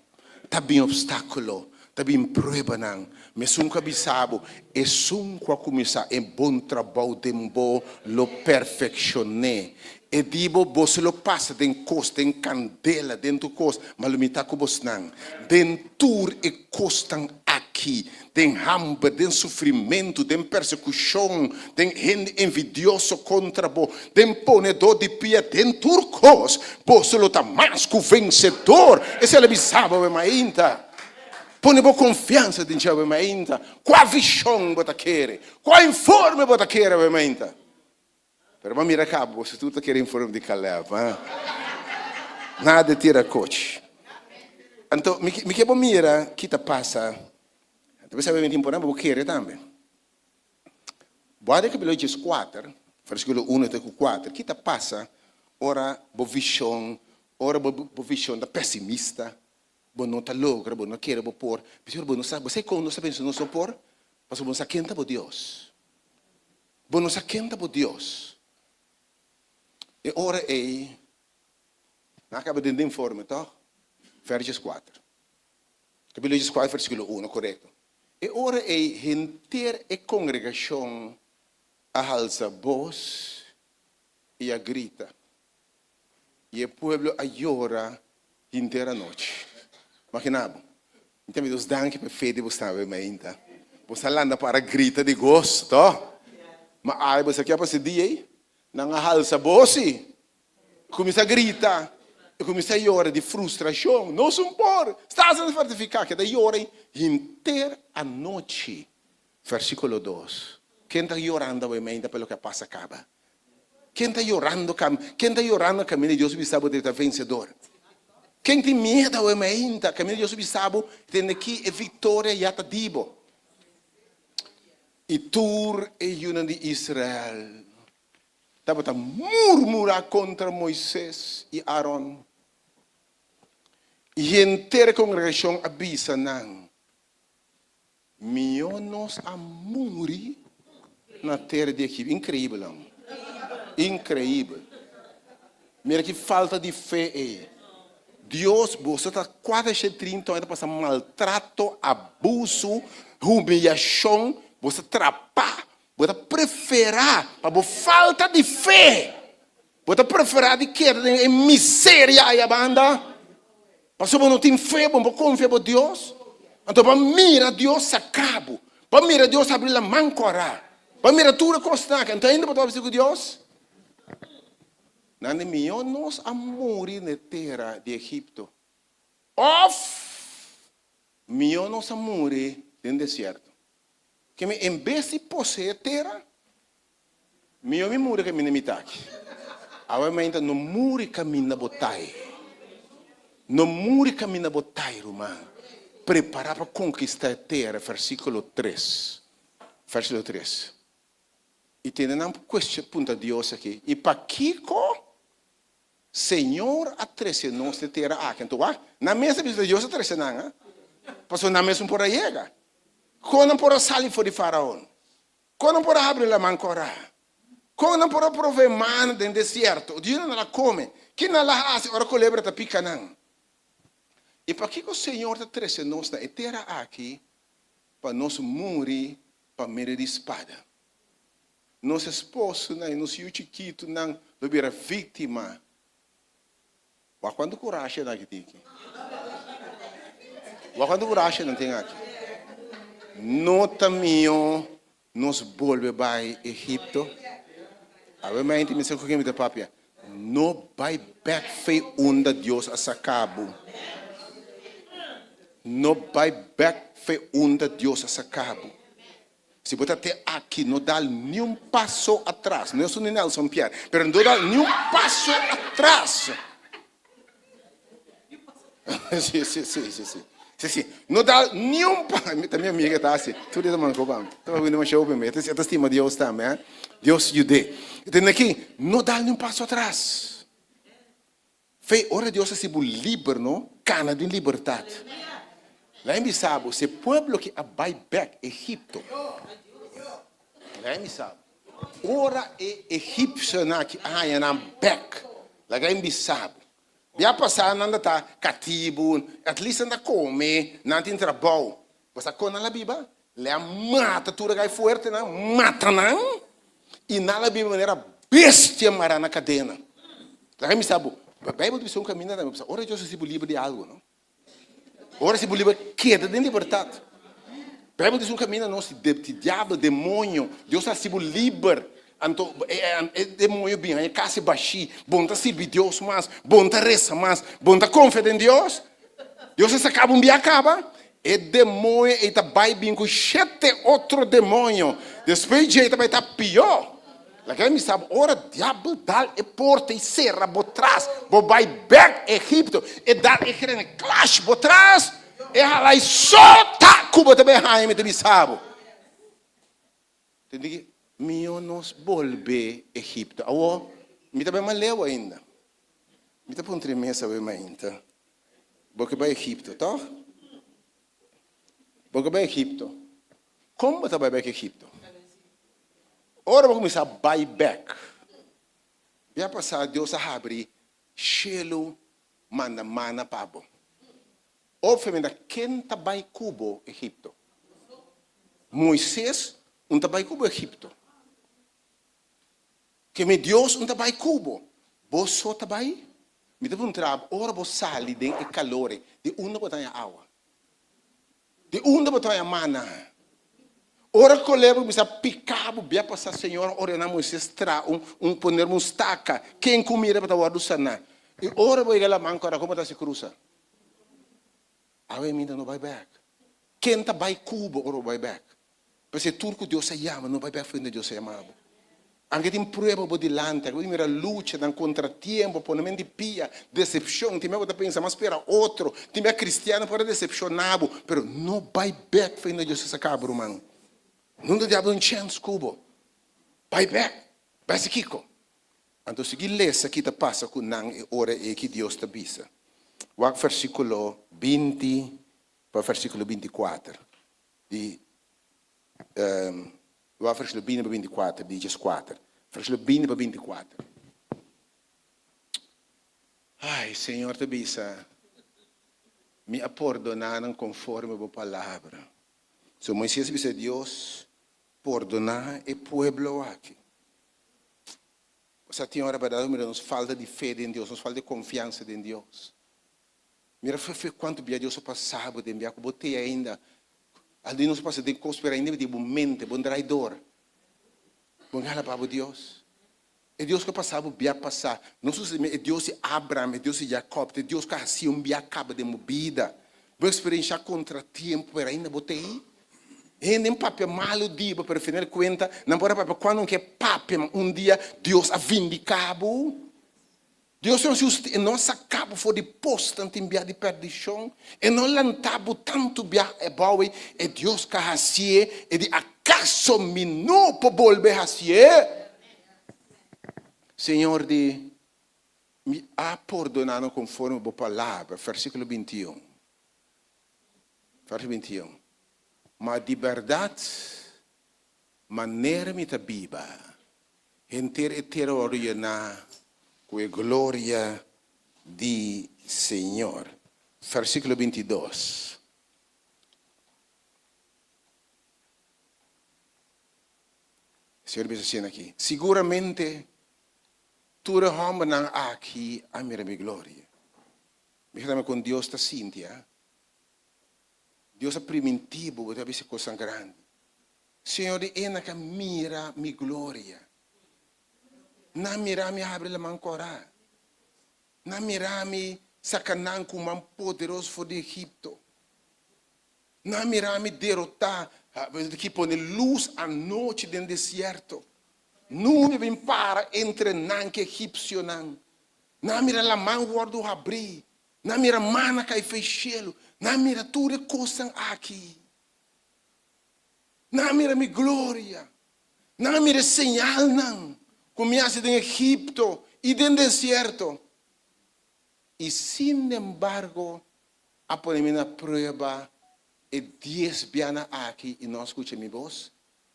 Ta bin opstákulo, ta bin pruebanan. Mesun ku a bisa bo, esun ku a kuminsá e bon trabou den bo lo perfekshon'é. E di bo, boso lo pasa den kos, den kandela, den tur kos, ma lo mi ta ku bosnan. Den tur e kosnan aki, den hamber, den sufrimentu, den persekushon, den hende envidioso kontra bo, den ponedó di pia, den tur kos, boso lo ta mas ku vensedor. Esei lo bisa bo, mainta. Pone bo konfiansa den dje awe mainta. Kua vishon bo ta kere? Kua informe bo ta kere awe mainta? Pero bo a mira kaba, boso tur ta kere informe di Caleb, ha? Nada di tira kochi. Anto, mi mi ke bo mira ki ta pasa. Anto bo sabe mi tin por bo kere tambe. Bo a den kapitulo dieskuater, versíkulo uno te ku kuater, ki ta pasa ora bo vishon, ora bo bo vishon ta pesimista, bo no ta logra, bo no kere bo por. Pasobra bo no sa, bo sa kon nos ta pensa nos no por? Pasobra bo no sa ken ta bo Dios. Bo no sa ken ta bo Dios. E ora ei, nan a kaba den den informe, tòg? Vers dieskuater. Kapítulo dieskuater, versíkulo uno, korekto. E ora ei henter e kongregashon a halsa bos i a grita, i e pueblo a yora henter anochi. Imaginá bo. Mi ta Dios danki pa e fe di bo sta awe mainta. Bo sa landa para grita di goso, to? Ma ai bo sa ke a pasa e dia ei? Nan a halsa bos i kuminsá grita i kuminsá yora di frustrashon. Nos un por sta asina fortifiká. Keda yora henter anochi. Versíkulo dos. Ken ta yorando awe mainta pa loke a pasa kaba? Ken ta yorando kam ken ta yorando kaminda Dios bisa bo ta vensedor? Ken tin miedu awe mainta kaminda Dios bisa bo tende ki e viktoria ya ta di bo? I tur e yunan di Israel tabata murmurá kontra Moises i Aron. I henter e kongregashon a bisa nan, Mihó nos a muri na tera di Egipto. Inkreibel, amo. Inkreibel. Mira ki falta di fe ei. Dios, boso ta 430 aña ta pasa maltrato, abuso, humiyashon, boso ta trapá, bo ta preferá pa bo falta di fe, bo ta preferá di keda den e miseria aya banda. Pasobra bo no tin fe, bo no por konfia bo Dios. Anto bo a mira Dios saka bo, bo a mira Dios habri laman kòrá, bo a mira tur e kosnan aki, anto ainda bo ta bisa ku Dios? Nan di mihó nos a muri na e tera di Egipto, òf mihó nos a muri den desierto. Ke mi en bes di poseé tera, mihó mi muri kaminda mi ta aki. Awe mainta no muri kaminda bo ta ei. No muri kaminda bo ta ei, ruman. Prepará pa konkistá e tera, versíkulo tres. Versíkulo tres. I tende nan kuestion puntra Dios aki, I pakiko Señor a trese nos den tera aki? Anto wak, nan mes a bisa Dios a trese nan, a? Pasobra nan mes no por a yega. Kon nan por a sali for di Faraon? Kon nan por a habri laman kòrá? Kon nan por a provee mana den desierto? Di nan a kome? Ki nan la hasi ora kolebra ta pika nan? I pakiko Señor ta trese nos na e tera aki pa nos muri pa medio di spada? Nos esposonan i nos yu chikitunan lo bira víktima. Wak kuantu kurashi nan aki tin aki. Wak kuantu kurashi nan tin aki. No ta mihó nos bolbe bai Egipto? Awe mainta mi sa ku ken mi ta papia. No bai bèk fei unda Dios a saka bo. No bai bèk fei unda Dios a saka bo. Si bo ta te aki, no dal niun paso atras. No esun di Nelson Pierre, pero no dal niun paso atras. Si, si, si, si, si. Si, si. No dal niun paso. Ta mi amiga ta hasi. Tur dia ta manda kopa. Ta wak wini masha hopi mi. E ta stima Dios tambe, eh. Dios yud'é. Tende aki, no dal niun paso atras. Fe, ora Dios hasi bo liber, no, kana den libertat. Laga mi bisa bo, si e pueblo ki a bai bek Egipto, laga mi bisa bo, ora e egipsionan aki a haña nan bek, laga mi bisa bo, bia pasá nan ta ta katibu, at least nan ta kome, nan tin trabou. Bo sa kon nan la biba? Le a mata tur e gai fuertenan, mata nan, i nan la biba manera bestia mará na kadena. Laga mi sa bo, Beibel ta bisa un kaminda tambe, bo sa ora Dios hasi bo liber di algu, no? Ora hasi bo liber, keda den libertat. Beibel ta bisa un kaminda nos di diabel, demoño, Dios a hasi bo liber, anto e demoño bin haña kasi bashí, bo no ta sirbi Dios mas, bo no ta resa mas, bo no ta konfia den Dios. Dios a saka bo un bia kaba, e demoño ei ta bai bin ku shete otro demoño. Despues dje ta bai ta pió. Laga mi sa bo, ora diabel dal e porta i sera bo tras, bo bai bek Egipto, e dal e grene klash bo tras, e hala i sota ku bo ta bai haña, mi ta bisa bo. Te di, Mihó nos bolbe Egipto. Awor, mi ta bai mas leu ainda. Mi ta puntra e mes awe mainta, Bo ke bai Egipto, tòg? Bo ke bai Egipto. Kon bo ta bai bèk Egipto? Ora bo kuminsá bai bèk, bia pasá Dios a habri shelu manda mana pa bo. Opviamente ken ta bai ku bo Egipto? Moises un ta bai ku bo Egipto. Ke mi Dios un ta bai ku bo. Bo so ta bai? Mi ta puntra bo, ora bo sali den e kalor ei, di unda bo ta haña awa? Di unda bo ta haña mana? Ora kolebra kuminsá pika bo, bia pasá Señor a ordená Moisés traha un un poner un staka, ken ku mira bo ta wòrdu saná. I ora bo yega laman kòrda kon bo ta hasi krusa? Awe mi ta no bai bèk. Ken ta bai ku bo ora bo bai bèk? P'esei tur ku Dios a yama no bai bèk for unda Dios a yama bo. Anke tin prueba bo dilanti, anke bo tin mira luchanan, kontratiempo, ponemen di pia, desepshon, tin bia bo ta pensa mas spera otro, tin bia kristiannan por a desepshoná bo, pero no bai bèk for unda Dios a saka bo, ruman. Nunta diablo un chèns ku bo. Bai bèk. Bai hasi kiko? Anto sigui lesa ki ta pasa ku nan e ora ei ki Dios ta bisa. Wak versíkulo 20 pa versíkulo 24 di wak versíkulo 20 pa 24 di 14. Versíkulo 20 pa 24. Ai, Señor ta bisa, Mi a pordoná nan konforme bo palabra. So Moisés a bisa Dios, Pordoná e pueblo aki. Osea tin ora berdad mira nos falta di fe den Dios, nos falta di confiansa den Dios. Mira fe fe cuanto bia Dios a pasa bo den bia cu bo te ainda. Aldi nos a pasa den cos pero ainda di bo mente, bo draai door. Bo ngala pa bo Dios. E Dios cu a pasa bo bia pasa. No sucede e Dios di Abraham, e Dios di Jacob, e Dios cu a haci un bia caba den bo bida. Bo experiencia contratiempo pero ainda bo te ei. Hende papia malu di bo, pero final di kuenta nan por a papia kuando nan ke papia, ma un dia Dios a vindiká bo. Dios no hasi e no a saka bo for di posnan tin bia di perdishon, e no a lanta bo tantu bia abou ei, e Dios ka hasié, e di akaso mi no por bolbe hasié? Señor di, mi a pordoná nan konforme bo palabra, versíkulo 21. Verso 21, Ma di bèrdat, manera mi ta biba, henter e tera wòrdu yená ku e gloria di Señor. Versíkulo 22. Señor bisa asina aki, Siguramente tur e hòmbernan aki a mira mi gloria. Mira tambe kon Dios ta sinti, a. Dios a primintí bo, bo ta bisa kosnan grandi. Señor di e nan ka mira mi gloria. Nan mira mi habri laman kòrá. Nan mira mi saka nan ku man poderoso for di Egipto. Nan mira mi derotá, ki pone lus anochi den desierto. Nubia bin para entre nan ku egipsionan. Nan mira laman wòrdu habrí. Nan mira mana kai fei shelu. Nan mira tur e kosnan aki. Nan mira mi gloria. Nan mira e señalnan ku mi hasi den Egipto i den desierto. I sinembargo a pone mi na prueba e dies bianan aki i no a skucha mi bos.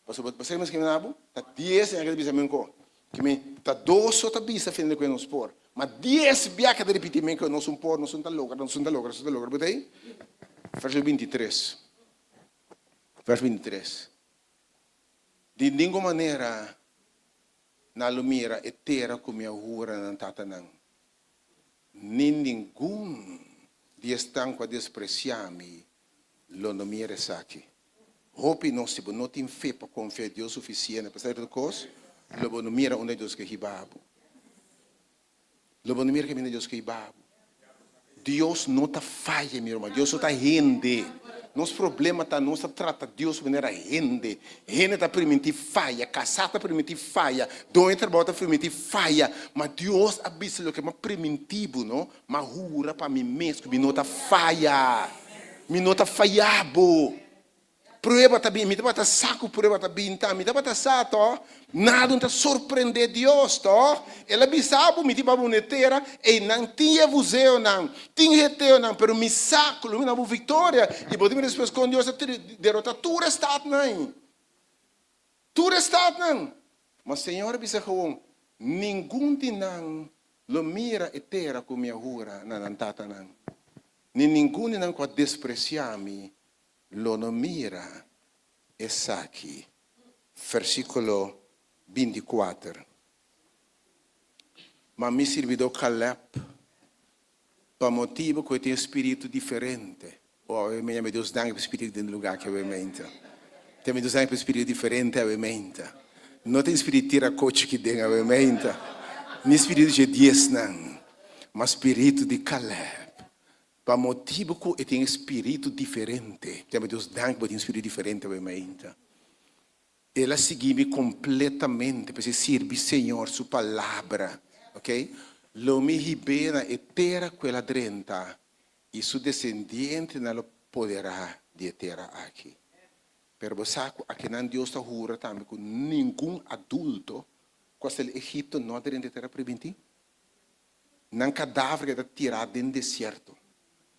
Pasobra bo sa kimes na bo? Ta dies en ta bisa men ko. Ki men ta dos so ta bisa final di kue nos por. Ma dies bia ke ta ripiti men ke nos un por, nos un ta logra, nos un ta logra, nos un ta logra. Bo ta ei? Verso 23. Verso 23. Di ningun manera nan lo mira e tera ku mi a hura nan tatanan, ni ningun di esnan ku a despresiá mi lo no mira esaki. Hopi nos, si bo no tin fe pa konfia Dios sufisiente pa sierto kos, lo bo no mira unda Dios ke hiba bo. Lo bo no mira kaminda Dios ke hiba bo. Dios no ta faya, mi ruman. Dios no ta hende. Nos problema ta nos ta trata Dios manera hende. Hende ta permití faya, kasá ta permití faya, doño di trabou ta permití faya. Ma Dios a bisa loke mi a primintí bo, no? Mi a hura pa mi mes ku mi no ta faya. Mi no ta faya bo. Prueba ta bin, mi tabata sa ku prueba ta bin ta, mi tabata sa tòg, nada no ta sorprendé Dios tòg, El a bisa bo, mi tin pa bo na e tera, einan tin jebuseonan, tin heteonan, pero mi sa ku lo mi duna bo viktoria, i bo ta mira despues kon Dios a derotá tur e statnan ei, tur e statnan. Ma Señor a bisa gewoon, Ningun di nan lo mira e tera ku mi a hura na nan tatanan, ni ningun di nan ku a despresiá mi lo no mira esaki. Versíkulo 24. Ma mi sirbidó Kalèb, pa motibu ku e tin un spiritu diferente, o awe mi yama Dios danki pa spiritu den lugá aki awe meinta. Ta yama Dios danki pa spiritu diferente awe meinta. No tin spiritu tira kochi aki den awe meinta, ni spiritu dje diesnan, ma spiritu di Kalèb. Pa motibu ku e tin e spiritu diferente. Yama Dios danki bo tin spiritu diferente awe mainta. El a sigui mi kompletamente p'esei sirbi Señor su palabra. Ok. Lo mi hib'é na e tera ku el a drenta i su desendientenan lo poderá di e tera aki. Pero bo sa ku akinan Dios ta hura tambe ku ningun adulto ku a sali Egipto no a drenta e tera primintí. Nan kadaver keda tirá den desierto,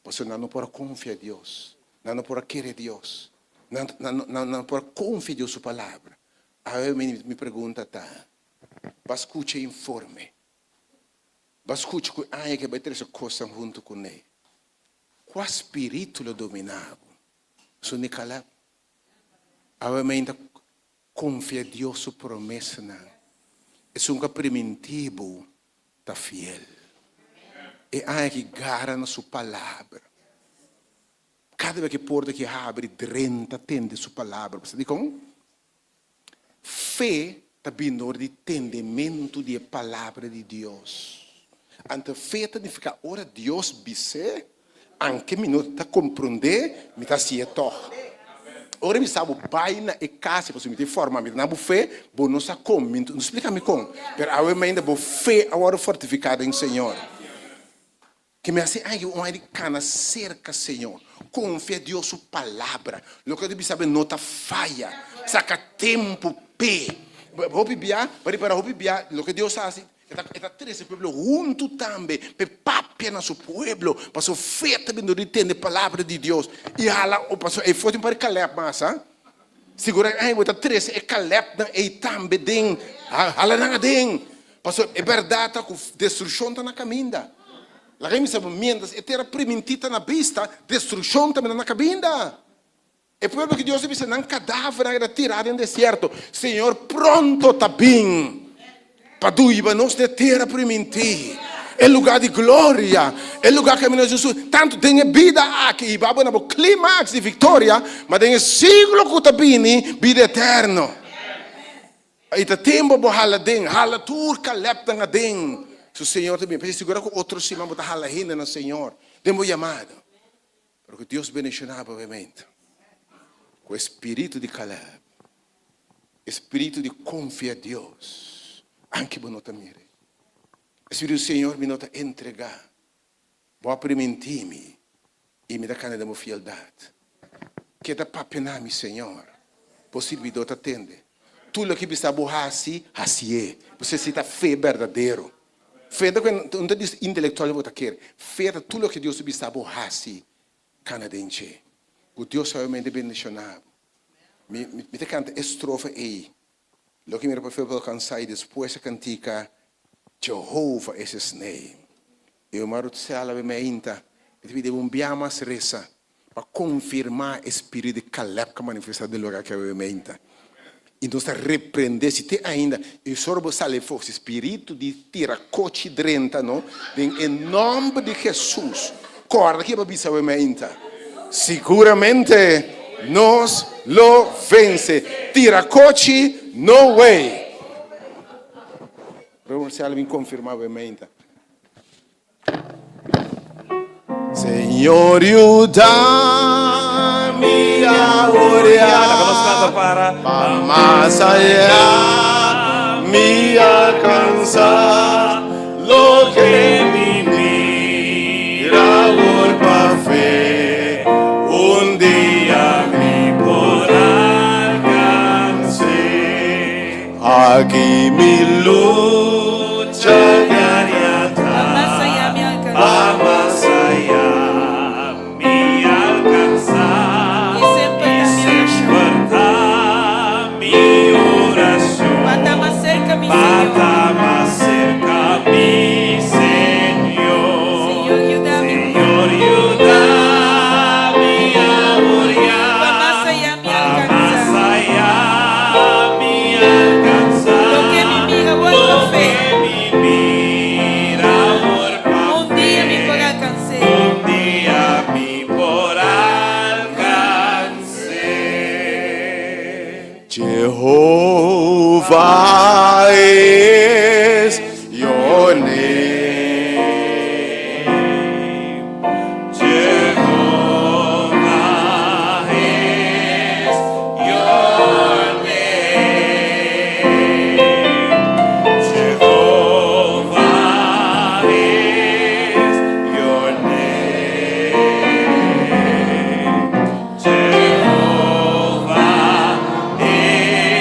pasobra nan no por a konfia Dios, nan no por a kere Dios, nan nan no por a konfia Dios su palabra. Awe mi mi pregunta ta, Bo a skucha e informe? Bo a skucha ku e aña ke bai trese kosnan huntu kuné? Kua spiritu lo dominá bo? Su ni Kaleb. Awe mi ta Konfia Dios su promesanan. Esun ku a primintí bo ta fiel. E aña aki gara na su palabra. Kada bes ku e porta aki habri, drenta tende su palabra. Bo sa dikon? Fe ta bini dor di tendementu di e palabra di Dios. Anto fe ta nifiká ora Dios bis'é, Anke mi no ta komprondé, mi ta hasié tòg. Ora mi sa bo bai na e kas, pasobra mi ta informá, mi ta na bo fe, bo no sa kon, mi no splika mi kon, pero awe mainta bo fe a wòrdu fortifiká den Señor. Ke mi hasi aña un aña di kana serka Señor, konfia Dios su palabra, loke ta bisa bo no ta faya, saka tempu p'e. Hopi bia, bo a ripara hopi bia loke Dios a hasi. E ta, e ta trese e pueblo huntu tambe pa e papia na su pueblo, pasobra fe ta bini dor di tende palabra di Dios i hala, o pasobra ei for tin un par di Caleb mas, ha? Sigura ei bo ta trese e Calebnan ei tambe den, hala nan aden, pasobra e bèrdat ta ku destrukshon ta na kaminda. Laga mi bisa bo, miéntras e tera primintí ta na bista, destrukshon tambe ta na kaminda. E pueblo ki Dios a bisa nan kadavernan a keda tirá den desierto. Señor pronto ta bin pa duiba nos n'e tera primintí, e lugá di gloria, e lugá kaminda Jesus, tantu den e bida aki hiba bo na bo klimaks di viktoria, ma den e siglo ku ta bini, bida eterno. I ta tempu bo hala den, hala tur Calebnan aden. Su Señor ta bini. P'esei sigurá ku otro siman bo ta hala hende na Señor den bo yamada. Pero ku Dios bendishoná bo obviamente ku e spiritu di Caleb, e spiritu di konfia Dios anke bo no ta mira. E spiritu Señor mi no ta entregá, bo a primintí mi i mi ta kana den bo fieldat. Keda papia na mi Señor, bo sirbidó ta tende. Tur loke bisa bo hasi, hasié. Bo nesesita fe berdadero. Fe ta ku no ta dis intelectual bo ta kere. Fe ta tur loke Dios ta bisa bo hasi kana den dje. Ku Dios solamente bendiciona bo. Mi mi ta kanta e strofa ei, Loke mi pa fe por alcansa i despues e kantika Jehovah is his name. I Omar Rutsel a mi ainta, mi ta pidi bo un bia mas resa pa konfirmá e spiritu di Caleb ku a manifestá den lugar aki awe meinta. I nos ta reprendé si te ainda i solo bo sali afó si spiritu di tira kochi drenta no den e nòmber di Hesus. Kòrda ke bo bisa awe meinta. Siguramente nos lo vense. Tira kochi no way. Broer Marcelo a bin konfirmá awe meinta. Señor yuda mi awor Laga nos kanta para. Pa mas ayá mi alkansá loke mi mira awor pa fe un dia mi por alkans'é. Aki mi lucha diario Pa mas ayá mi alkansá. Pa mas ayá mi alkansá. I semper ta mi orashon. Semper ta mi orashon. Pa ta mas serka mi Pa Señor. ta mas serka mi Señor. Señor, yuda mi. Señor, yuda mi awor Pa mas ayá mi Pa alkansá. mas ayá mi alkansá. Loke mi mira awor pa fe. Loke mi mira awor pa Un dia mi por alkans'é. Un dia mi por alkans'é. Jehovah is your name. Jehovah is your name. Jehovah is your name. Jehovah is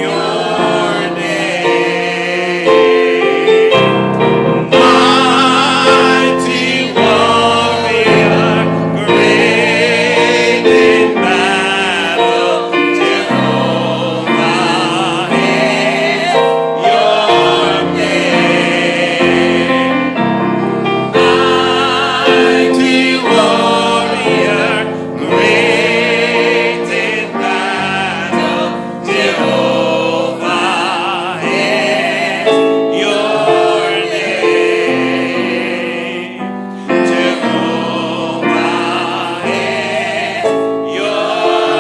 your name. Mighty warrior, great in battle, Jehovah is your name. Mighty warrior, great in battle, Jehovah is your name. Jehovah is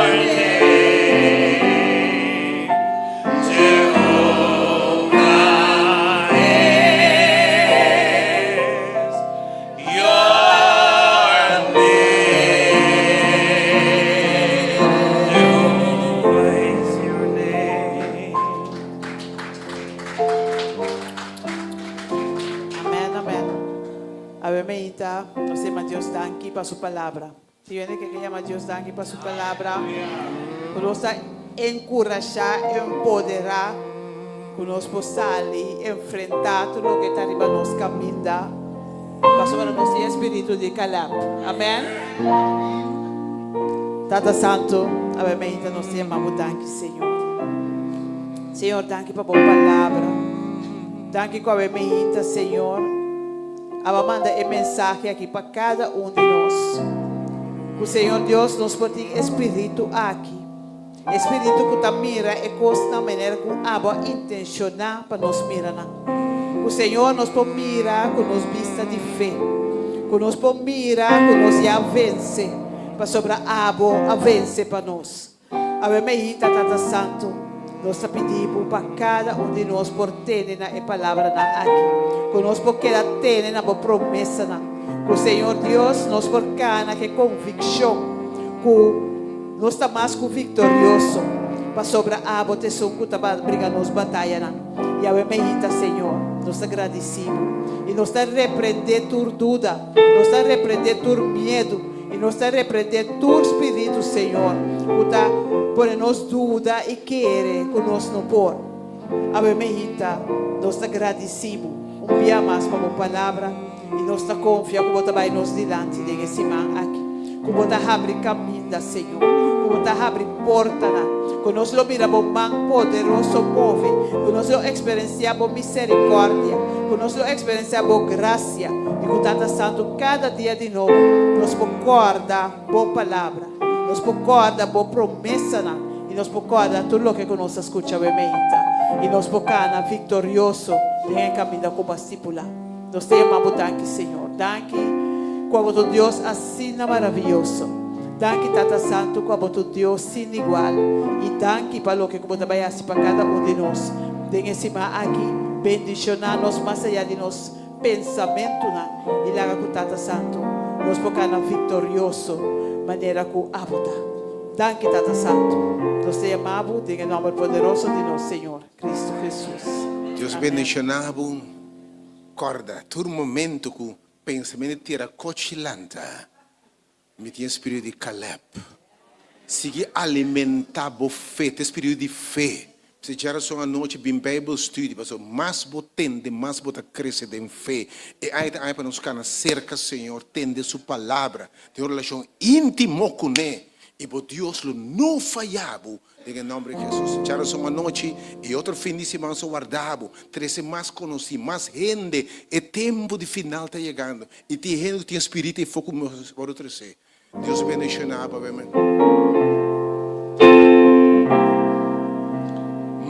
your name. Jehovah is your name. Jehovah is your name. Amèn, amèn. Awe mainta, nos ta yama Dios danki pa su palabra. Si hende ke yama Dios danki pa su palabra, ku nos ta enkurashá, empoderá, ku nos por sali, enfrentá tur loke ta riba nos kaminda, pasobra nos tin spiritu di Caleb. Amèn. Tata Santu, awe mainta nos ta yama danki, Señor. Señor, danki pa bo palabra. Danki ku awe mainta, Señor. Bo a manda e mensahe aki pa kada un di nos. Ku Señor Dios nos por tin e spiritu aki. Spiritu ku ta mira e kos na manera ku Abo a intenshoná pa nos mira nan. Ku Señor nos por mira ku nos bista di fe. Ku nos por mira ku nos ya a vense. Pasobra Abo a vense pa nos. Awe mainta Tata Santu, nos ta pidi pa kada un di nos por tene na e palabranan aki. Ku nos por keda tene na bo promesanan. Ku Señor Dios nos por kana ku konvikshon. Ku nos ta mas ku viktorioso. Pasobra Abo ta esun ku ta bringa nos batayanan. I awe mainta Señor, nos ta gradisí Bo. I nos ta reprendé tur duda. Nos ta reprendé tur miedu. I nos ta reprendé tur spiritu, Señor, ku ta pone nos duda i kere ku nos no por. Awe mainta, nos ta gradisí Bo un dia mas pa bo palabra i nos ta konfia ku Bo ta bai nos dilanti den e siman aki. Ku Bo ta habri kaminda, Señor. Ku Bo ta habri portanan. Ku nos lo mira bo man poderoso move. Ku nos lo eksperensiá bo miserikòrdia. Ku nos lo eksperensiá bo grasia. I ku Tata Santu kada dia di nobo nos por kòrda bo palabra. Nos por kòrda bo promesanan. I nos por kòrda tur loke ku nos a skucha awe mainta. I nos por kana viktorioso den e kaminda ku Bo a stipulá. Nos ta yama Bo danki, Señor. Danki ku Abo ta un Dios asina maravioso. Danki, Tata Santu, ku Abo ta un Dios sin igual. I danki pa loke ku Bo ta bai hasi pa kada un di nos den e siman aki. Bendishoná nos mas ayá di nos pensamentunan. I laga ku Tata Santu. Nos por kana viktorioso manera ku abo ta. Danki Tata Santu. Nos ta yama bo den e nòmber poderoso di nos Señor Kristu Hesus. Dios Amèn. bendishoná bo. Kòrda, tur momento ku pensamentu tira kochi lanta, mi tin e spiritu di Caleb. Sigui alimentá bo fe, ta e spiritu di fe. Si djarason anochi bin Bijbel studie, pasobra mas bo tende, mas bo ta krese den fe. E aña ta aña pa nos kana serka Señor, tende Su Palabra, tin un relashon íntimo kuné, i bo Dios lo no faya bo den e nòmber di Hesus. Djarason anochi i otro fin di siman so warda bo, trese mas konosí, mas hende. E tempu di final ta yegando, i tin hende ku tin e spiritu ei for ku nos wòrdu tresé. Dios bendiciona bo amen.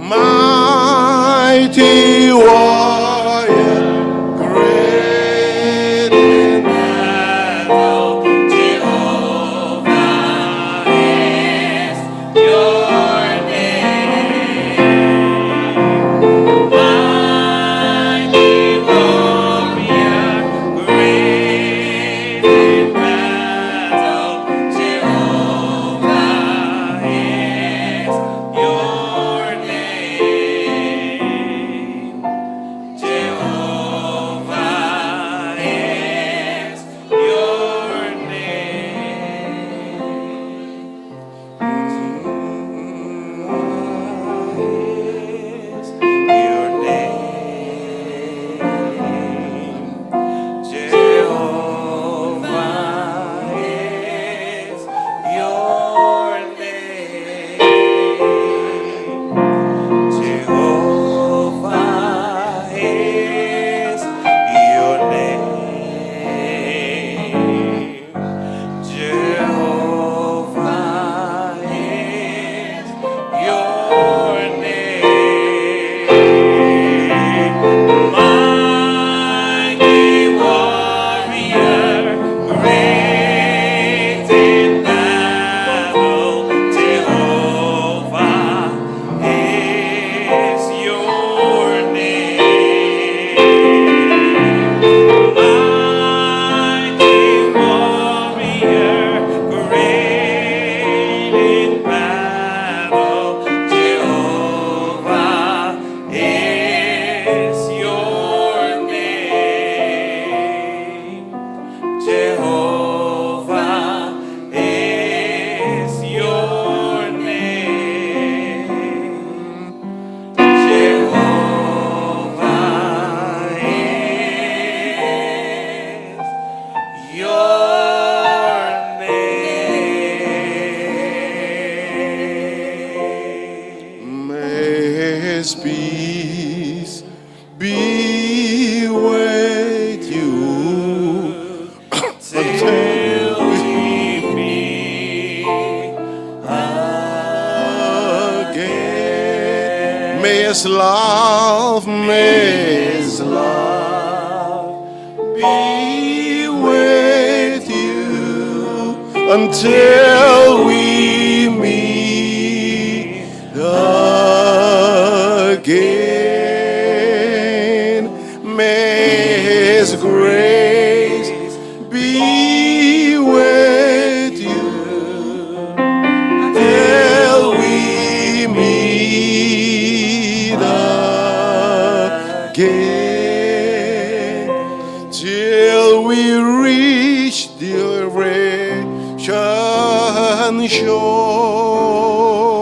Mighty warrior, great in battle, Jehovah is your name. Mighty warrior, great in battle, Jehovah is your name. Jehovah is your name. Is your name. Jehovah is your name. Jehovah is your name. Jehovah is your name. Mighty warrior, great in battle, Jehovah is your name. Mighty warrior, great in battle, Jehovah is your name. Jehovah is your name. Jehovah is your name. May His peace be with you Till we meet again. May His love be with you until we meet again. May His grace be with you till we meet again, till we reach the redemption shore.